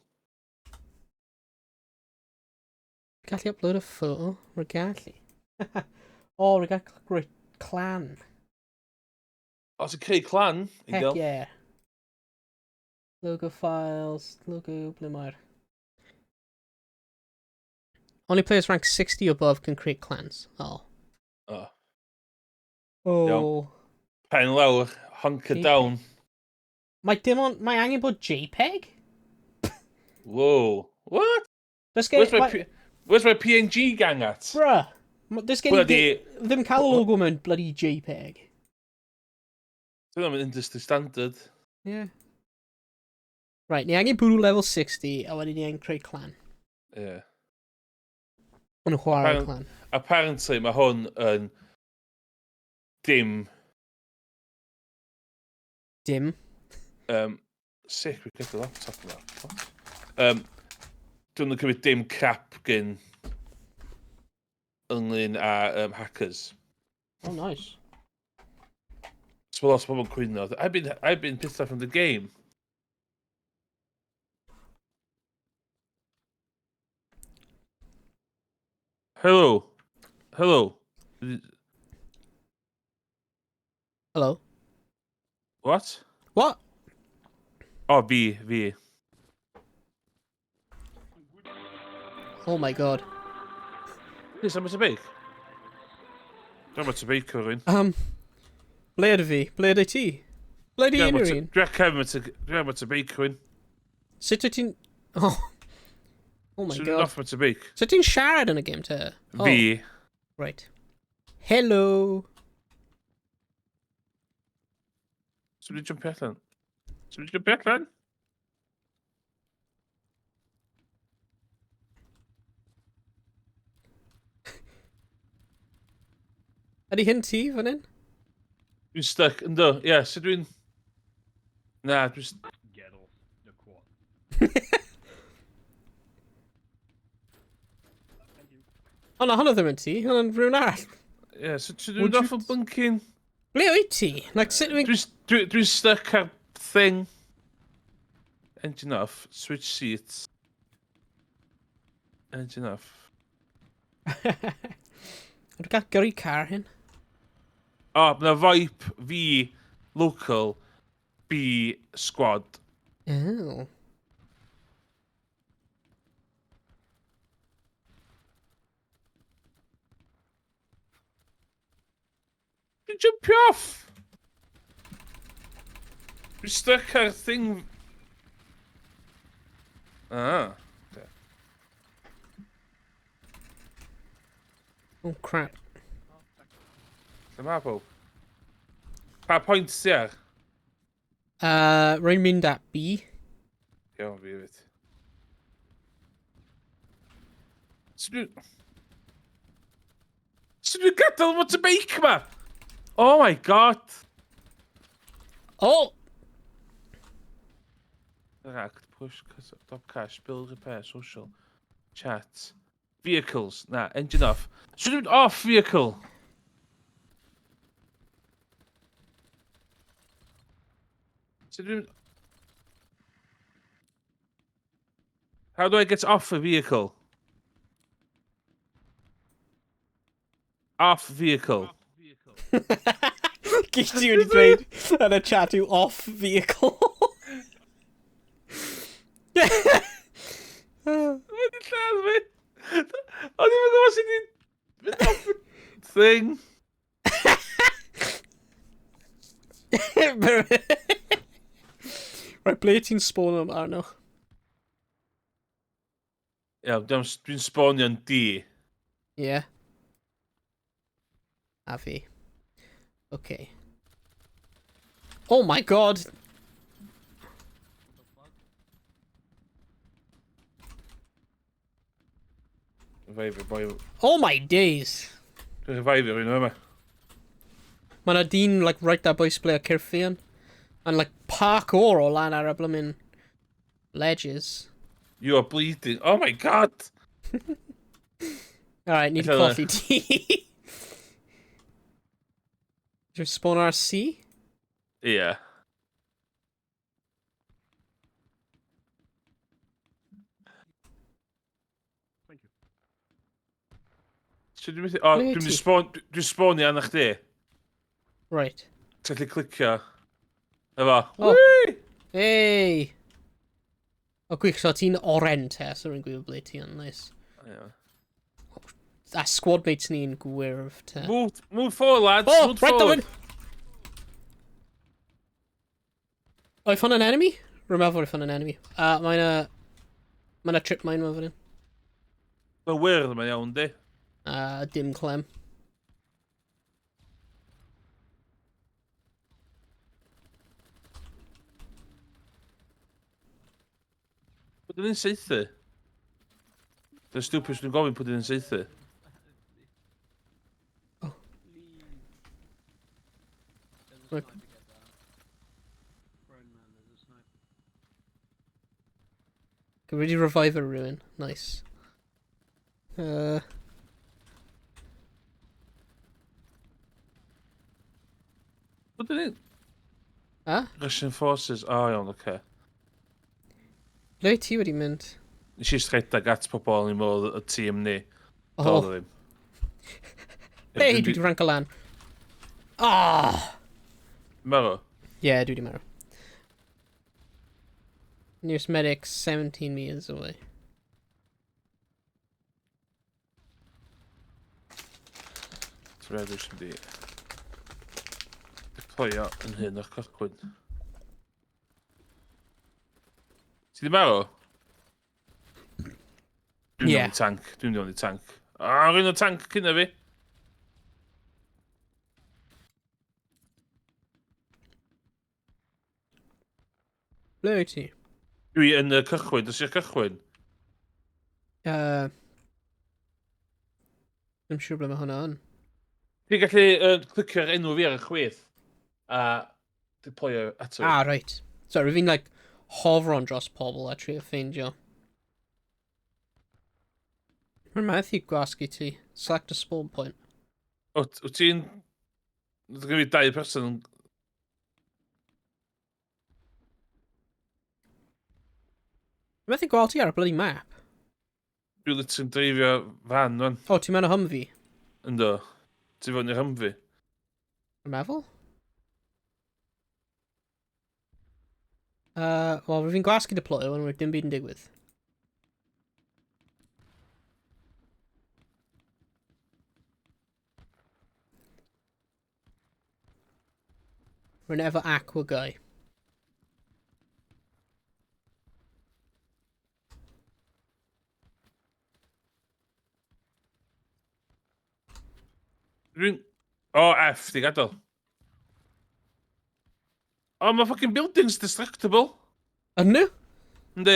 Gallu upload a photo? Rwy gallu. Oh, rwy gallu rhoi clan. O, ti'n creu clan? Heck Ideal. yeah. Logo files, logo, ble mae'r... Only players ranked 60 above can create clans. Oh. O. Oh. Pen lawr, hunker JPEG. Down. Mae dim ond... Mae angen bod JPEG? Whoa. What? Does gen Where's my, mae- P Where's my PNG gang at? Bruh. Does gen i Bloody... ddim cael y logo mewn bloody JPEG. Dwi'n yn industry standard. Yeah. Right, ni angen bwrw level 60, a wedyn ni angen creu clan. Yeah. Ond chwarae clan. Apparently mae hwn yn dim Dim. Sick, we get the laptop yma. What? Dwi'n yn cymryd dim crap gyn ynglyn â hackers. Oh, nice. So lot o bobl yn cwyno. I've been pissed off from the game. Hello. Hello. Hello. What? What? Oh, V, V. Oh my God. Yes, I'm at a bake. Dwi'n at a bake rhywun. Ble ydw fi? Ble ydw ti? Ble di unrhyw un? Dwi'n cefn Dwi'n at y beic, rwy'n. Sut wyt ti'n... Oh. Oh my Sut god. Off at y beic. Sut ti'n siarad yn y game te? Oh. Fi. Right. Hello. Sut dwi'n jumpio allan? Sut dwi'n jumpio allan? Ydy hyn ti fan hyn? Dwi'n stuck, ynddo. Ie, yeah, sut dwi'n... Na, dwi'n... Get off the quad. O na, hwnna ddim yn ti, hwnna'n rhywun arall. Ie, yeah, sut dwi'n off o bunking? Ble wyt ti? Like, sut dwi'n... Dwi'n dwi stuck ar thing. Engine off, switch seats. Engine off. Dwi'n cael gyrru car hyn. O, oh, mae Vipe V local B squad. Oh. Dwi'n jumpio off! Dwi'n stuck ar thing... Ah. Okay. Oh crap. Lle mae pob? Pa pwynt ti ar? Rwy'n mynd at B. Iawn, fi hefyd. Sut dwi'n... Sut dwi'n gadael motorbike ma? Oh my god! Oh! React, push, cut, top cash, build, repair, social, chat, vehicles, na, engine off. Sut dwi'n off vehicle? Sut dwi'n... How do I get off a vehicle? Off vehicle. Gyd ti wedi dweud yn y chat yw off vehicle. Wedi lladd fi. O'n i'n gwybod sut i mynd off y thing. Right, ble ti'n spawn am arno? Iawn, dwi'n spawnio'n D. Yeah. A fi. Okay. Oh my god! Revive boi. Oh my days! Dwi'n revive rhywun yma. Mae yna dyn, like, right ar bwys ble o Cyrffion. And, like, parkour o lan ar y blymyn ledges. You are bleeding. Oh my god! Alright, ni di Ella- colli ti. Dwi'n spawn ar C? Ie. Thank you. So dwi'n methu... O, Ble dwi'n ti? spawn... Dwi'n spawnio arna chdi. Right. Ti'n gallu clicio. Efo. Oh. Whee! Hey! O gwych, so ti'n oren te, so rwy'n gwybod ble ti yn, nice. Ie. A squad mates ni'n gwyrdd te. Move, move forward, lads. Oh, move right forward. down! Oes hwn yn enemy? Rwy'n meddwl oedd hwn yn enemy. Mae'n a... Mae'n a trip mine fan hyn. Mae wyrdd yma iawn, di. Dim clem. Pwy dyn ni'n saethu? Dyna stupid dwi'n gofyn pwy dyn ni'n saethu. Oh. There's a Right. sniper get down. Grown man, there's a sniper. Can really revive a ruin. Nice. Pwy dyn ni'n... Ah? Russian forces. O, oh, iawn, oce. Okay. Ble ti wedi mynd? Nes i rhedeg at pobl yn meddwl y tîm ni. Oh. Doedd o ddim. Hey, dwi wedi ranko lan. Ah! Marw? Yeah, dwi wedi marw. Nearest medic, 17 meters away. Ti'n rhaid i di deployo yn hyn o'r cychwyn. Ti di marw? Dwi'n Ie. mynd i tank. Dwi'n mynd i tank. Ah, rwy'n o tank cyn fi. Ble wyt ti? Dwi yn y cychwyn, dos i'r cychwyn. Ddim siŵr ble mae hwnna yn. Ti'n gallu clicio'r enw fi ar y chwith a deployo ato. Ah, right. Sorry, fi'n like hofron dros pobl a trio ffeindio. Mae'n methu gwasgu ti. Select a spawn point. O, wyt ti'n... Dwi'n gyda fi dau person yn... Mae'n methu gweld ti ar y bloody map. Dwi'n literally'n dreifio fan, fan. O, ti'n mewn o Humvee? Ynddo. Ti'n fewn i'r Humvee. Dwi'n meddwl? Wel, fi'n gwasgu deploy, ond mae dim byd yn digwydd. Rwy'n efo aqua guy. Dwi'n... O, F, di gadael. O, mae fucking buildings destructible. Ydyn nhw? Yndi.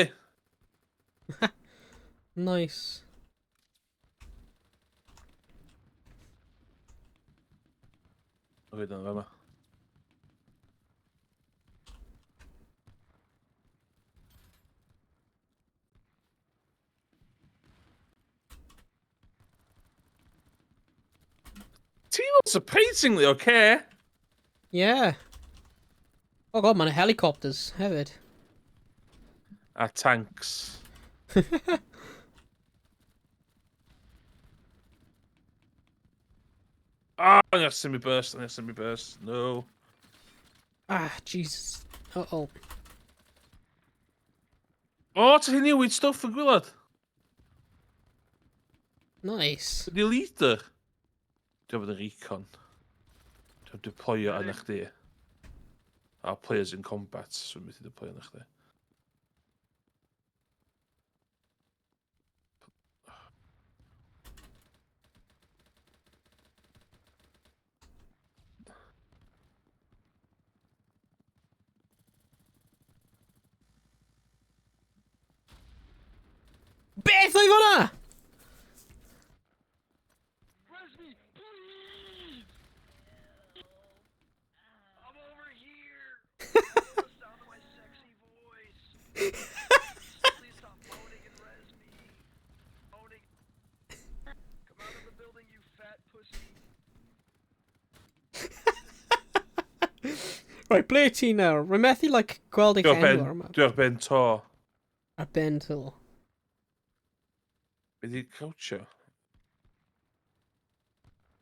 Nice. O, fi dyna fama. Ti'n surprisingly okay. Yeah. Oh god, mae'n helicopters hefyd. A tanks. Oh, I'm gonna semi burst, I'm gonna semi burst. No. Ah, Jesus. Uh-oh. O, ti'n newid stwff yn gwylod. Nice. Ydy leader. Dwi'n bod yn recon. Dwi'n deployo arna chdi. A players in combat, so dwi'n methu deployo arna chdi. Beth oedd hwnna? Res me, please! I'm over here! The sound of my sexy voice! Please stop moaning and res me! Moaning. Come out of the building, you fat pussy! Right, ble ti nawr? Rwy'n methu, like, gweld eich Dwi ar enw ben, ar y map. dwi ar ben to. Ar ben to. Be di crouchio?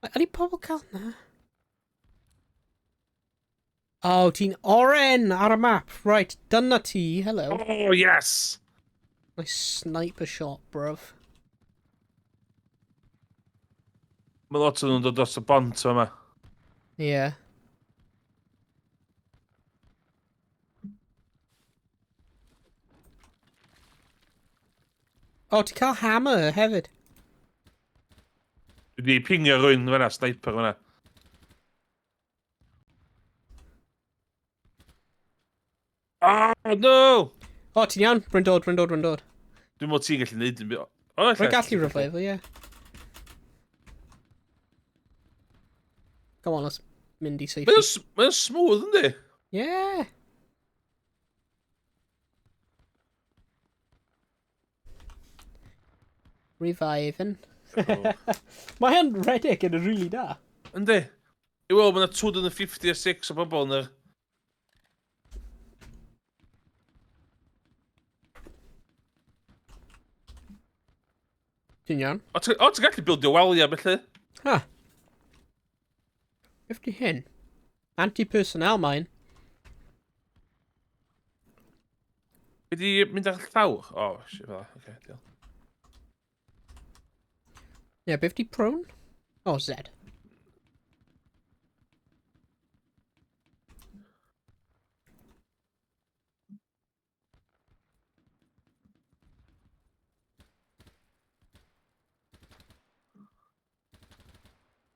Ydy pobl cael na? Oh, ti'n oren ar y map. Right, dyna ti. Hello. Oh, yes! Nice sniper shot, bruv. Mae lot o'n nhw'n dod dros y bont yma. Yeah. Oh, ti'n cael hammer hefyd. Dwi wedi pingio rhywun fan'na, sniper fan'na. Oh, no! Oh, ti'n iawn? Rwy'n dod, rwy'n dod, rwy'n dod. Dwi'n meddwl ti'n gallu neud yn byd. O, alla. Rwy'n gallu revival, yeah. Come on, let's mynd i safety. Mae o'n smooth, yndi? Yeah. Reviving. Oh. Mae hyn redeg yn really da. Yndi? I weld, mae yna 256 o bobl yn yr... Ti'n iawn? O, ti'n gallu bildio waliau, felly? Ha. Beth di hyn? Anti-personnel mine. Be di mynd ar llawr? O, shit, fel Oce, diolch. Yeah, beth di prone? Oh, Z.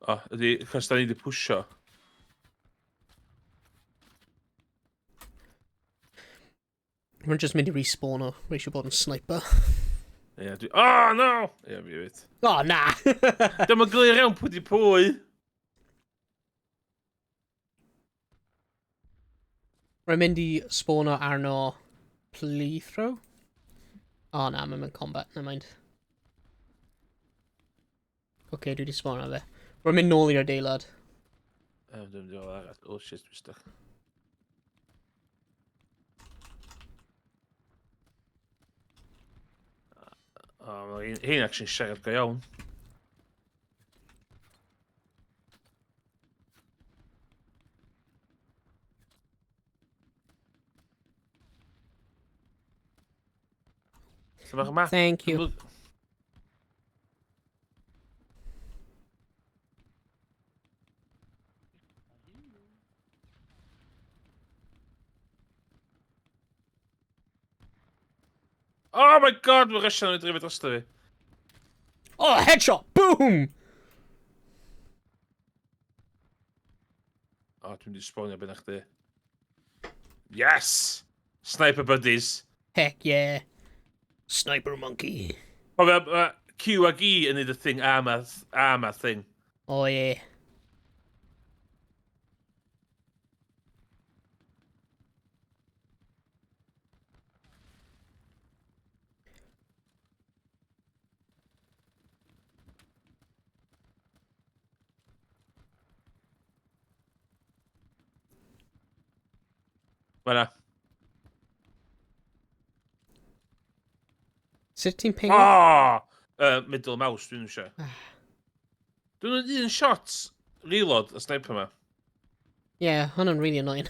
O, ydy, cos da ni wedi pwysio. Mae'n just mynd i respawn o. Mae eisiau bod yn sniper. Ie, yeah, dwi... Oh, no! Ie, yeah, fi hefyd. Oh, na! Dyma glir iawn pwy di pwy. Rwy'n mynd i spawno arno Plethro. O oh, na, mae'n mynd combat, never mind. Oce, okay, dwi wedi spawno fe. Rwy'n mynd nôl i'r adeilad. Dwi'n mynd i ôl arall. Oh shit, dwi'n stuck. Oh, mae hyn actually'n siarad go iawn. Lle mae'r map? Thank you. Oh my god, mae Russian yn drifio drosto fi. Oh, headshot! Boom! Oh, dwi'n di spawnio ben chdi. Yes! Sniper buddies. Heck yeah. Sniper monkey. O, mae ma Q ag E yn neud y thing armor thing. Oh yeah. Fan'na. Sut ti'n pingo? Oh! Middle mouse dwi'n eisiau. Dwi'n un shot reload y sniper ma. Yeah, hwnna'n really annoying.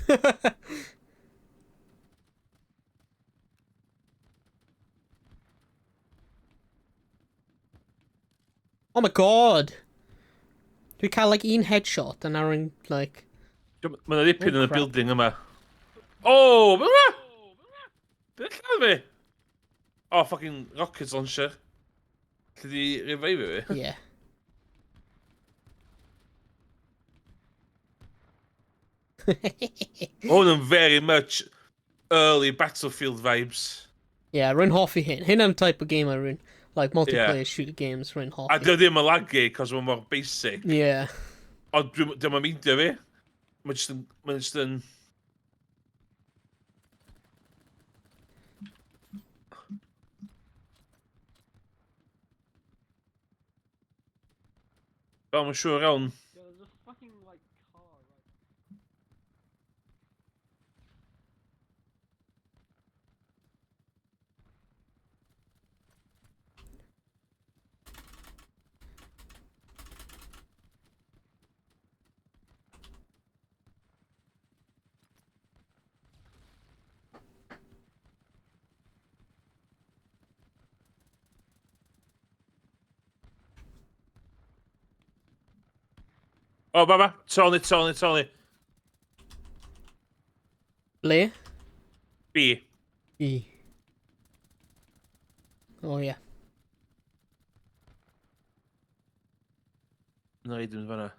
Oh my god! Dwi'n cael like un headshot a nawr yn like... Mae yna ddipyn Oh, yn y crap. building yma. Oh, be yma? Beth lladd fi? Oh, fucking rocket launcher. Lle di revive fi? Yeah. Hwn yn very much early Battlefield vibes. Yeah, rwy'n hoffi hyn. Hyn am type o game a rwy'n... Like, multiplayer Yeah. shooter games, rwy'n A hoffi. dio ddim yn lagu, cos mae'n mor basic. Yeah. Ond dwi'n meindio fi. Mae'n just yn... Mae'n just yn... Wel, mae'n siŵr iawn. Yeah, there's a fucking like car right. O, baba, Tony, Tony, Tony. Ble? B. E. Oh, yeah. Na i ddim fan'na.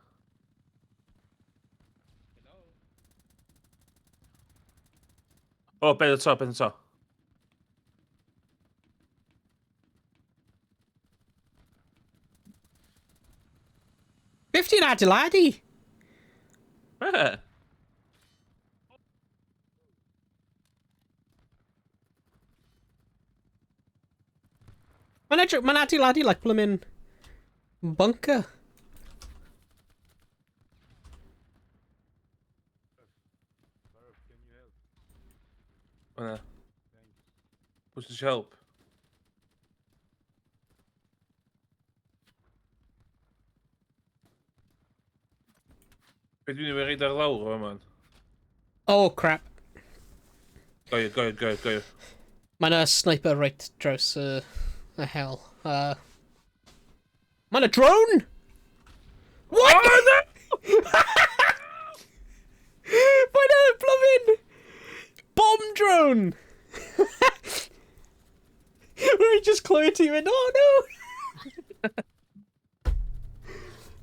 O, ben y to, ben y to. 15 adeiladu! Be? Mae'n edrych, mae'n adeiladu like bloomin' bunker. Fan'na. Pwy sy'n help? Be dwi'n ei reid ar lawr o man? Oh, crap. Go you, go you, go you, go you. Mae'n a sniper right draws y hell. Mae'n a drone! What? Oh, no! Mae'n a bloomin' bomb drone! Rwy'n just clywed ti mynd, oh no!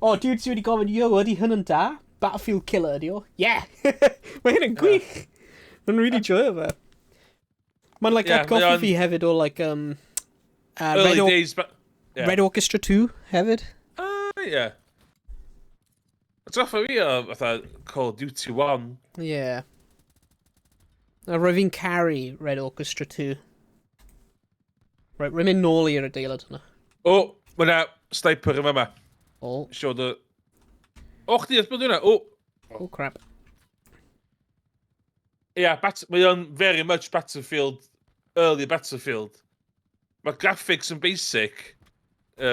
O, oh, dude sydd wedi gofyn, yo, ydy hyn yn da? Battlefield Killer ydy o. Yeah! Mae hyn yn gwych! Mae'n really joio fe. Mae'n like, yeah, atgoffa fi hefyd o like, Early Red, days, but... Yeah. Red Orchestra 2 hefyd. Ah, uh, yeah. Atgoffa fi o fatha Call of Duty 1. Yeah. A rwy fi'n caru Red Orchestra 2. Right, rwy'n mynd nôl i'r adeilad hwnna. O, oh, mae yna sniper yma yma. O. Oh. Sio dy... O, chdi, oedd bod hwnna? O. Oh, crap. Ia, yeah, mae o'n very much Battlefield, early Battlefield. Mae graphics yn basic. Y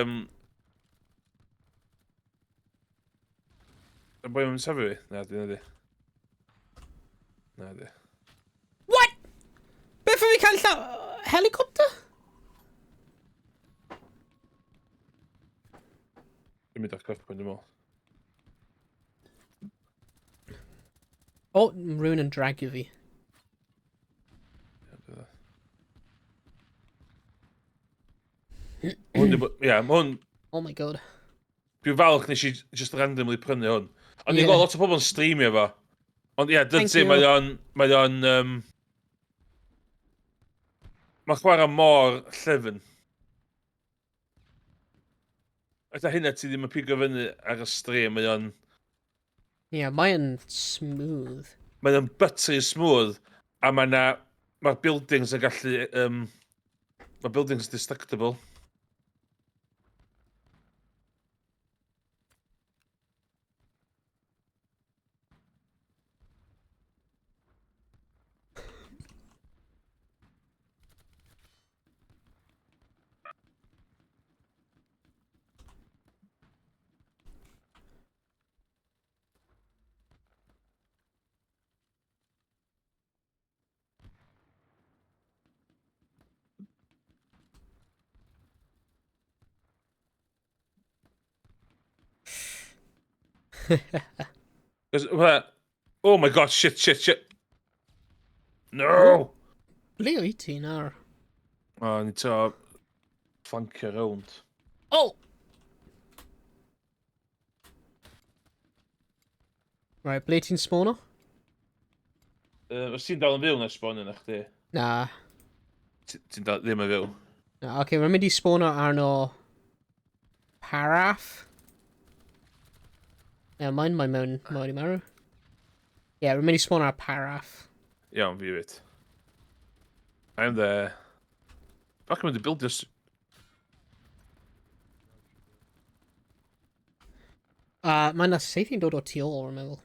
boi mae'n safio fi? Na, di, na di. Na di. What? Beth fi cael llaw... Helicopter? Dwi'n mynd o'r cychwyn, dwi'n meddwl. O, oh, rhywun yn dragio fi. Hwn, ie, mae hwn... Oh my god. Dwi'n falch nes i just randomly prynu hwn. Ond yeah. Gweld lot o pobl yn streamio fo. Ond ie, yeah, dyna ti, mae o'n... Mae o'n... Mae'n chwarae mor llyfn. Eitha hynna ti ddim yn pigo fyny ar y stream, mae o'n... Ie, yeah, mae o'n smooth. Mae o'n buttery smooth, a mae na... Mae'r buildings yn gallu... Mae buildings destructible. Oh my god, shit, shit, shit. No! Ble wyt ti nawr? O, ni to flancio rownd. Oh! Right, ble ti'n spawno? Os ti'n dal yn fyw na spawn yna chdi? Na. Ti'n dal ddim yn fyw? Na, oce, okay, rwy'n mynd i spawno arno Paraff. Never mind, mae mewn, mae wedi marw. Ie, yeah, rwy'n mynd i spawno ar Paraff. Iawn, fi fyd. I'm there. Fuck, mynd i bildio... Mae yna saethu'n dod o tu ôl, rwy'n meddwl.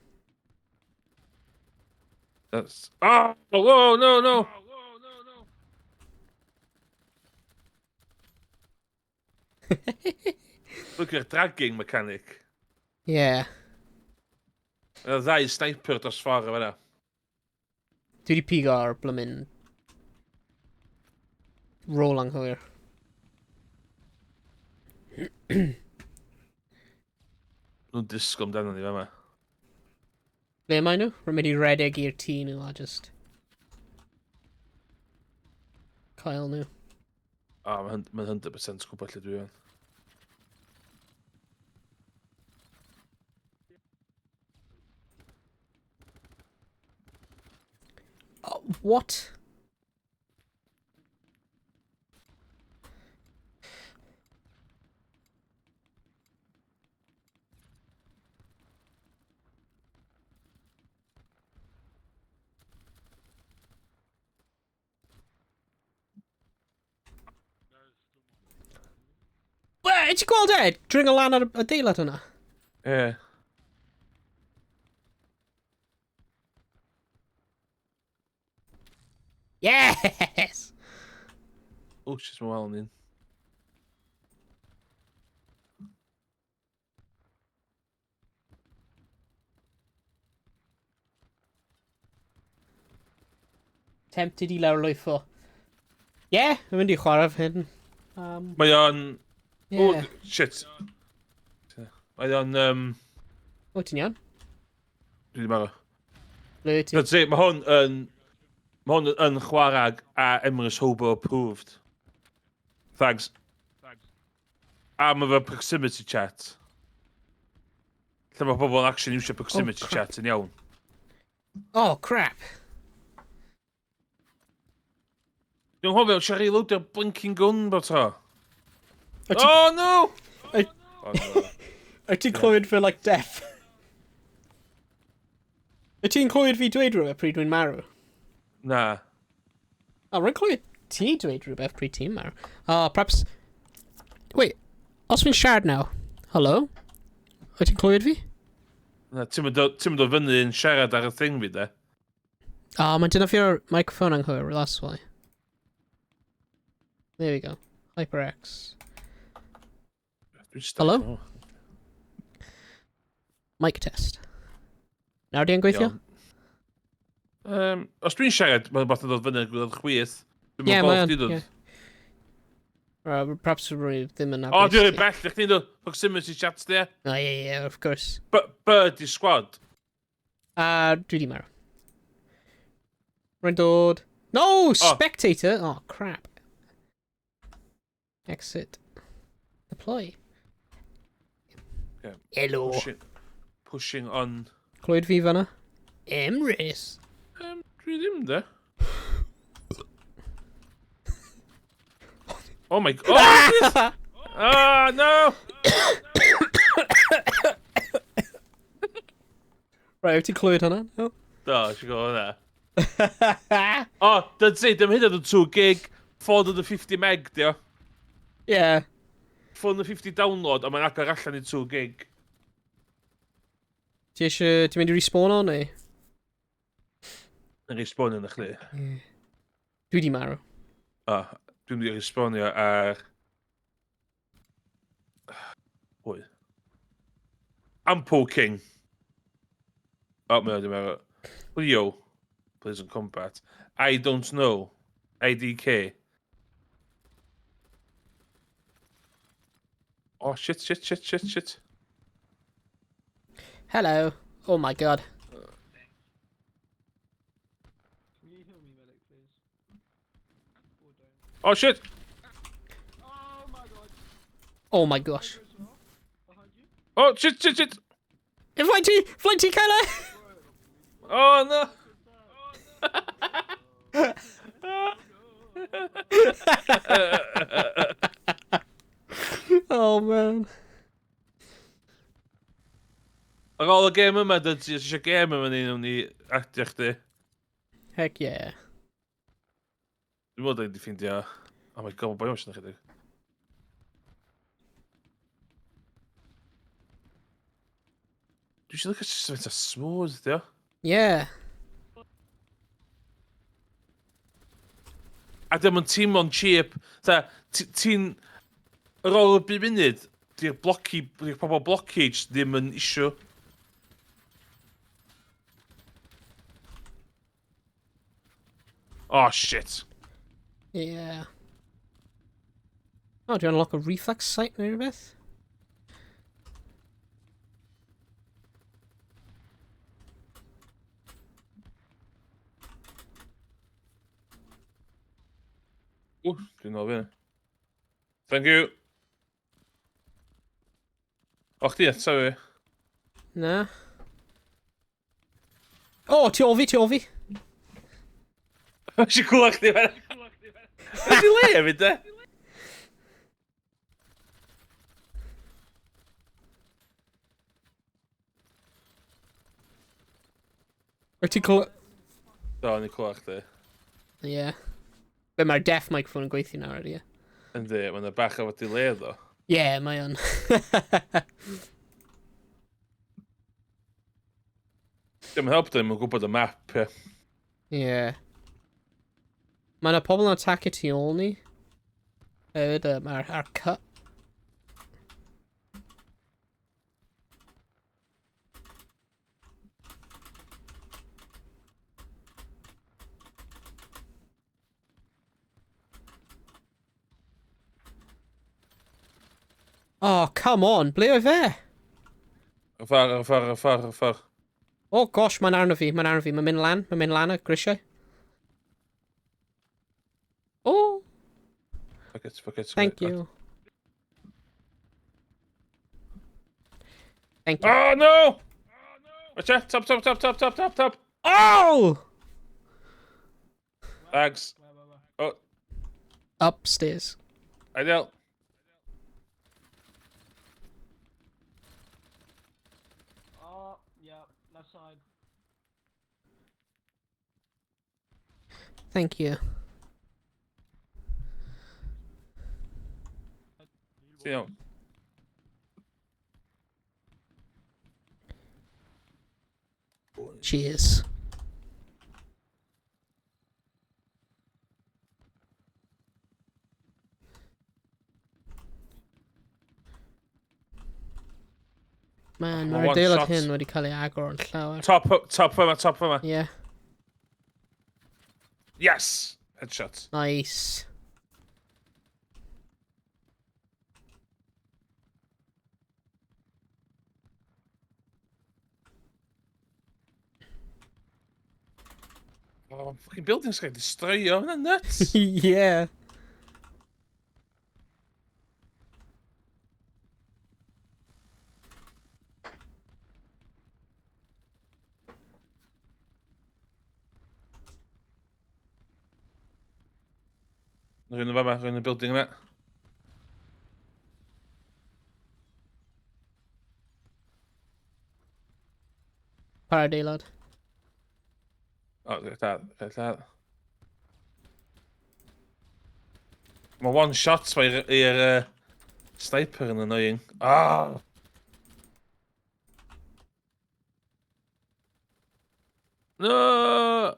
That's... Oh! Whoa, no, no! Look at dragging mechanic. Yeah. Yna ddau sniper dros ffordd o fan'na. Dwi wedi pigo ar blymyn rôl anghywir. Nhw'n disgwyl amdano ni fama. Ble mae nhw? Rwy'n mynd i redeg i'r tŷ nhw a just... cael nhw. O, oh, mae'n 100% gwybod lle dwi fan. Oh, what? Be, ti'n gweld e? Dringo lan ar y adeilad hwnna? Ie. Yeah. Yes! Oh, shit, mae'n wal yn un. Tempted i lawrlwytho. Ie, yeah, yn mynd i chwarae hyn. Mae o'n... Yeah. Oh, shit. Mae o'n... O, ti'n iawn? Dwi wedi marw. Ble ti? Mae hwn yn... Mae hwn yn chwarae a Emrys Hobo approved. Thanks. A mae fe proximity chat. Lle mae pobl yn actually iwsio proximity Oh, crap. chat yn iawn. Oh, crap. Dwi'n hofio, eisiau reloadio blinking gun bod to. Wyt ti- Oh no! Oh, no. Wyt ti'n clywed fy, like, death? Wyt ti'n clywed fi dweud rhywbeth pryd dwi'n marw? Na. O, rwy'n clywed ti dweud rhywbeth pryd ti'n marw. Oh, perhaps... Wait, os fi'n siarad nawr? Hello? Wyt ti'n clywed fi? Na, ti'n mynd dod fyny yn siarad ar y thing fi, de. Oh, mae'n defnyddio'r microphone anghywir, that's why. There we go. HyperX. Dwi'n stuck Hello? now. Mic test. Nawr di yn gweithio? Iawn. Os dwi'n siarad, mae'n beth yn dod fyny gwylod chwith. Dwi'n Ie, meddwl mae bod o'n, chdi dod. ie. Right, perhaps rwy ddim yn O, nabod dwi'n ti. rhoi bell i chdi dod. Proximity chat, di. Oh, yeah, yeah, of course. Birdie squad. A dwi di marw. Rwy'n dod... No! Spectator! Oh, crap. Exit. Deploy. Okay. Hello. Pushing on. Clywed fi fanna? Emrys. Dwi ddim, de. Oh my... Oh! Ah, no! Right, wyt ti'n clywed hwnna? No? Do, eisiau gwybod hwnna. Oh, that's it, dim hyd yn 2 gig, 450 meg, di o. Yeah. 450 download, a mae'n agor allan i 2 gig. Ti eisiau... Ti'n mynd i respawn o, neu? Yn respawnio yn y chdi. Yeah. Dwi di marw. O, dwi'n mynd i respawnio ar... Pwy? Ampo King. O, mae o di marw. Leo. Plays in combat. I don't know. IDK. Oh, shit, shit, shit, shit, shit. Hello. Oh my god. Can you heal me, medic, please? Or don't. Oh, shit! Oh my god. Oh my gosh. As well. Behind you. Oh, shit, shit, shit! Flying T! Flying T, Kylo! Oh, no! Oh man. Ar ôl y gêm yma, dyd ti eisiau gêm yma ni, nawn ni adio chdi. Heck yeah. Dwi'n meddwl wedi ffeindio... Oh my god, mae boi eisiau chydig. Dwi eisiau licio jyst faint o smooth, dio. Yeah. A dim yn teimlo'n cheap. Ta, ti'n... Ar ôl y 5 munud, di'r blocky, di'r pobl blockage ddim yn issue. Oh, shit. Yeah. Oh, do you unlock a reflex sight neu rhywbeth? Ww, dwi'n nôl fi. Thank you. O, chdi eto fi. Na. Oh, tu ôl fi, tu ôl fi. Eisiau clywed chdi fan. Ydy le hefyd, de? Wyt ti'n clywed... Do, ni clywed chdi. Yeah. Be mae'r deaf microphone yn gweithio nawr, ydy e? Yndi, mae'n bach o delay, ddo. Yeah, mae o'n. Dim yn help ddim yn gwybod y map, ie. Yeah. Mae yna pobl yn attackio tu ôl ni. Hefyd, mae'r ar cut. Oh, come on, ble oedd fe? Y ffordd, y ffordd, y ffordd, y ffordd. Oh gosh, mae'n arno fi, mae'n arno fi, mae'n mynd lan, mae'n mynd lan y grisiau. Oh, Fuck it, fuck it. thank you. Thank you. Oh, no! Watch out, top, top, top, top, top, top, top. Oh! Bags. Oh. Upstairs. Ideal. Oh, yeah, left side. Thank you. Ti'n iawn? Cheers. Man, Ma' mae'r one adeilad shot. hyn wedi cael ei agor yn llawer. Top, top yma, top yma. Yeah, Yes! Headshot. nice. Oh, fucking buildings gael destroyo, hwnna'n nuts. Yeah. Rwy'n y fama, rwy'n y building yna. Pa adeilad? O, lladd, lladd, lladd. Mae one shot mae i'r sniper yn annoying. Ah! No!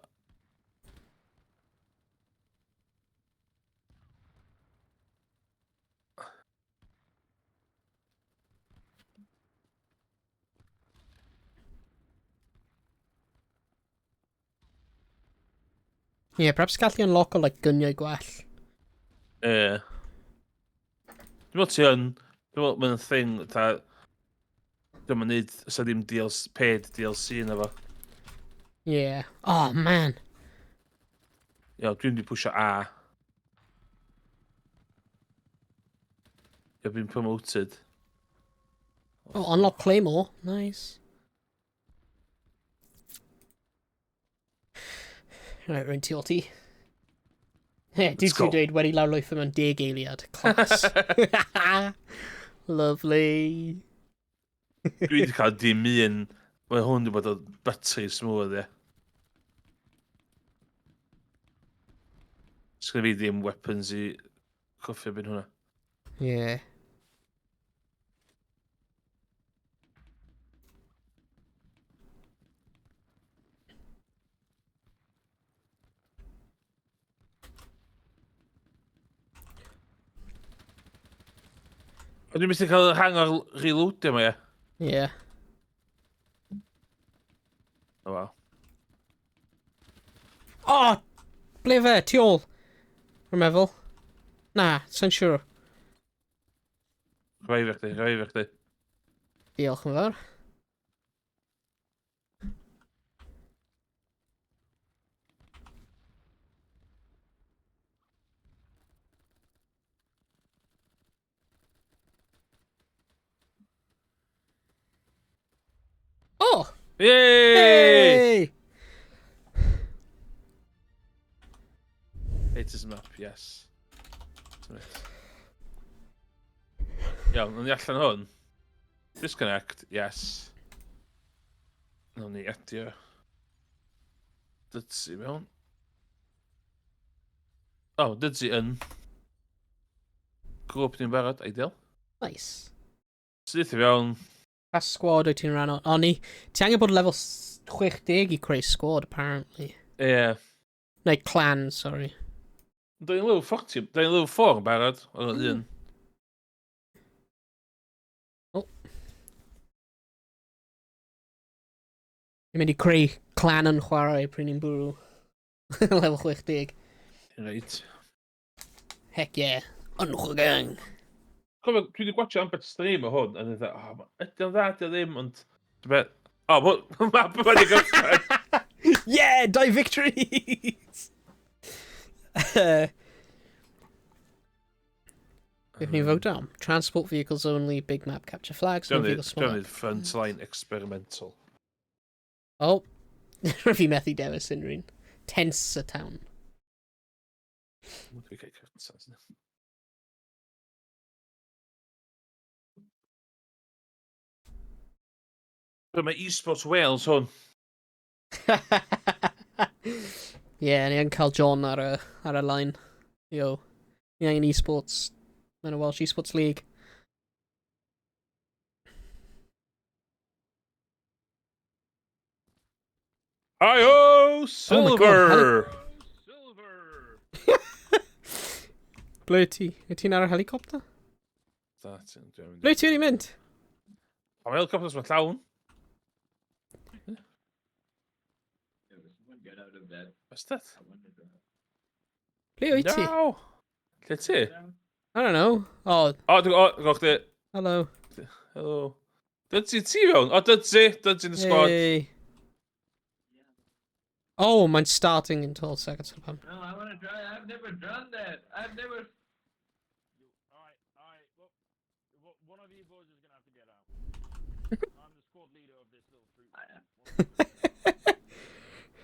Yeah, perhaps gallu unlock o like gyniau gwell. Ie. Yeah. Dwi'n meddwl ti yn... Dwi'n meddwl mae'n thing, ta... Dwi'n meddwl neud, sa ddim DLC, paid DLC yna fo. Yeah. Oh, man. Ie, dwi'n di pwysio A. You've been promoted. Oh, unlock Claymore. Nice. Right, rwy'n tu ôl ti. He, Let's dwi'n go. dweud wedi lawrlwytho mewn 10 eiliad. Class. Lovely. Dwi wedi cael dim un. Mae hwn wedi bod yn buttery smooth, ie. Sgynna fi ddim weapons i cwffio byn hwnna. Yeah. Ond dwi'n methu cael rhan o'r reloadio yma, ie. Yeah. Oh, wow. Oh! Ble fe? Tu ôl? Rwy'n meddwl. Na, sa'n siŵr. Rhai fi chdi, rhai fi chdi. Diolch yn fawr. Oh! Yay! Hey! Haters map, yes. Submit. Iawn, nawn ni allan hwn. Disconnect, yes. Nawn ni adio. Dydsi mewn. Oh, dydsi yn. Grwp ni'n barod, ideal. Nice. Syth i fewn. Pa squad wyt ti'n rhan o? O, ni... Ti angen bod level 60 i creu squad, apparently. Ie. Yeah. Neu clan, sorry. Dwi'n level 40, dwi'n level 4 yn barod. Oedd un. Oh. Ni'n mynd i creu clan yn chwarae pryd ni'n bwrw. Level 60. Reit. Heck yeah. Unwch gang. Cofio, dwi wedi gwachio ambell stream o hwn, a dwi'n dweud, oh, ydy o'n dda, ydy o ddim, ond... Dwi'n meddwl, o, oh, map yma di gorffen. Yeah, dau victories! Beth ni'n vote am? Transport vehicles only, big map capture flags, no vehicle small Dwi'n frontline experimental. Oh, fi methu dewis unrhyw un. Tense Town. Mae eSports Wales hwn. Ie, yeah, ni yn cael John ar y, ar y line. Yo. Ni angen eSports. Mae'n y Welsh eSports League. Hi-ho, Silver! Oh Silver! Ble ti? Wyt ti'n ar y helicopter? Ble ti wedi mynd? Mae helicopters mae'n llawn. What's that? Ble wyt ti? No! Lle ti? I don't know. Oh. O, dwi'n o, gwch chi. Hello. Hello. Dydzi ti fewn? O, dydzi. Dydzi in the squad. Hey. Oh, mae'n starting in 12 seconds. No, I want to try. I've never done that. I've never... Alright, alright. Well, one of you boys is going to have to get out. I'm the squad leader of this little troop.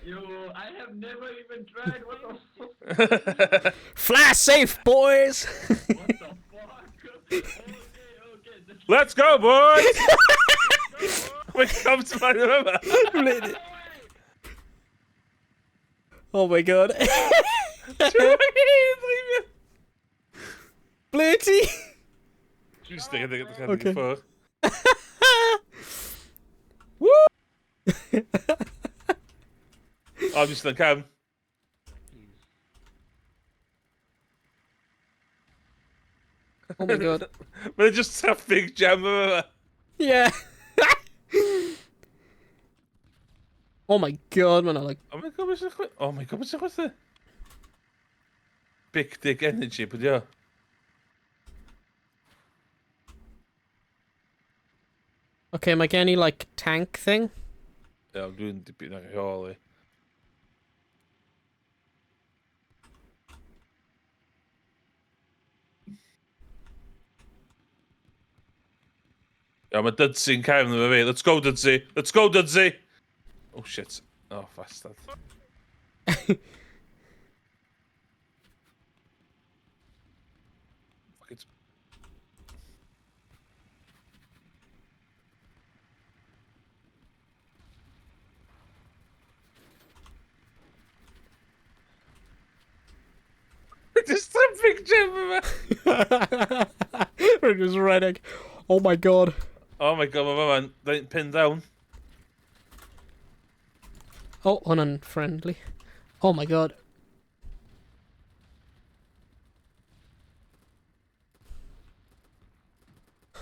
Yo, I have never even tried. What the fuck? Fly safe, boys! What the fuck? Okay, okay. Let's go, boys! We come to my remember. Oh my god. Ble ti? Dwi'n stick yn Okay. ffwrdd. O, dwi'n sydd yn cefn. Oh my god. Mae'n just traffic jam yma. Yeah. Oh my god, mae'n like... Oh my god, beth sy'n chwythu? Oh my god, beth sy'n chwythu? Big dick energy, pwy o? Okay, mae gen i like tank thing. Iawn, dwi'n dipyn ar ei hôl i. Iawn, mae Dudsy'n cefn efo fi. Let's go, Dudsy! Let's go, Dudsy! Oh, shit. Oh, bastard. Fuck it. Just traffic jam yma! We're just running. Oh my god. Oh my god, mae fama'n pinned down. Oh, hwnna'n friendly. Oh my god.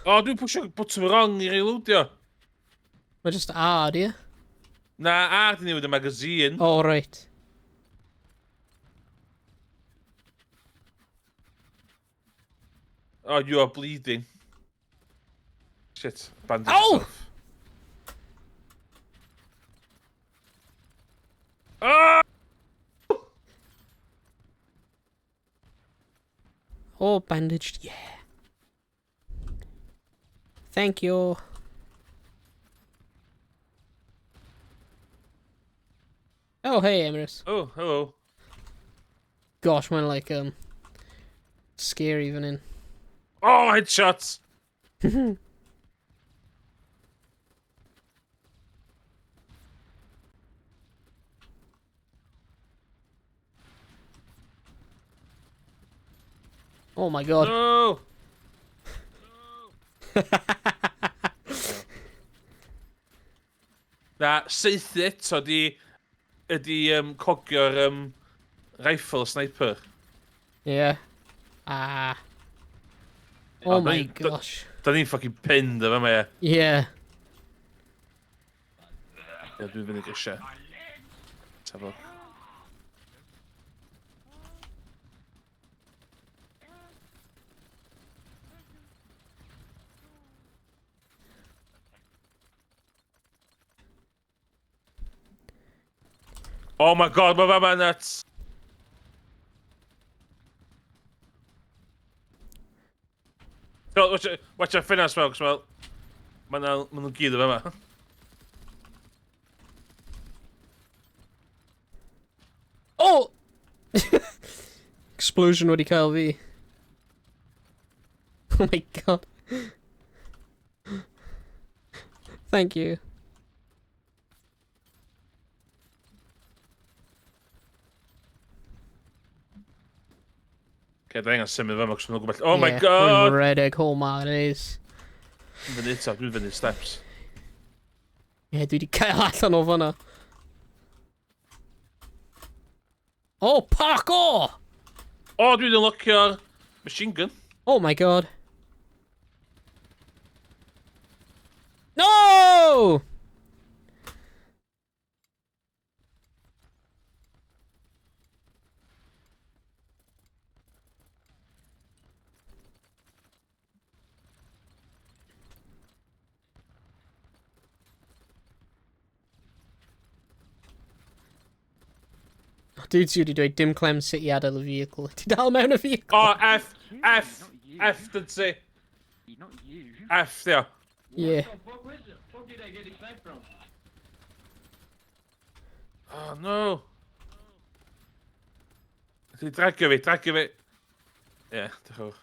O, oh, dwi'n pwysio botwm wrong i reloadio. Mae just A, di e? Na, A di newid y magazine. Oh, right. Oh, you are bleeding. Shit, bandage Ow! yourself. Ah! Oh, bandaged, yeah. Thank you. Oh, hey, Emrys. Oh, hello. Gosh, mae'n like, scary fan hyn. Oh, headshots! Oh my god. No! Na, saethu eto di, ydi cogio'r rifle sniper. Yeah. Ah. Oh Oh, my gosh. Da ni'n fucking pinned efo yma, ie. Yeah. Ie, dwi'n fynd i grisiau. Tafod. Oh my god, mae fama nuts! Watch, watch your ffenast fel, cos fel... Mae nhw'n gyd o fama. Oh! Explosion wedi cael fi. Oh my god. Thank you. Okay, da angen symud fama, cos maen nhw'n gwybod... Oh my Yeah, god! Rwy'n redeg home my days. Dwi'n fyny eto, dwi'n fyny steps. Ie, yeah, dwi wedi cael allan o fanna. Oh, parkour! O, oh, dwi wedi unlockio'r machine gun. Oh my god. No! Dude sy wedi dweud dim clem sut i adael y vehicle. Ti dal mewn y vehicle? O, oh, F, F, Not you. F, dyd si. Not you. F, dio. Yeah. What the fuck was it? Fuck did I get it back from? Oh, no. Di dragio fi, dragio fi. Ie, yeah, diolch yn fawr.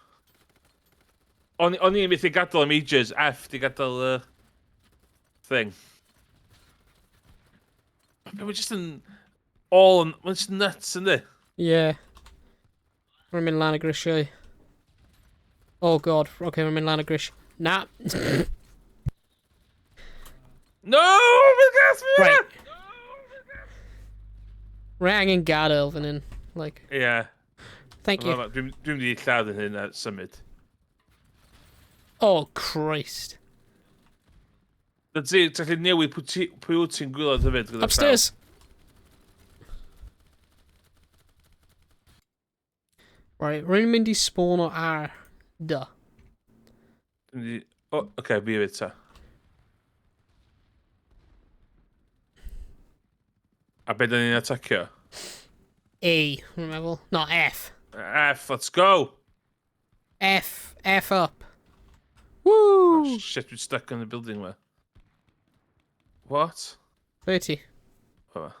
O'n i'n methu gadael am ages, F di gadael y thing. Mae'n just yn... All yn... Mae'n just nuts, yndi? Yeah. Rwy'n mynd lan y grisiau. Oh god, oce, okay, rwy'n mynd lan y grisiau. Na! No! Mae'n gas fi! Right. Rwy angen gadael fan hyn. Like, Ie. thank you. Dwi'n mynd i lladd yn hyn a symud. Oh, Christ. Dydy ti, ti'n gallu newid pwy wyt ti'n gwylod hefyd gyda Upstairs! Right, rwy'n mynd i spawn o ar. Duh. Dwi'n mynd i... O, oce, okay, fi hefyd ta. A be da ni'n atacio? A, rwy'n meddwl. No, F. F, let's go! F, F up. Woo! Oh, shit, dwi'n stuck in the building ma. What? Ble ti? O.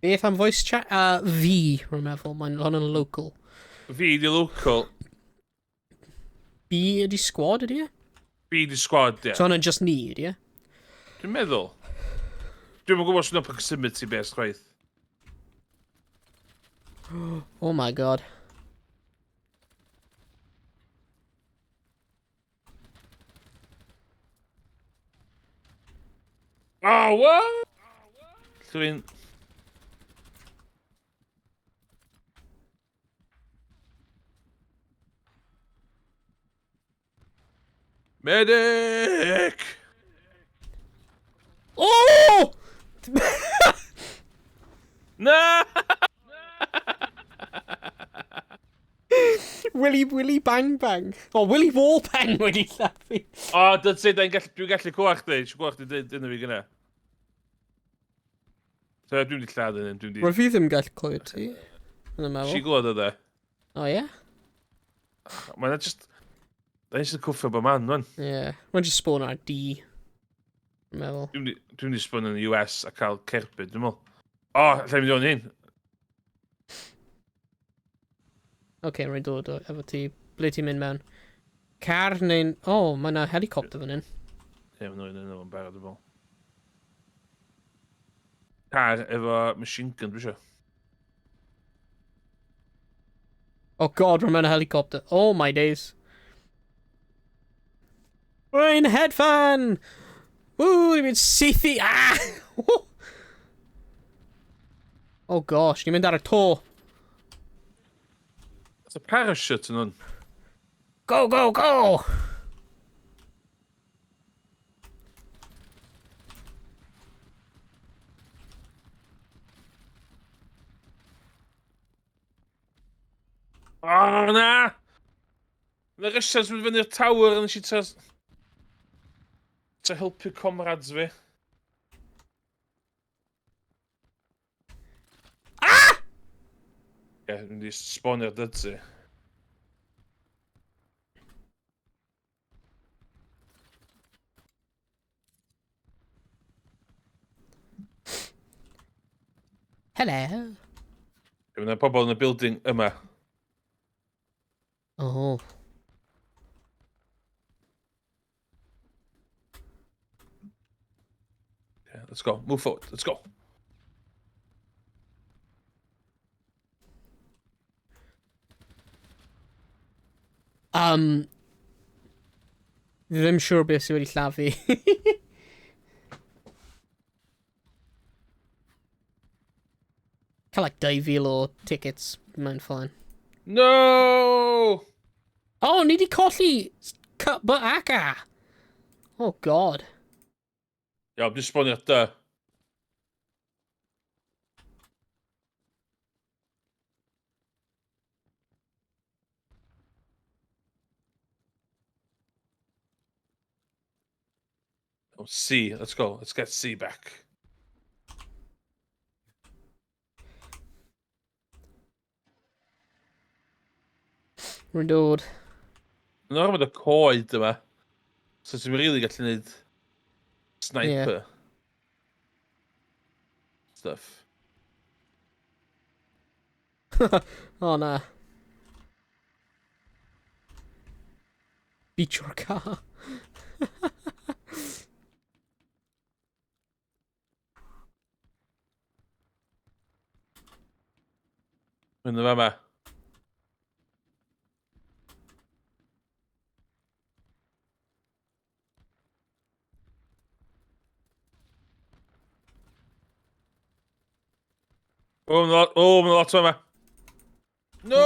Beth am voice chat? V, rwy'n meddwl. Mae'n hwn yn local. V di local. B ydi squad, ydi e? B di squad, ie. So hwnna'n just ni, ydi e? Dwi'n meddwl. Dwi'm yn gwybod os yna proximity based chwaith. Oh my god. Oh, what? Dwi'n... Medic! Oh! Na! Willy Willy Bang Bang. Oh, Willy Wall Bang wedi llafu. O, oh, dyn ti, dwi'n gallu, dwi'n gallu clywed chdi. Dwi'n clywed chdi dweud yna fi gyna. So, dwi'n wedi lladd yn hyn, dwi'n di... Rwy fi ddim gallu clywed ti. Yn y Si meddwl. glywed o de. Oh, yeah? Mae'n just... Da ni'n sy'n cwffio bod man, man. Yeah. Mae'n just spawn ar D. Dwi'n meddwl. Dwi'n di spawn yn y US a cael cerbyd, dwi'n meddwl. O, oh, lle mynd o'n hyn? Oce, okay, rwy'n dod o efo ti. Ble ti'n mynd mewn? Car neu'n... Oh, mae yna helicopter fan hyn. Ie, maen nhw'n yna fo'n barod, dwi'n meddwl. Car efo machine gun, dwi eisiau. Oh god, rwy'n mewn a helicopter. Oh my days. Rwy'n hedfan! Woo, ni'n mynd syth i... Ah! Oh gosh, ni'n mynd ar y to. It's a parachute yn hwn. Go, go, go! O, na! Mae'r Russians mynd fyny'r tower a nes i ta helpu comrades fi. Ah! Ie, dwi'n mynd i spawnio'r dydsi. Hello. Mae yna pobl yn y building yma. Oh. Yeah, let's go. Move forward. Let's go. Ddim siŵr beth sydd wedi llafu. Cael like 2,000 o tickets mewn fine. No! Oh, ni di colli Cut But Aka! Oh god. Iawn, dwi'n sbonio dy. Oh, C, let's go. Let's get C back. Rwy'n dod. Yn orfod y coed yma. So ti'n rili gallu gwneud sniper. Yeah. Stuff. Oh na. Beat your car. Mynd yn fama. O, mae'n lot, o, mae'n lot yma. No!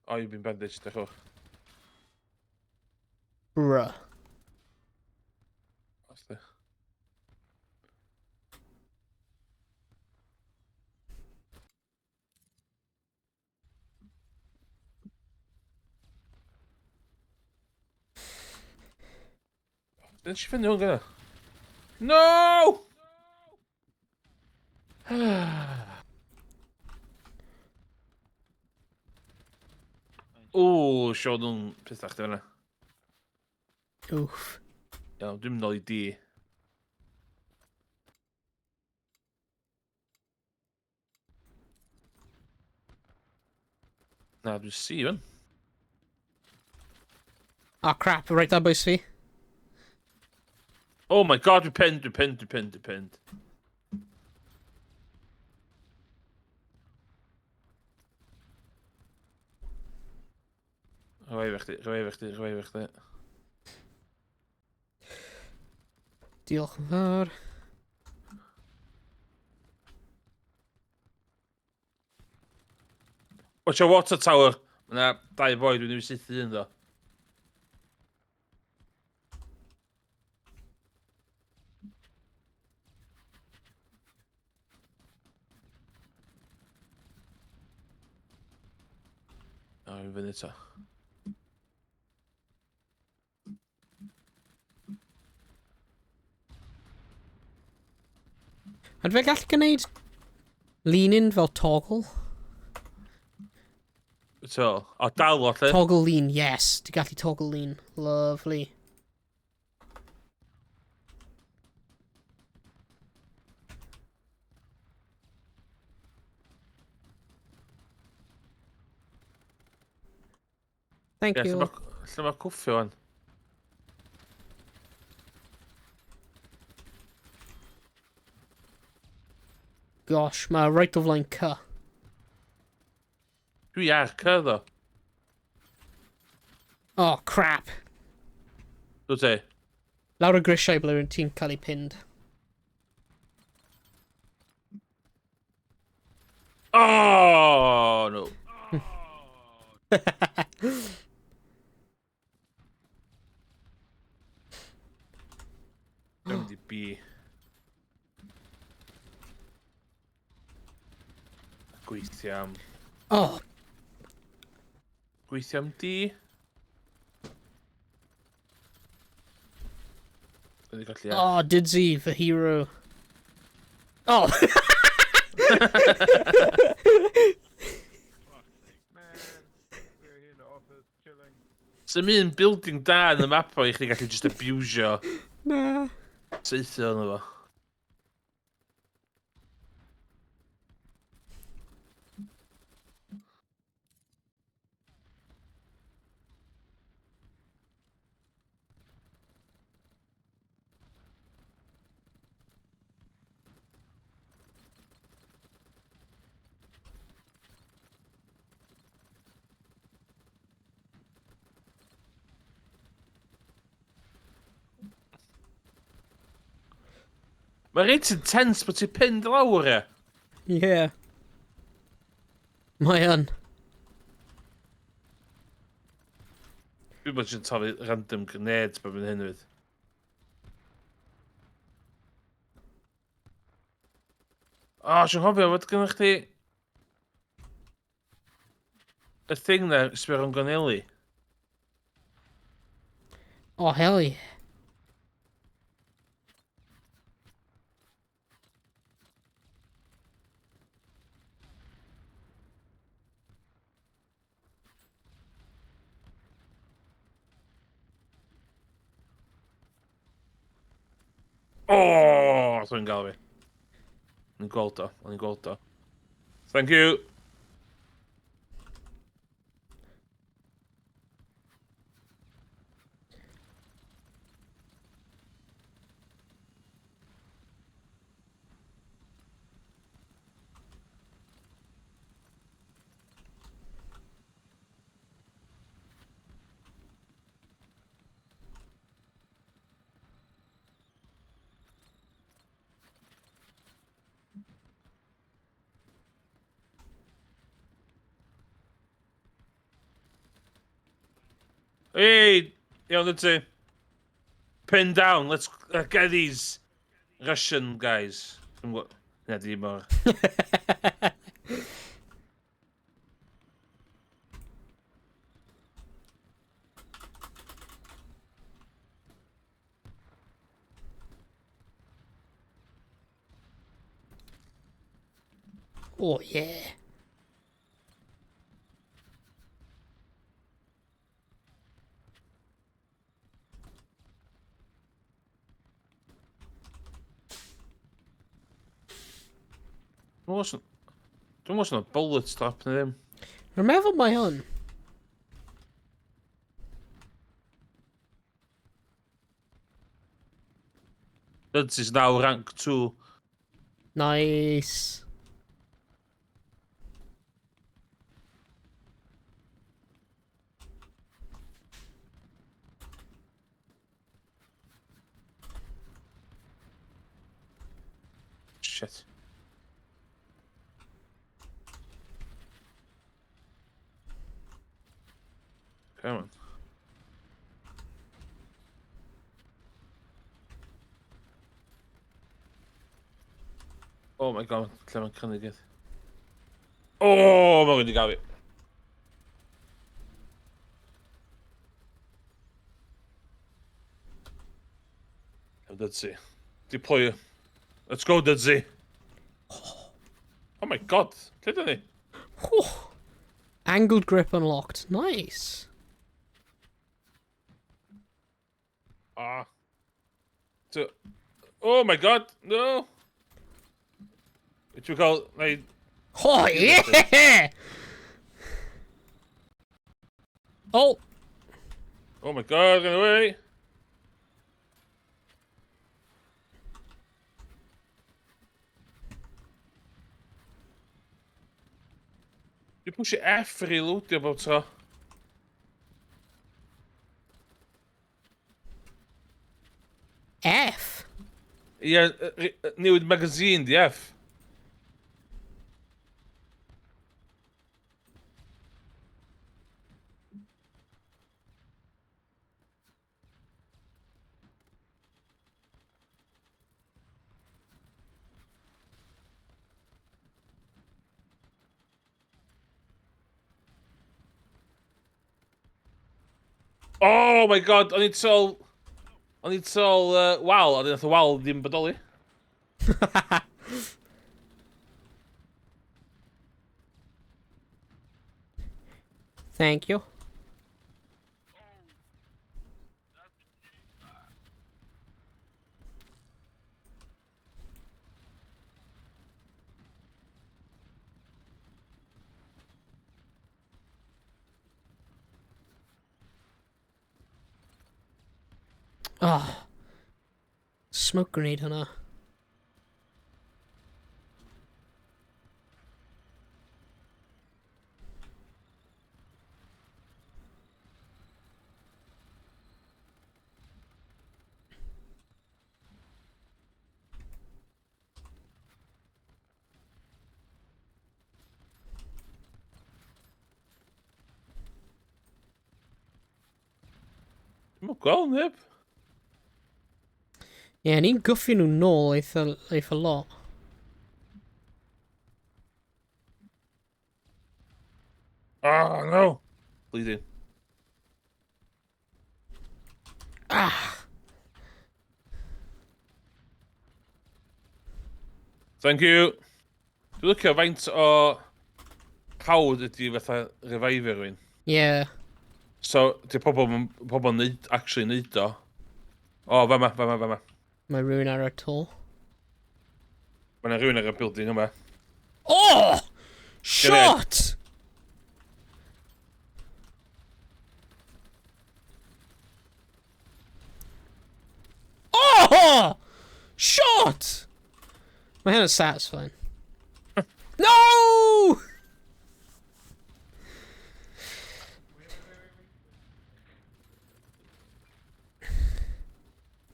Oh, you've been bandaged, diolch. Bruh. Didn't she fynd hwn gyda? No! O, Sean nhw'n pethach chdi fan'na. Oof. Iawn, dwi'n mynd nôl i D. Na, dwi'n C fan. Oh crap, right ar bwys fi. Oh my god, dwi'n pinned, dwi'n pinned, dwi'n pinned, dwi'n pinned. Rhoi fe chdi, rhoi fe chdi, rhoi fe chdi. Diolch yn fawr. Watch your water tower. Mae yna dau boi dwi'n ei saethu un ddo. O, fi'n fyny eto. Ond fe gall gwneud lean-in fel toggle? So, o, dal o, lle. Toggle lean, yes. Ti'n gallu toggle lean. Lovely. Thank Ie, lle you. ma- Lle mae'r cwffio wan? Gosh, mae right o flaen C. Dwi ar C ddo. Oh, crap. Dwi te. Lawr y grisiau ble rwy'n ti'n cael ei pinned. Oh, no. Dwi'n mynd i B. Gweithio am... Oh, Gweithio am D. Dwi'n colli A. oh, Didzy, the hero. Oh, Man, we're here in the office chilling. Sym un building da yn y map o i chdi gallu just abusio. Na. Saethu ono fo. Mae reit intense bod ti'n pinned lawr e. Yeah. Mae yn. Dwi'n bod ti'n torri random grenades bod yn hyn fyd. O, oh, ti'n cofio fod gennych chdi... Y thing na, sbio rhwng gorneli. Oh, hell yeah. O, oh, dwi'n gael fi. O'n i'n gweld o, o'n i'n gweld o. Thank you. Hey, iawn wyt ti? Pin down, let's get these Russian guys. Dwi'n gwybod. Na, di mor. Oh, yeah. Dwi'n gwybod os bullet stop neu ddim. Dwi'n meddwl mae hwn. Duds is now rank 2. Nice. Shit. Come on. Oh my god, lle mae'n cynnig it. Oh, mae'n wedi gael fi. Dudsey. Deploy. Let's go, Dudsey. Oh my god, lle dyn ni? Whew. Angled grip unlocked. Nice. Ah. So, oh my god, no. Dwi'n cael... Neu... Oh, yeah! Oh! Oh my god, get away! Dwi'n pwysio F i reloadio bob tro. F? Ie, newid magazine di F. Oh my god, o'n i'n sol... O'n i'n sol wal, a nath y wal ddim bodoli. Thank you. Oh. Smoke grenade hwnna. Dwi'n gweld neb. Ie, yeah, ni'n gwffio nhw nôl eitha lot. Oh, no! Bleeding. Ah! Thank you. Dwi'n licio faint o hawdd ydy fatha revive rhywun. Yeah. So, di pobl neud, actually neud o. O, fama, fama, fama. Mae rhywun ar y to. Mae yna rhywun ar y building yma. Oh! Shot! Oh! Shot! Mae hyn yn satisfying. No!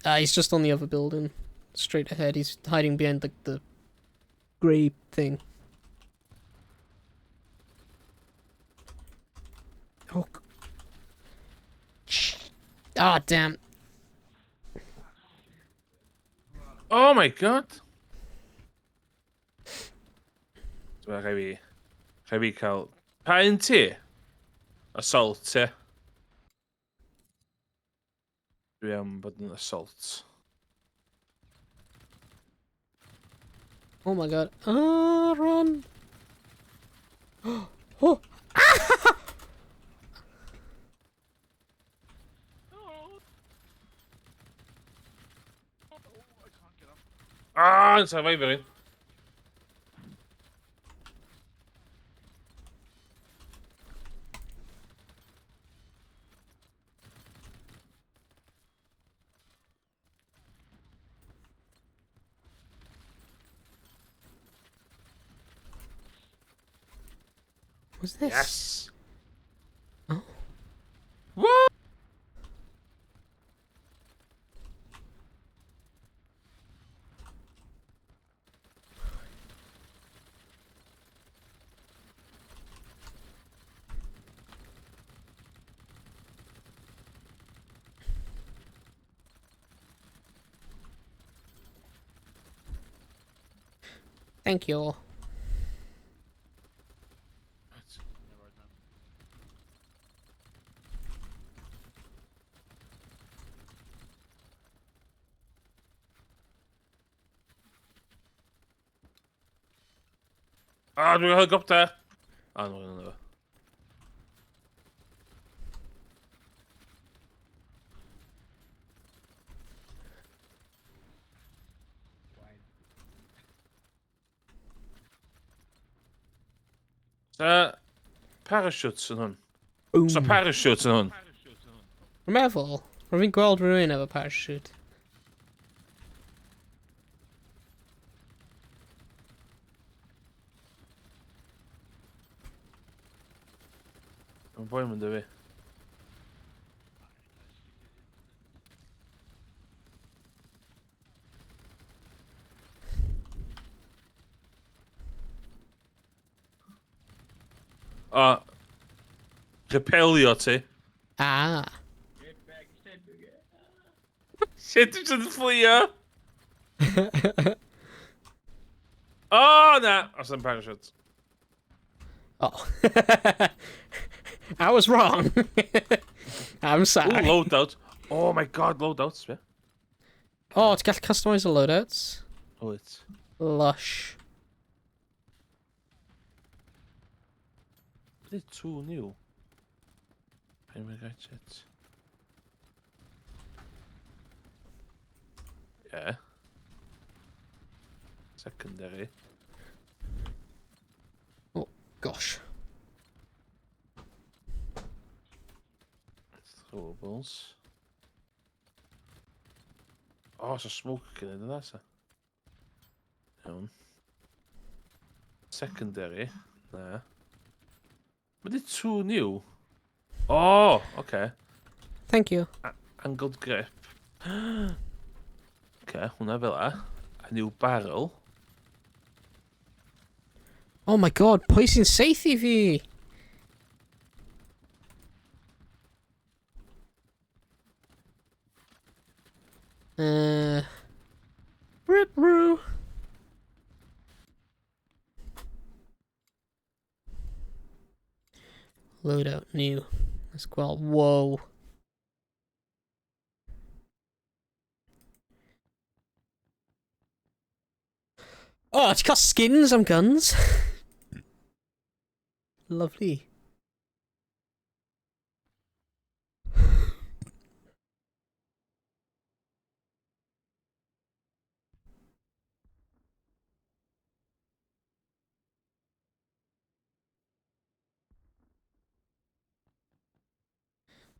He's just on the other building. Straight ahead. He's hiding behind the grey thing. Oh. Ah, damn. Oh my god! Dwi'n rhaid fi cael... Pa un ti? Assault, ie. Dwi am bod yn assault. Oh my god. Ah, run. Oh! Ah, yn survivor un. What's this? Yes! Oh. What? Thank you all. Ah, dwi'n helicopter! Ah, no, no, no. Sa parachutes yn hwn? Boom. Sa parachutes yn hwn? Rwy'n meddwl, rwy'n fi'n gweld rhywun efo parachute. Mae'n boi mynd fi. O, repelio ti. Ah. Shit, dwi'n just fflio? O, na! Os yn parachute. Oh. I was wrong. I'm sorry. Ooh, loadout. Oh my god, loadouts, yeah. Oh, ti'n gallu customise y loadouts? Oh, it's... Lush. What is two new? Primary gadget. Yeah. Secondary. Oh, gosh. Throwables. O, oh, so smoke grenade yna, sa. Iawn. Secondary. Na. Mae di two new. O, oh, oce. Okay. Thank you. Angled grip. Oce, hwnna fel a. A new barrel. Oh my god, pwy sy'n seithi fi? Rip roo. Loadout new. Let's go. Whoa. Oh, it's got skins and guns. Lovely.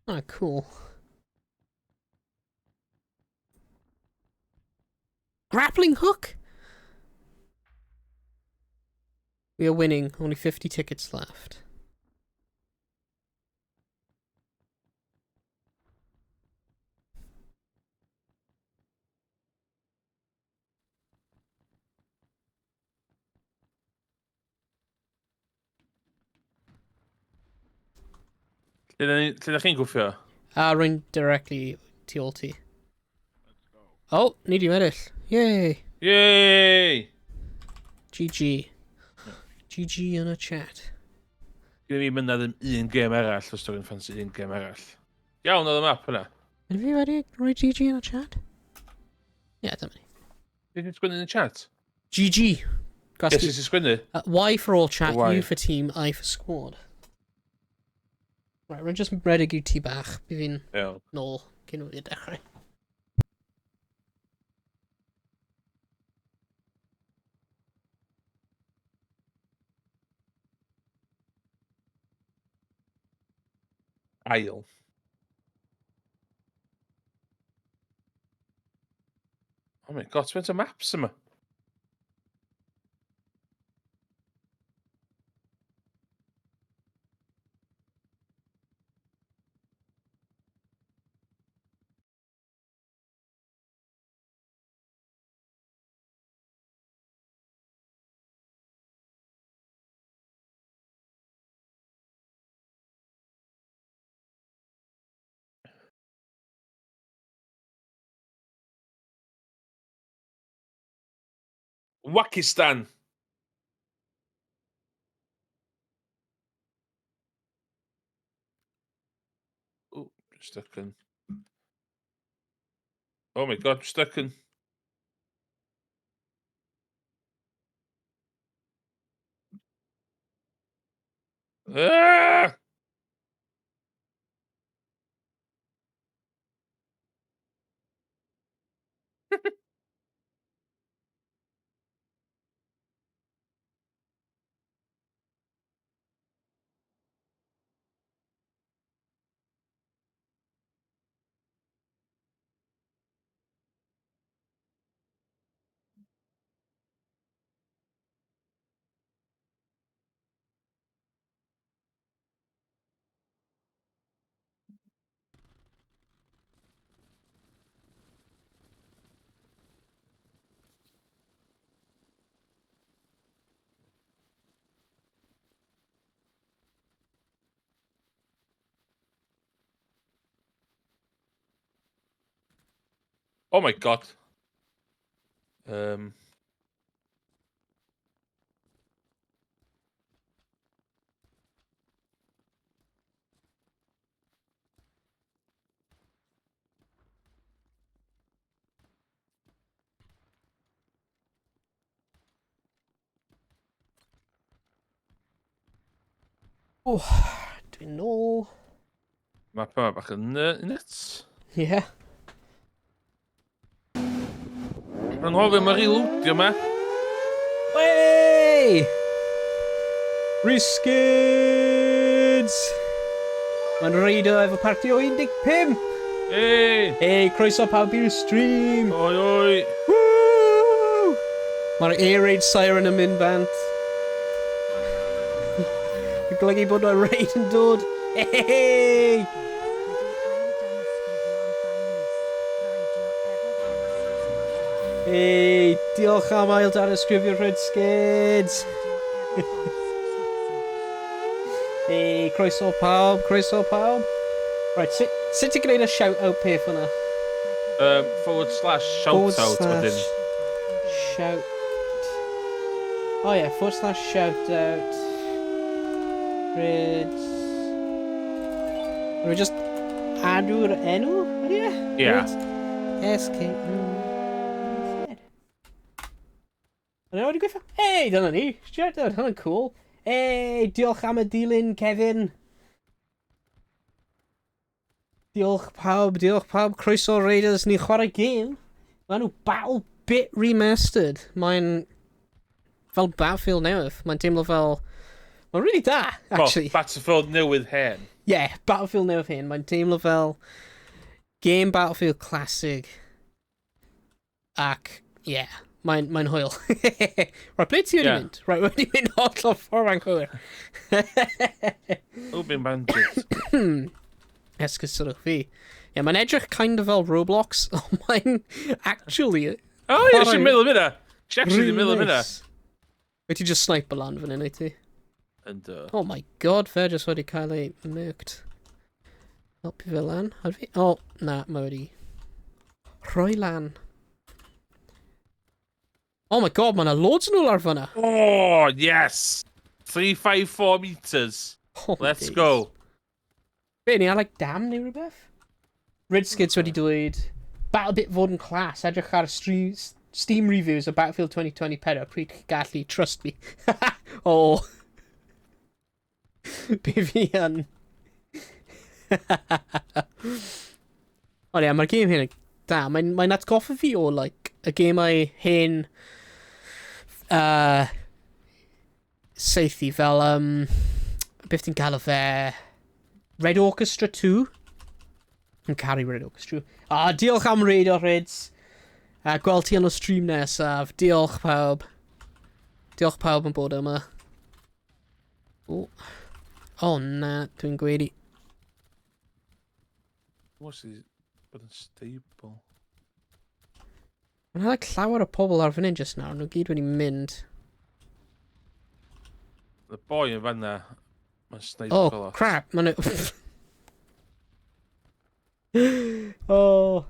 Ah, cool. Grappling hook? We are winning. Only 50 tickets left. Lle da chi'n gwffio? A rwy'n directly tu ôl ti. Oh, ni di ennill. Yay! Yay! GG. GG yn y chat. Gyda fi mynd ddim un gêm arall, os dwi'n ffansi un gêm arall. Iawn, oedd y map yna. Ydw fi wedi rhoi GG yn y chat? Ie, yeah, dyma ni. Ti'n sgwennu yn y chat? GG. Yes, ti'n sgwennu? Y for all chat, Y. U for team, I for squad. Right, rwy'n just redeg i ti bach. Bydd fi'n nôl cyn o fi dechrau. Ail. Oh my god, faint o maps yma? Wakistan. Oh, stuck in. Oh my god, stuck in. Ah! Oh my god. Oh, dwi'n nôl. Map yma bach yn nuts. Yeah. Mae'n hofio mae reloadio yma. Wey! Riskids! Mae'n reidio efo parti o 15! Hey! Hey, croeso pawb i'r stream! Oi, oi! Woo! Mae'r air raid siren yn mynd bant. Yn golygu bod o'r raid yn dod. Hey! Hey, diolch am ail danysgrifio Red Skids. Hey, croeso pawb, croeso pawb. Right, sut, sut ti'n gwneud y shout-out peth hwnna? Forward slash shout Forward out slash wedyn. Shout. Oh yeah, forward slash shout out. Reds. Rwy just adw'r enw, ydy e? Ie. Reds S K O Z. Yna wedi gweithio? Hey, dyna ni. Shout out, hwnna'n cool. Hey, diolch am y dilyn, Kevin. Diolch pawb, diolch pawb. Croeso Raiders, ni'n chwarae gêm. Mae nhw Battle Bit Remastered. Mae'n fel Battlefield newydd. Mae'n teimlo fel... Mae'n really da, actually. Well, Battlefield newydd hen. Yeah, Battlefield newydd hen. Mae'n teimlo fel game Battlefield classic. Ac, yeah, mae'n mae hwyl. Right, ble ti wedi Ie. mynd? Right, wedi mynd holl o ffordd anghywir. O, been bandit. Esgusodwch fi. Yeah, mae'n edrych kind of fel Roblox, ond mae'n actually Oh, yeah, Chwarae- she'n meddwl am hynna. She actually really meddwl am hynna. nice. Wyt ti just sniper lan fan hyn, wyt ti? Ynddo. Oh my god, fe just wedi cael ei murked. Helpu fe lan. Har fi? Oh, na, mae wedi rhoi lan. Oh my god, mae yna loads yn nhw lawr fan'na. Oh, yes! 354 meters. Oh my Let's days. go. Be, ni ar like dam neu rhywbeth? Ridskids wedi dweud, BattleBit fod yn class, edrych ar Steam reviews o Battlefield 2024, pryd chi gallu, trust me. Oh. Be fi yn. Ond ie, mae'r game hyn yn da. Mae'n mae atgoffa fi o, like, y gemau hen saethu fel, beth ti'n galw fe? Red Orchestra 2. Yn caru Red Orchestra 2. Ah, diolch am radio, Rids. Gweld ti yn y stream nesaf. Diolch pawb. Diolch pawb yn bod yma. O. Oh, na, dwi'n gweud i. What's he... Bod yn stable. Mae'n like llawer o pobl ar fan hyn just nawr. Nhw gyd wedi mynd. The boy yn fanna, mae'n sniper Oh, lot. crap. Maen nhw... Oh.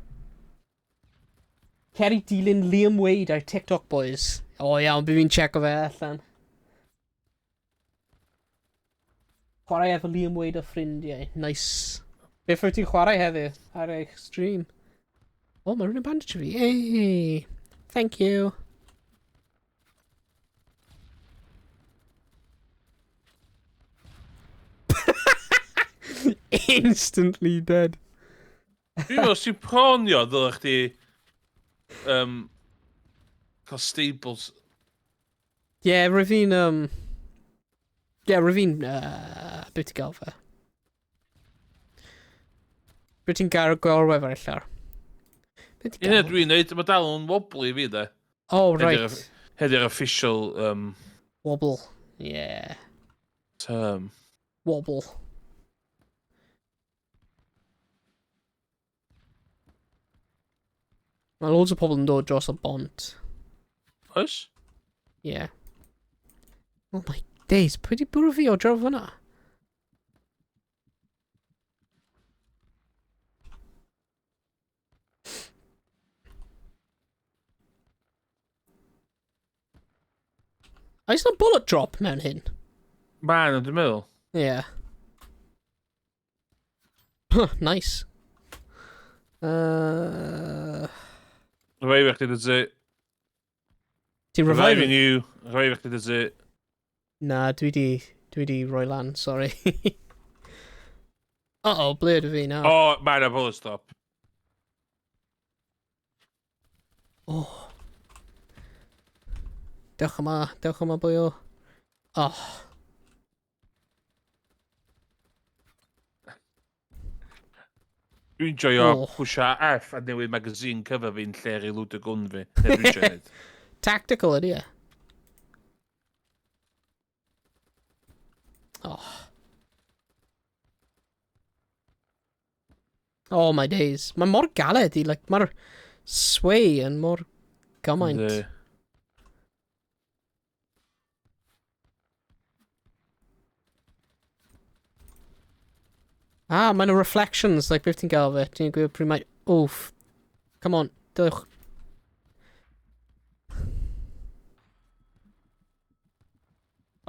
Cer i dilyn Liam Wade ar TikTok, boys. O, oh, iawn, bydd fi'n checo fe allan. Chwarae efo Liam Wade o ffrindiau. Nice. Beth wyt ti'n chwarae heddiw ar eich stream? Oh, mae rhywun yn bandage fi. Hey! Thank you. Instantly dead. Dwi'n meddwl, os ti'n pronio, ddylech chdi cael stables. Yeah, rwy fi'n... Yeah, rwy fi'n... Beth ti'n gael fe? Beth ti'n gael gorwedd ar y llawr? Beth ti'n Ie, gael? dwi'n neud, mae dal yn wobbly i fi, de. Oh, right. Heddi'r official Wobble. Yeah. term. Wobble. Mae loads o pobl yn dod dros y bont. Oes? Yeah. Oh my days, pwy di bwrw fi o draw fyna? Oes na bullet drop mewn hyn? Ma, na, dwi'n meddwl. Yeah. Nice. Revive chdi, dydy. Ti'n revive? Reviving you. Revive chdi, dydy. Na, dwi di roi lan, sorry. Uh-oh, ble ydw fi nawr? O, oh, mae na bullet stop. Oh. Dewch yma, dewch yma, bwyo. Oh. Dwi'n joio Oh. pwysio F a newid magazine cover fi'n lle reload y gwn fi. Neu dwi'n joio neud. Tactical ydy e. Oh. Oh my days. Mae mor galed i, like, mae'r sway yn mor gymaint. Yndi. Ah, mae'n reflections, like, beth ti'n gael fe? Ti'n gwybod pryd mae... Oof. Come on, dewch.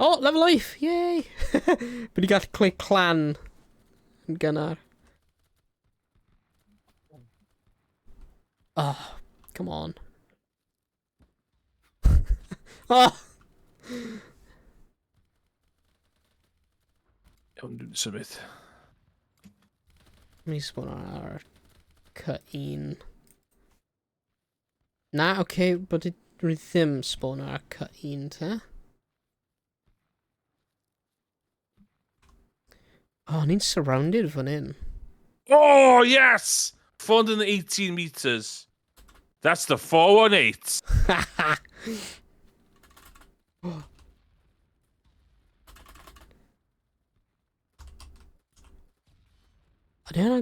Oh, level 8! Yay! Fi wedi gallu creu clan yn gynnar. Oh, come on. Oh! Iawn, dwi'n symud. Mi spawn ar cut un. Na, oce, okay, bod i ddim spawn ar cut un te. Oh, ni'n surrounded fan hyn. Oh, yes! 418 metres. That's the 418. Ydy hwnna...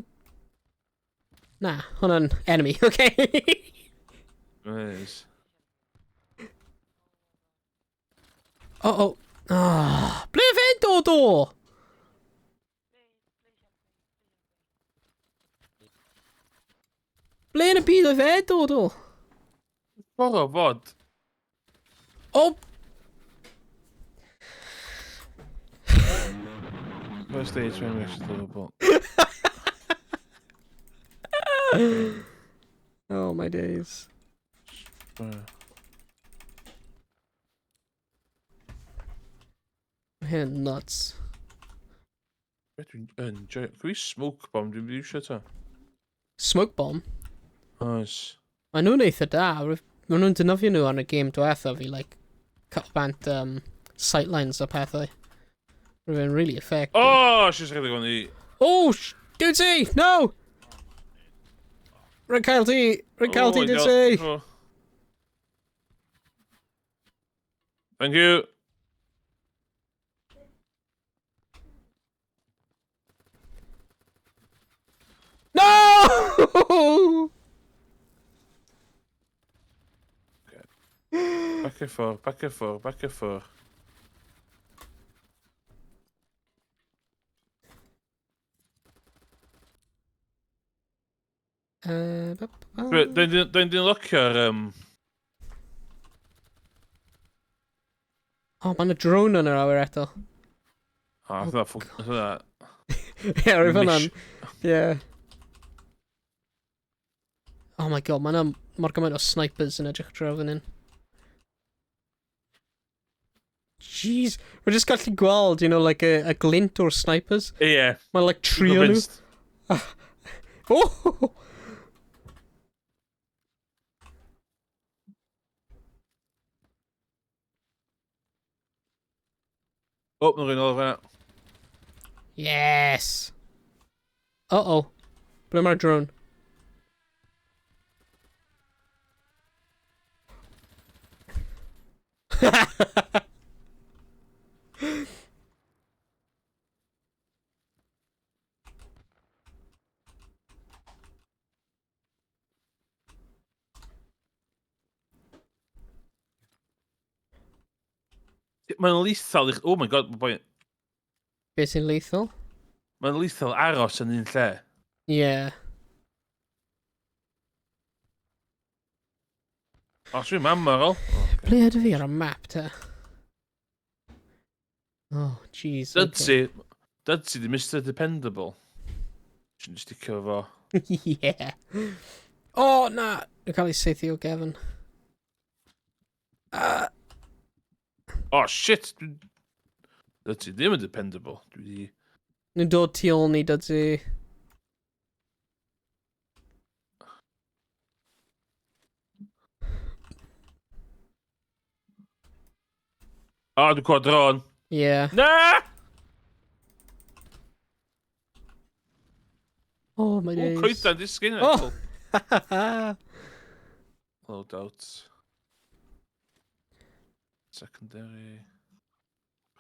Na, hwnna'n enemy, okay. Nice. Oh, oh. Ah, ble fe'n dod o? Ble yn y byd oedd fe'n dod o? Ffordd o fod. Oh! First stage when we actually Liverpool. Oh my days. Hyn yn nuts. Be dwi'n enjoy... Can we smoke bomb? Dwi'n mynd i eisiau ta. Smoke bomb? Oes. Mae nhw'n eitha da. Mae nhw'n defnyddio nhw ar y game diwethaf i, like, cut bant sightlines a pethau. Rwy'n really effective. Oh, she's rhedeg o'n i. Oh, Duty! No! Rwy'n cael ti! Rwy'n cael ti, Duty! Oh. Thank you. No! Back and forth, back and forth, back and forth. Dwi'n dyn locio'r... Oh, mae'n y drone yn yr awyr eto. Oh, I thought... That... Ie, rwy'n fanna'n... Ie. Oh my god, mae'n mor gymaint o snipers yn edrych draw fan hyn. Jeez, we're just gallu gweld, you know, like a glint o'r snipers. Ie. Yeah. Mae'n like trio nhw. Oh! Oh, mae'n rhywun o'r fanna. Yes! Uh-oh. Ble mae'r drone? Mae'n lethal i... Oh my god, boy. Beth sy'n lethal? Mae'n lethal aros yn un lle. Yeah. O, dwi'n mam ar ôl. Ble ydw fi ar y map te? Oh, jeez. Dudsi, Dudsi di Mr Dependable. Dwi'n sticio fo. Yeah. Oh, na! Dwi'n cael ei saethu o gefn. Oh, shit! Dudsi ddim yn dependable. Dwi di... Nhw'n dod tu ôl ni, Dudsi. Oh, dwi'n cwad dron. Yeah. Na! Oh my days. O, coedan disgyn. Oh! Loadout. Secondary.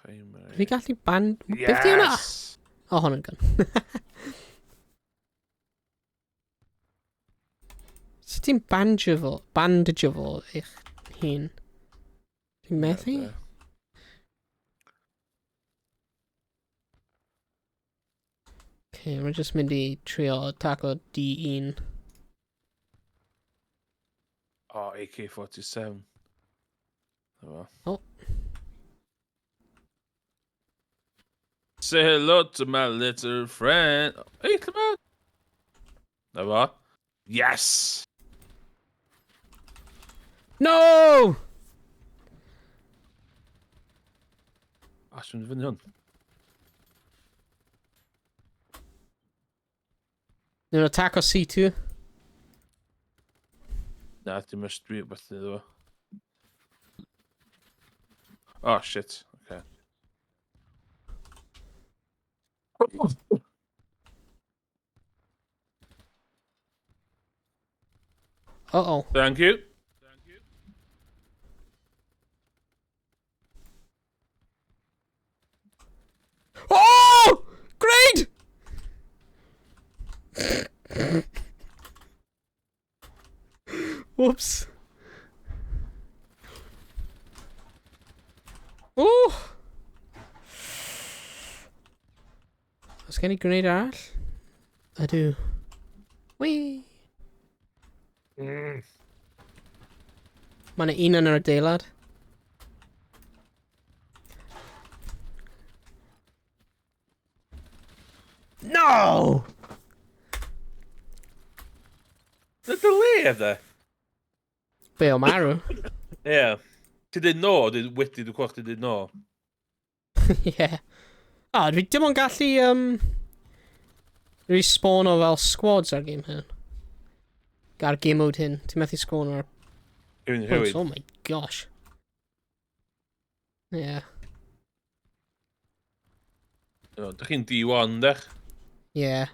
Primary. Fi gallu band... Yes! Beth di hwnna? O, hwnna'n gan. Sut ti'n banjo fo, bandage fo eich hun? Ti'n methu? Ie, Okay, mae'n just mynd i trio taco D1. O, AK-47. Dyma. Oh. Say hello to my little friend. Ei, lle ma? Na fo. Yes! No! A, sy'n mynd fyny hwn. Nhw'n attack o C2. Na, dim ys dwi beth iddo fo. Oh, shit. Okay. Uh-oh. Thank you. Oh! Great! Whoops. Oh! Oes gen i grenade arall? Ydw. Whee! Mae yna un yn yr adeilad. No! The delay, de. Be o marw? Ie. Ti dweud no, dwi wedi, dwi'n clywed chdi dweud no. Ie. O, dwi dim ond gallu, respawn o fel squads ar game hyn. Ar game mode hyn. Ti'n methu spawn ar Rhywun, points. rhywun. Oh my gosh. Yeah. O, Dych chi'n D1, dech? Yeah.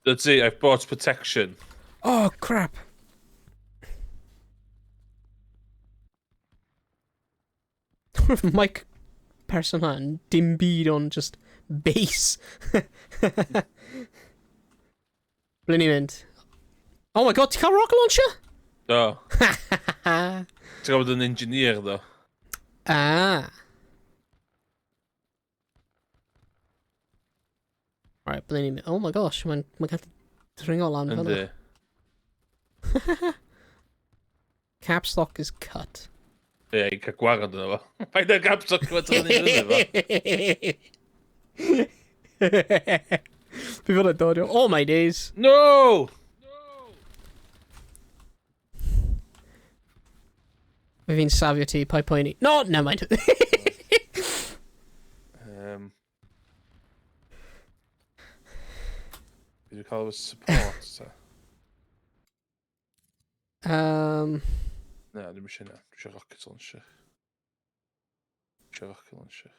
That's it, I've bought protection. Oh, crap. Mike person hwnna dim byd ond just base. Ble ni'n mynd? Oh my god, ti'n cael rocket launcher? Do. Ti'n gwybod yn engineer, do? Ah. Right, ble ni'n mynd? Oh my gosh, mae'n ma gallu dringo lan fel Yndi. yna. Caps lock is cut. Ie, i cael gwarad yna fo. Paid â caps lock fo ti'n fyny fo. Fi fel yn dod o. Oh my days. No! Fi fi'n safio ti, paid poeni. No, never mind. Fi wedi cael efo support, ta. Na, ddim eisiau hynna. Dwi eisiau rocket launcher. Dwi eisiau rocket launcher.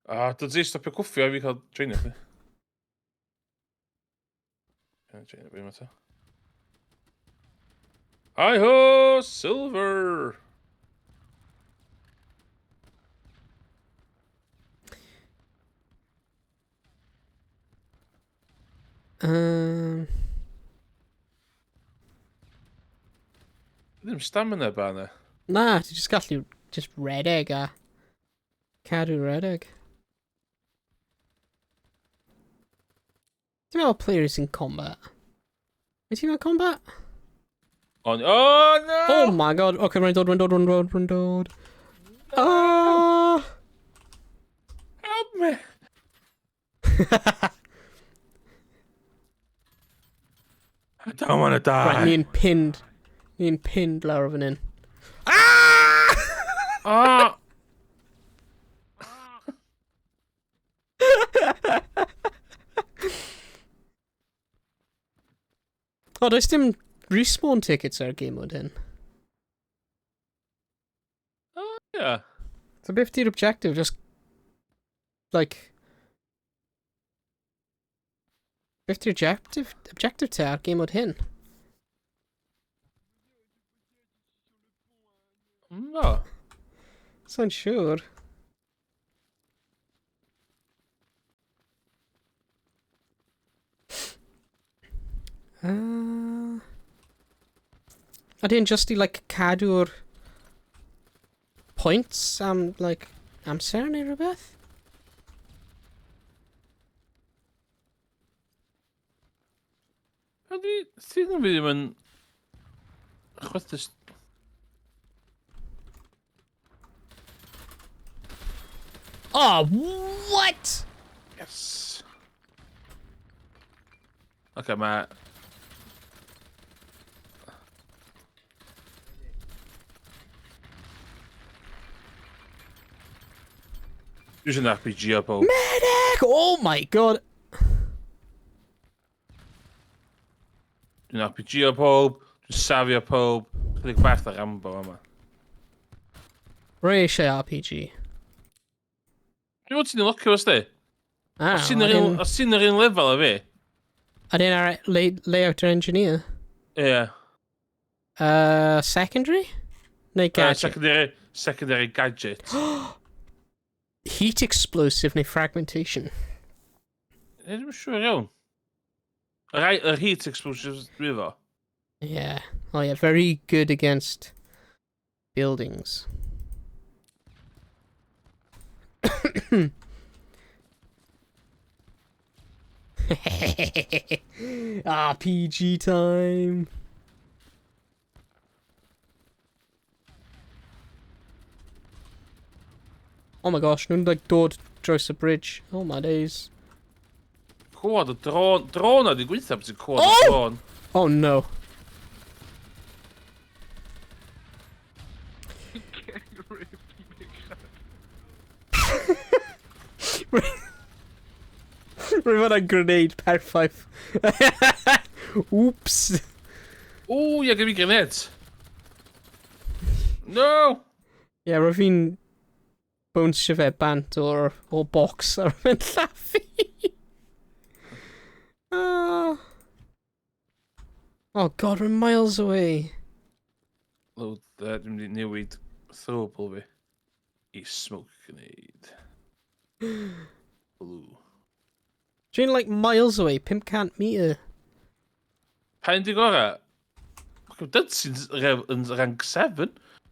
A, dod ti stopio cwffio a fi cael joinio chdi. Ie, joinio fi yma ta. Hi ho, silver! Ddim stamina ba na. Na, ti just gallu just redeg a cadw redeg. Ti'n meddwl players in combat? Wyt ti'n meddwl combat? On, oh no! Oh my god, okay, rwy'n dod, rwy'n dod, rwy'n dod, rwy'n dod. Ah! Help me! I don't want to die. Right, ni'n pinned. Ni'n pinned lawr o fan hyn. Ah! Ah! O, does dim respawn tickets ar game mode hyn. Oh, yeah. So beth di'r objective? Just, like... Beth di'r objective, objective te ar game mode hyn? No. Sa'n siŵr. Ydy e'n just i, like, cadw'r points am, like, amser neu rhywbeth? Ydy, ti'n fi ddim yn chwythus... Oh, what? Yes. Oce, mae... Dwi eisiau RPG o pob. Medic! Oh my god! Dwi'n RPG o pob, dwi'n safio pob, chydig bach o Rambo yma. Rwy eisiau RPG. Dwi'n meddwl ti'n unlockio fo, sti? Ah, Os ti'n yr un- os ti'n yr un lefel a fi? Ydyn ar layout yr engineer? Ie. Yeah. Secondary? Neu gadget? Secondary gadget. Heat explosive neu fragmentation? Ie, dwi'n siŵr iawn. Yr heat explosives dwi efo. Yeah. Oh yeah, very good against buildings. RPG time. Oh my gosh, nhw'n like dod dros y bridge. Oh my days. Cwad y drone. Drone ydi gweithio beth ti'n cwad y Oh! drone. Oh no. Getting raped, Rwy'n fod yn grenade perffaith. Oops. O, ie, gyda fi grenade. No! Ie, yeah, rwy'n fi'n bownsio fe bant o'r box ar fynd llaffu. Oh. Oh god, we're miles away. Load, dwi'n mynd i newid throwable fi i smoke grenade. Blue. Dwi'n like miles away, 500 metre. Pa un di gorau? Dyd sy'n yn rank 7.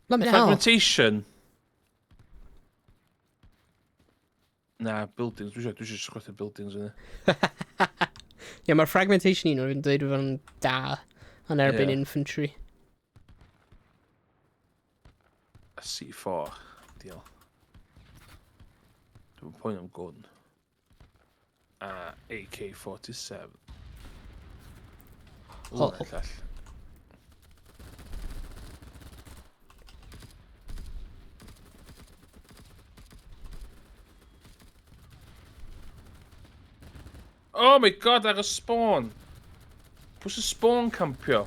Blimey hell. Fragmentation. Na, buildings. Dwi eisiau chwythu buildings yna. Ie, mae'r fragmentation un o'r yn dweud yn da yn erbyn Ie. infantry. A C4. Diolch. Dwi'n poen am gun. A AK-47. O, Oh. llall. Oh my god, ar y spawn! Pwy sy'n spawn campio?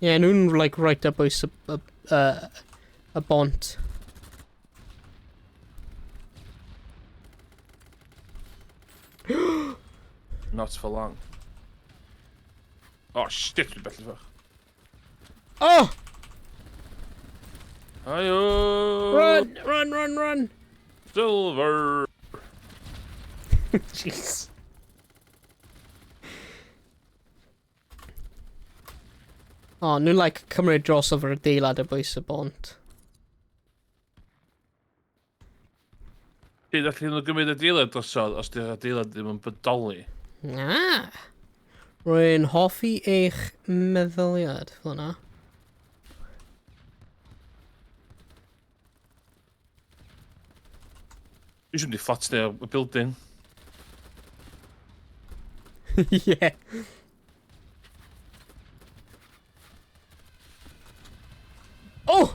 Ie, yeah, nhw'n like right up oes y bont. Not for long. Oh shit, dwi'n bell i ffwrdd. Oh! Ayo! Run! Run, run, run! Silver! Jeez. Oh, nhw'n like cymryd dros ofer y deilad y bwys y bont. Pryd allan nhw gymryd adeilad drosodd os di'r adeilad ddim yn bodoli? Ah! Rwy'n hoffi eich meddyliad fel yna. Dwi eisiau mynd i fflat neu y building. Yeah. Oh!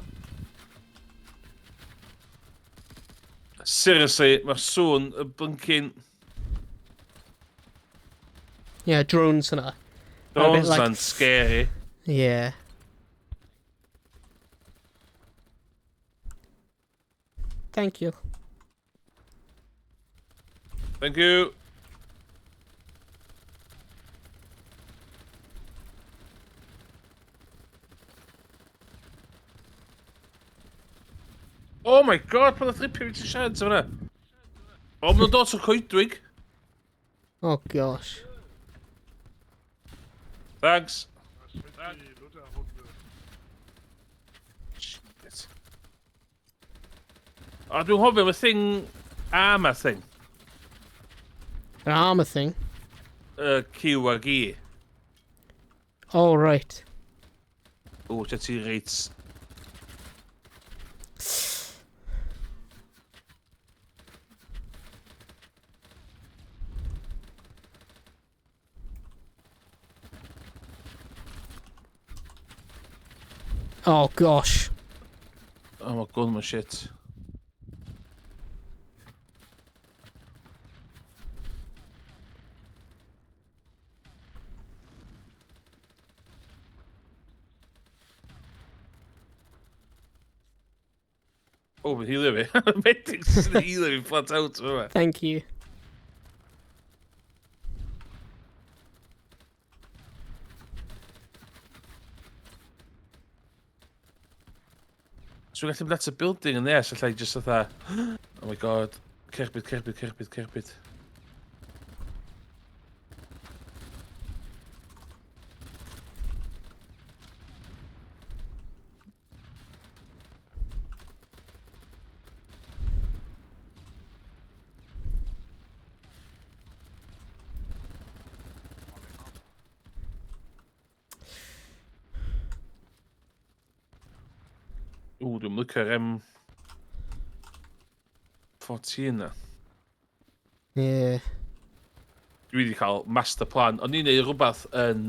Seriously, mae'r sŵn y blinking... Yeah, drones yna. Drones like- na'n scary. Yeah. Thank you. Thank you. Oh my god, pan oedd ripio fi ti siarad yma. O, maen nhw'n dod o'r coedwig. Oh gosh. Thanks. Shit. O, dwi'n hoffi am y thing... Armor thing. An armor thing. Q ag E. Oh right. O, lle ti reit... Oh gosh. Oh my god, my shit. Oh, mae'n healio fi. Medics yn healio fi flat out yma. Thank you. So dwi'n gallu mynd at y building yn nes, allai just fatha... Oh my god. Cerbyd, cerbyd, cerbyd, cerbyd. Ww, dwi'n licio'r M14 na. Yeah. Dwi wedi cael master plan. O'n i'n neud rhywbeth yn...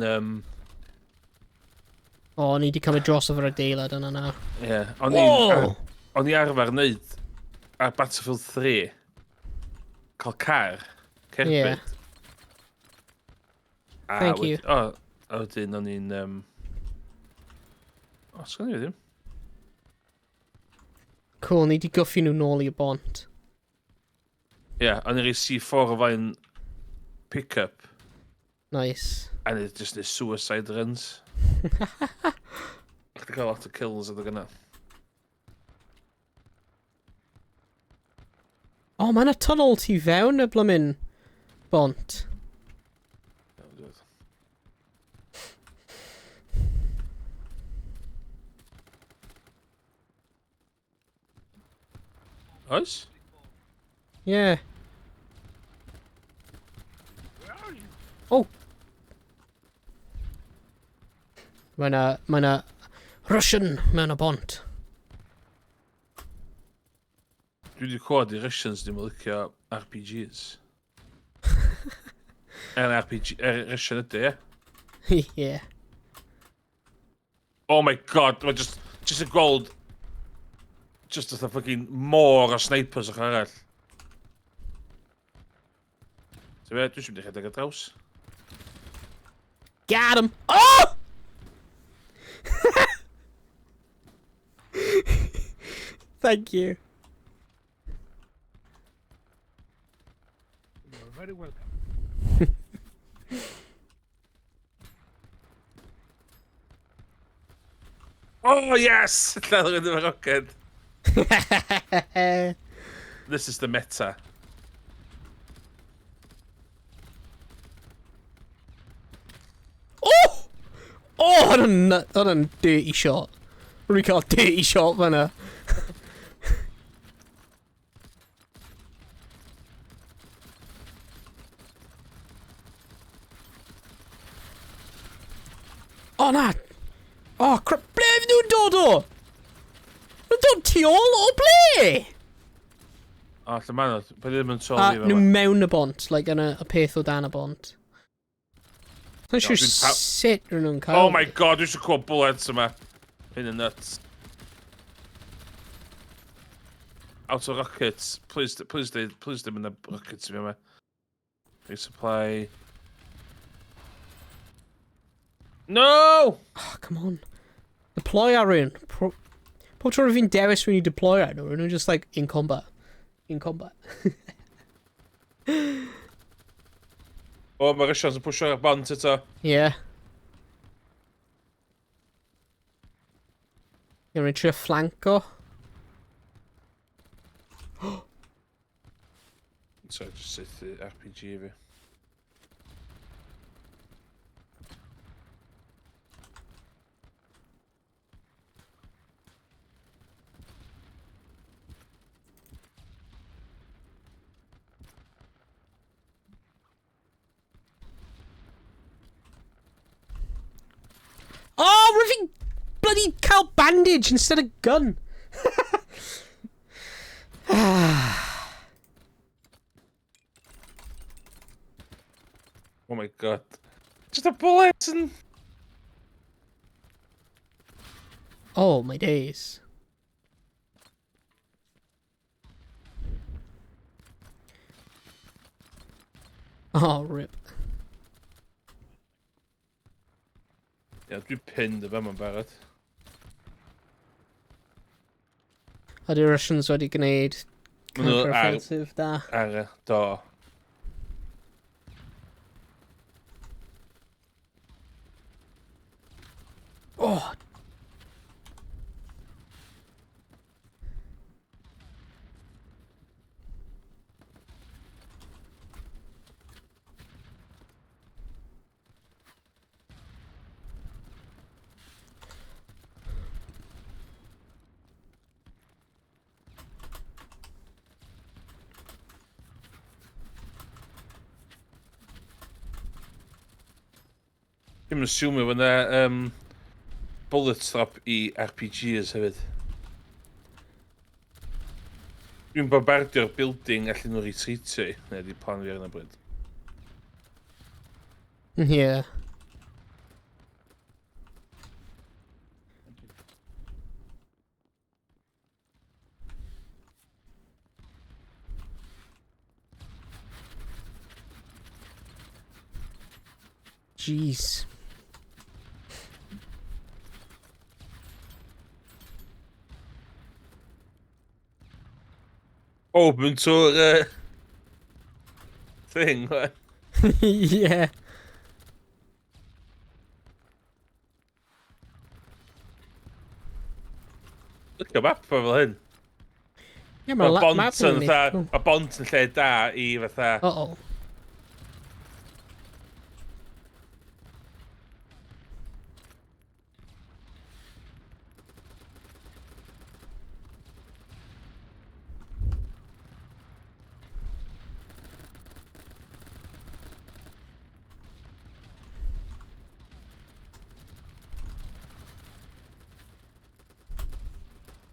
O, ni wedi cymryd dros efo'r adeilad yna nawr. Ie. O'n i'n... Whoa! O'n i arfer wneud ar Battlefield 3 cael car, cerbyd. Ie. A Thank you. O, a wedyn o'n i'n... O, sgan i ddim. Cool, ni wedi gyffi nhw nôl i'r bont. Ie, yeah, o'n i'n rhoi C4 o flaen pick-up. Nice. A ni just neud suicide runs. Chdi cael lot o kills adeg yna. O, oh, mae yna tunnel tu fewn y blymyn bont. Oes? Yeah. Oh! Mae yna Russian mewn y bont. Dwi wedi clywed i Russians ddim yn licio RPGs. Er RPG, Russian ydy, ie? Yeah. Oh my god, mae just y gweld just fatha fucking môr o snipers ochr arall. Ti'n be, dwi eisiau mynd i rhedeg ar draws. Got him! Oh! Thank you. You're very welcome. Oh yes! Lladd yn efo roced. This is the meta. Oh! Oh, hwnna'n dirty shot. Rwy'n cael dirty shot fan'na. Oh na! Oh crap, ble fy nhw'n dod o? Nhw'n dod tu ôl o ble? O, lle maen nhw? Pa ddim yn sôn A i nhw fe. mewn y bont, like yn y peth o dan y bont. Sa'n siŵr sut rydyn nhw'n cael. Oh my god, dwi eisiau clywed bullets yma. Hyn yn nuts. Out of rockets. Please, please, please ddim yn y rockets i fi yma. Resupply. No! Oh, come on. Deploy ar rhywun. Pob tro fi'n dewis rhywun i deploy ar nhw, nhw'n just like, in combat. In combat. O, mae Russians yn pwysio ar bont eto. Yeah. Ie, rwy'n trio flanko. So, just saethu RPG fi. Oh, rwy'n fi'n bloody cael bandage instead of gun. Oh my god. Just a bullet and... Oh my days. Oh, rip. Ie, dwi pinned y fama'n barod. Ydy Russians wedi gwneud Ma' nhw ar- counter-offensive da? Ar y do. Oh! Dwi'n assumio fod yna bullet drop i RPGs hefyd. Dwi'n bombardio'r building allan nhw retreatio i. Neu di plan fi ar yna bryd. Yeah. Jeez. Open to thing. Like. Yeah. Look at map fel hyn. Yeah, Mae mae'r bont map yn yn fatha, cool. mae bont yn lle da i fatha... Uh-oh.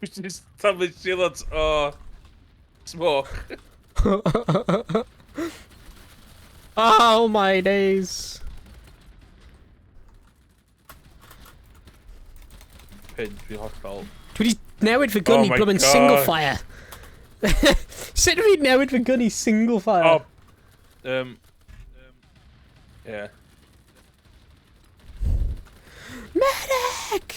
Just taflu shields o smoke. Oh my days. Pin, dwi hollol. Dwi wedi newid fy gun Oh i my bloomin' single God. fire. Sut dwi wedi newid fy gun i single fire? Oh. Yeah. Medic!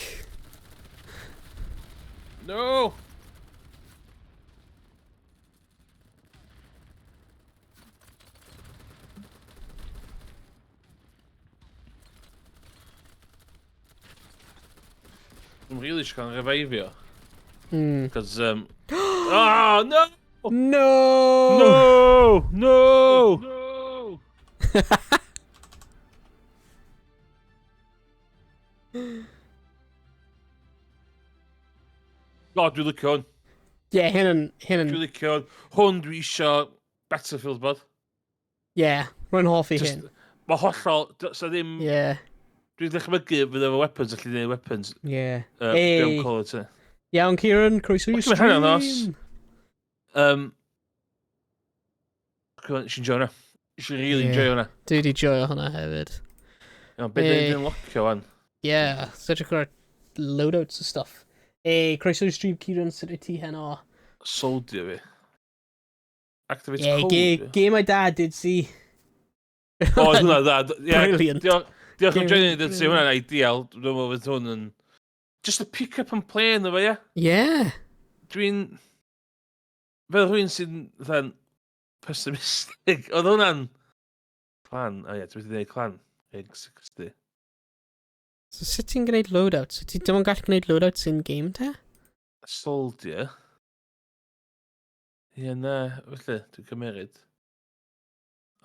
No! I'm really eisiau cael reviveio. Cos, Oh, no! No! No! No! No! God, dwi'n licio hwn. Yeah, hyn yn... Hyn yn... Dwi'n licio hwn. Hwn dwi isio Battlefield, bod. Yeah, rwy'n hoffi Just, hyn. mae hollol... So ddim... Yeah, Dwi'n dychmygu fydd efo weapons, allu gwneud weapons. yeah. Hey. Hey. Dwi'n call it. Iawn, Kieran, croeso i'r Welcome heno, nos. stream. Nes i'n joio hwnna. Nes i'n really Yeah. enjoy hwnna. Dwi wedi joio hwnna hefyd. Iawn, be Hey. dwi'n locio wan? Yeah, so edrych ar loadouts and stuff. Hey, croeso i'r stream, Kieran, sut wyt ti heno? Soldier fi. Activate Yeah, code. game my dad did see. O, oedd hwnna dda. Yeah, Brilliant. Diolch. Diolch am joinio ni, dyn ti, hwnna'n ideal. Dwi'n meddwl fydd hwn yn... Just a pick up and play ynddo fo, ie? Yeah. Dwi'n... Fel rhywun sy'n fatha'n pessimistic, oedd hwnna'n... Clan, o ie, dwi wedi gwneud clan. Rank 60. So sut ti'n gwneud loadouts? So ti dim ond gallu gwneud loadouts in game te? Soldier. Ie, na, felly, dwi'n cymeryd.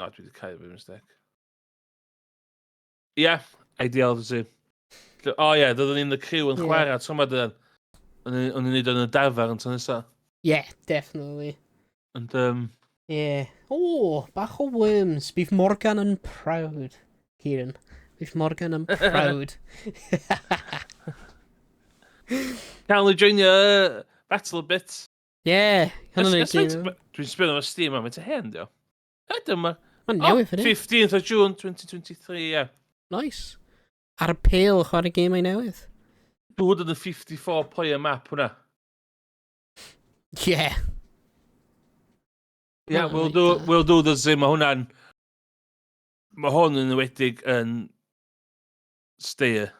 O, dwi wedi cael by mistake. Ie, yeah, ideal, dwi'n ti. O ie, doeddwn ni'n y criw yn chwarae, yeah. Ti'n dyn. O'n i'n neud o'n y dafarn tro nesa. Yeah, definitely. Ond, Yeah. O, bach o worms. Bydd Morgan yn proud, Kieran. Bydd Morgan yn proud. Cael ni joinio Battle a bit. Yeah, hwnna'n neud game. Dwi'n sbio ar Steam am, mae'n hen, dio. Ydw, ma... Mae'n newydd, ydy. 15th of June 2023, yeah. Nice. Ar y pêl chwarae gemau newydd. 254 player map hwnna. Yeah. Yeah, we'll do, we'll do the same. Mae hwnna'n... Mae hwn yn enwedig yn stayer.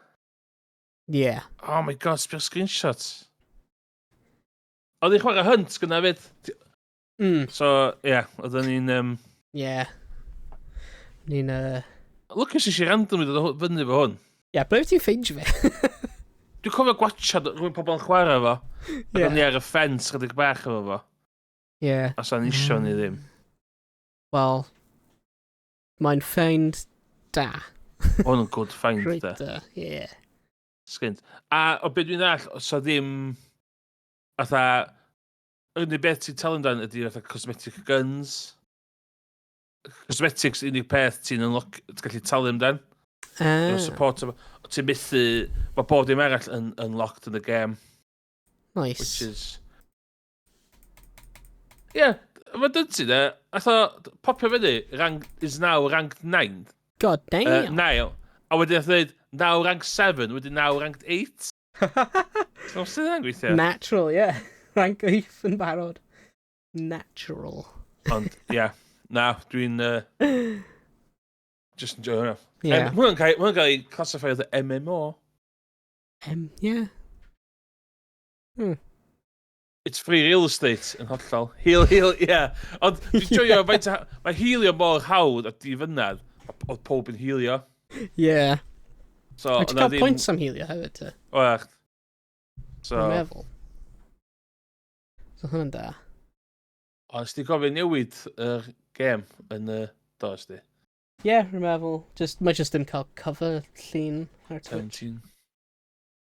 Yeah. Oh my god, sbio screenshots. Oedd hi'n chwarae Hunt gyda fyd. So, ie, yeah, oedden ni'n... Yeah. Ni'n... Lwcus i si random i ddod fyny fo hwn. Ie, yeah, ble wyt ti'n ffeindio fe? Dwi'n cofio gwachad rhywun pobl yn chwarae fo. Ac o'n i ar y ffens chydig bach efo fo. Yeah. Os o'n isio ni ddim. Wel, mae'n ffeind da. Hwn yn good find Reit da. Da, yeah. Sgint. A o beth dwi'n ddall, os o ddim... Fatha... Yr unig beth ti'n talu amdan ydy fatha cosmetic guns. Cosmetics unig peth ti'n unlock, ti'n gallu talu amdan. Ah. Support, ti'n methu... Mae bob dim arall yn unlocked in the game. Nice. Which is... Yeah, mae dyn ti de, ath o popio fyny, rank, is now ranked 9. God damn. 9. A wedyn ath o dweud, now rank 7, wedyn now ranked 8. So, sydd yna'n gweithio? Natural, yeah. Rank 8 yn barod. Natural. Ond, ie, yeah, na, dwi'n just enjoy hwnna. Yeah. Hwnna'n cael, cael ei classify as a MMO. Yeah. It's free real estate yn hollol. Heal, heal, yeah. Ond dwi'n joio faint mae healio mor hawdd a difynadd, oedd pob yn healio. Yeah. So, Wyt ti'n o'na cael points am healio hefyd, te? Oech. So, Dwi'n meddwl. So hwnna'n da. Ond os ti gofyn newid yr gêm yn y... Do, os di. Yeah, rwy'n meddwl. Just, mae just ddim cael cover llun ar Twitch. 17.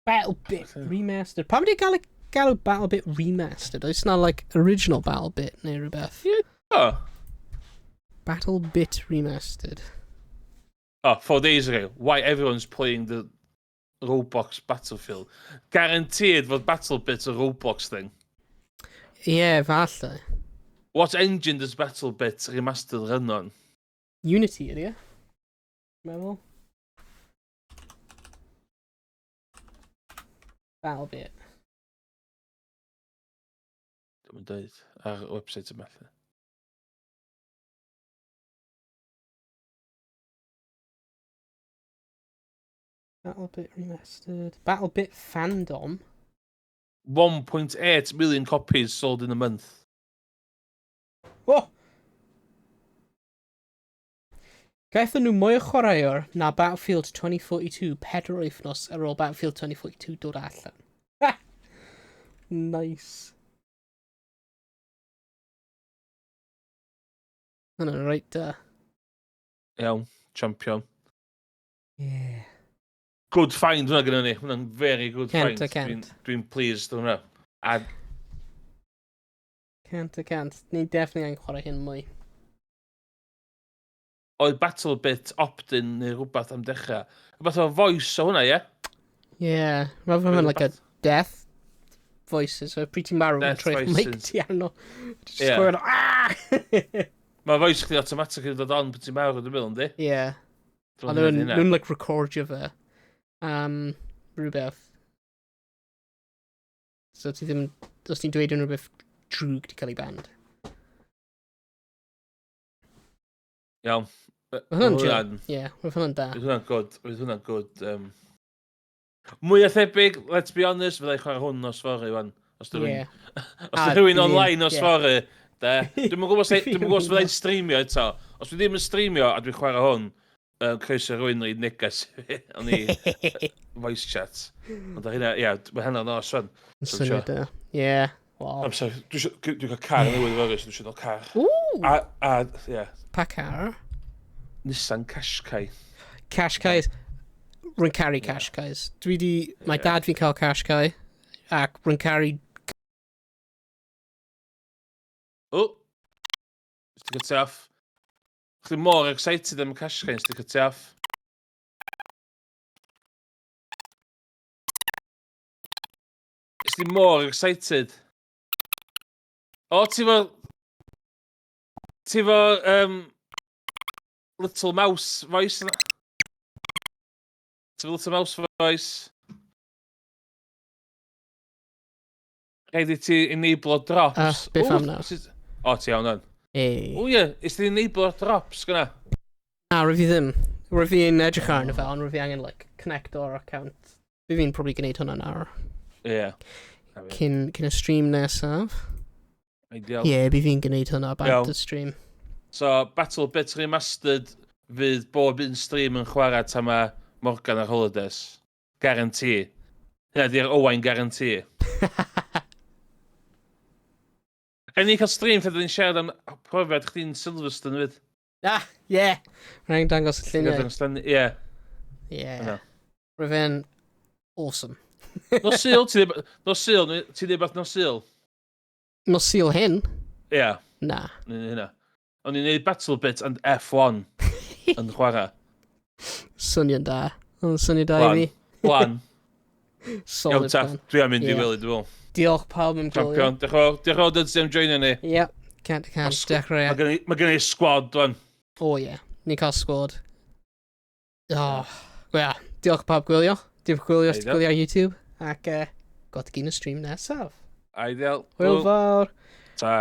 BattleBit Falle. Remastered. Pam di gael ei galw BattleBit Remastered? Oes na, like, original BattleBit neu rhywbeth? Ie. Oh. BattleBit Remastered. Oh, 4 days ago. Why everyone's playing the Roblox Battlefield. Guaranteed fod BattleBit a Roblox thing. Yeah, falle. What engine does BattleBit Remastered run on? Unity ydy e? Meddwl. BattleBit. Dwi'n dweud ar y website yma. Lle. BattleBit Remastered. BattleBit Fandom. 1.8 million copies sold in a month. Oh! Gaethon nhw mwy o chwaraewr na Battlefield 2042 4 wythnos ar ôl Battlefield 2042 dod allan. Ha! Nice. Hwnna'n reit da. Iawn, champion. Yeah. Good find hwnna gyda ni. Hwnna'n very good Cant find. a cant. Dwi'n pleased hwnna. A 100%. Ni definitely angen chwarae hyn mwy. Oedd BattleBit opt-in neu rhywbeth am dechrau. Rhywbeth o voice o hwnna, ie? Yeah. Rather than like a death voices, so pryd ti'n marw, mae'n Death troi mic voices. ti arno. Just Yeah. going, ah! Mae voice chdi automatically dod on pan ti'n marw, dwi'n meddwl, yndi? Yeah. Dwi'n Ond nhw'n hynna. nhw'n like recordio fe. Rhywbeth. So ti ddim, os ti'n dweud unrhyw beth drwg, ti cael ei banned. Iawn. Mae hwnna'n chill. Ie, mae hwnna'n da. Fydd hwnna'n good. Fydd hwnna'n good. Mwy o thebyg, let's be honest, fyddai chwarae hwn nos fory, wan. Os dy rhywun, os dy rhywun online nos fory, de. Dwi'm yn gwybod dwi'm yn gwybod os fyddai'n streamio eto. Os dwi ddim yn streamio a dwi'n chwarae hwn, croeso rhywun rhaid neges i fi, o'n i voice chat. Ond ar hynna, ie, mae hynna'n nos, wan. Syniad da. Ie, wow. Amser, dwi dwi cael car newydd fory, so dwi eisiau cael car. Ww! A, ie. Pa car? Nissan Qashqai. Qashqais. Rwy'n caru Qashqais. Dwi di... Mae dad fi'n cael Qashqai. Ac rwy'n caru... O! Nes ti cut off. Chdi mor excited am y Qashqai, nes ti cut off. Nes ti mor excited. O, ti fo... Ti fo... Little Mouse voice yna? Ti fo Little Mouse voice? Rhaid i ti enablo drops. Ah, beth am nawr? O, ti iawn o'n. Ei. O ie, is ti enablo drops gyna? Na, rwy fi ddim. Rwy fi'n edrych arno fe, ond rwy fi angen, like, connect o'r account. Fi fi'n probably gwneud hwnna nawr. Ie. Yeah. Cyn y stream nesaf. Ideal. Ie, yeah, fi fi'n gwneud hwnna about the stream. So, Battle Bits Remastered fydd bob un stream yn chwarae tan mae Morgan ar holidays. Guarantee. Hynna di'r Owain guarantee. Rhaid ni cael stream lle dyn ni'n siarad am profiad chdi'n Silverstone fyd. Ah, ie. Yeah. Rhaid dangos y lluniau. Ie. Ie. Roedd fe'n awesome. Nos Sul, ti'n dweud... Nos Sul, ti'n dweud beth nos Sul? Nos Sul hyn? Ie. Yeah. Na. Hynna. O'n i'n neud Battle Bit and F1 yn chwarae. Syniad da. O'n syniad da i fi. Plan. Solid plan. Dwi am mynd i wely, dwi'n meddwl. Diolch pawb am gwylio. Champion. Diolch yn fawr. Diolch yn fawr Duds am joinio ni. Yep. Cant y cant. Dechrau. Mae gen i squad, dwi'n. O ie. Ni'n cael squad. Oh, well, diolch pawb gwylio. Diolch gwylio os ti'n gwylio ar YouTube. Ac got gyn y stream nesaf. Ideal. Hwyl fawr. Ta.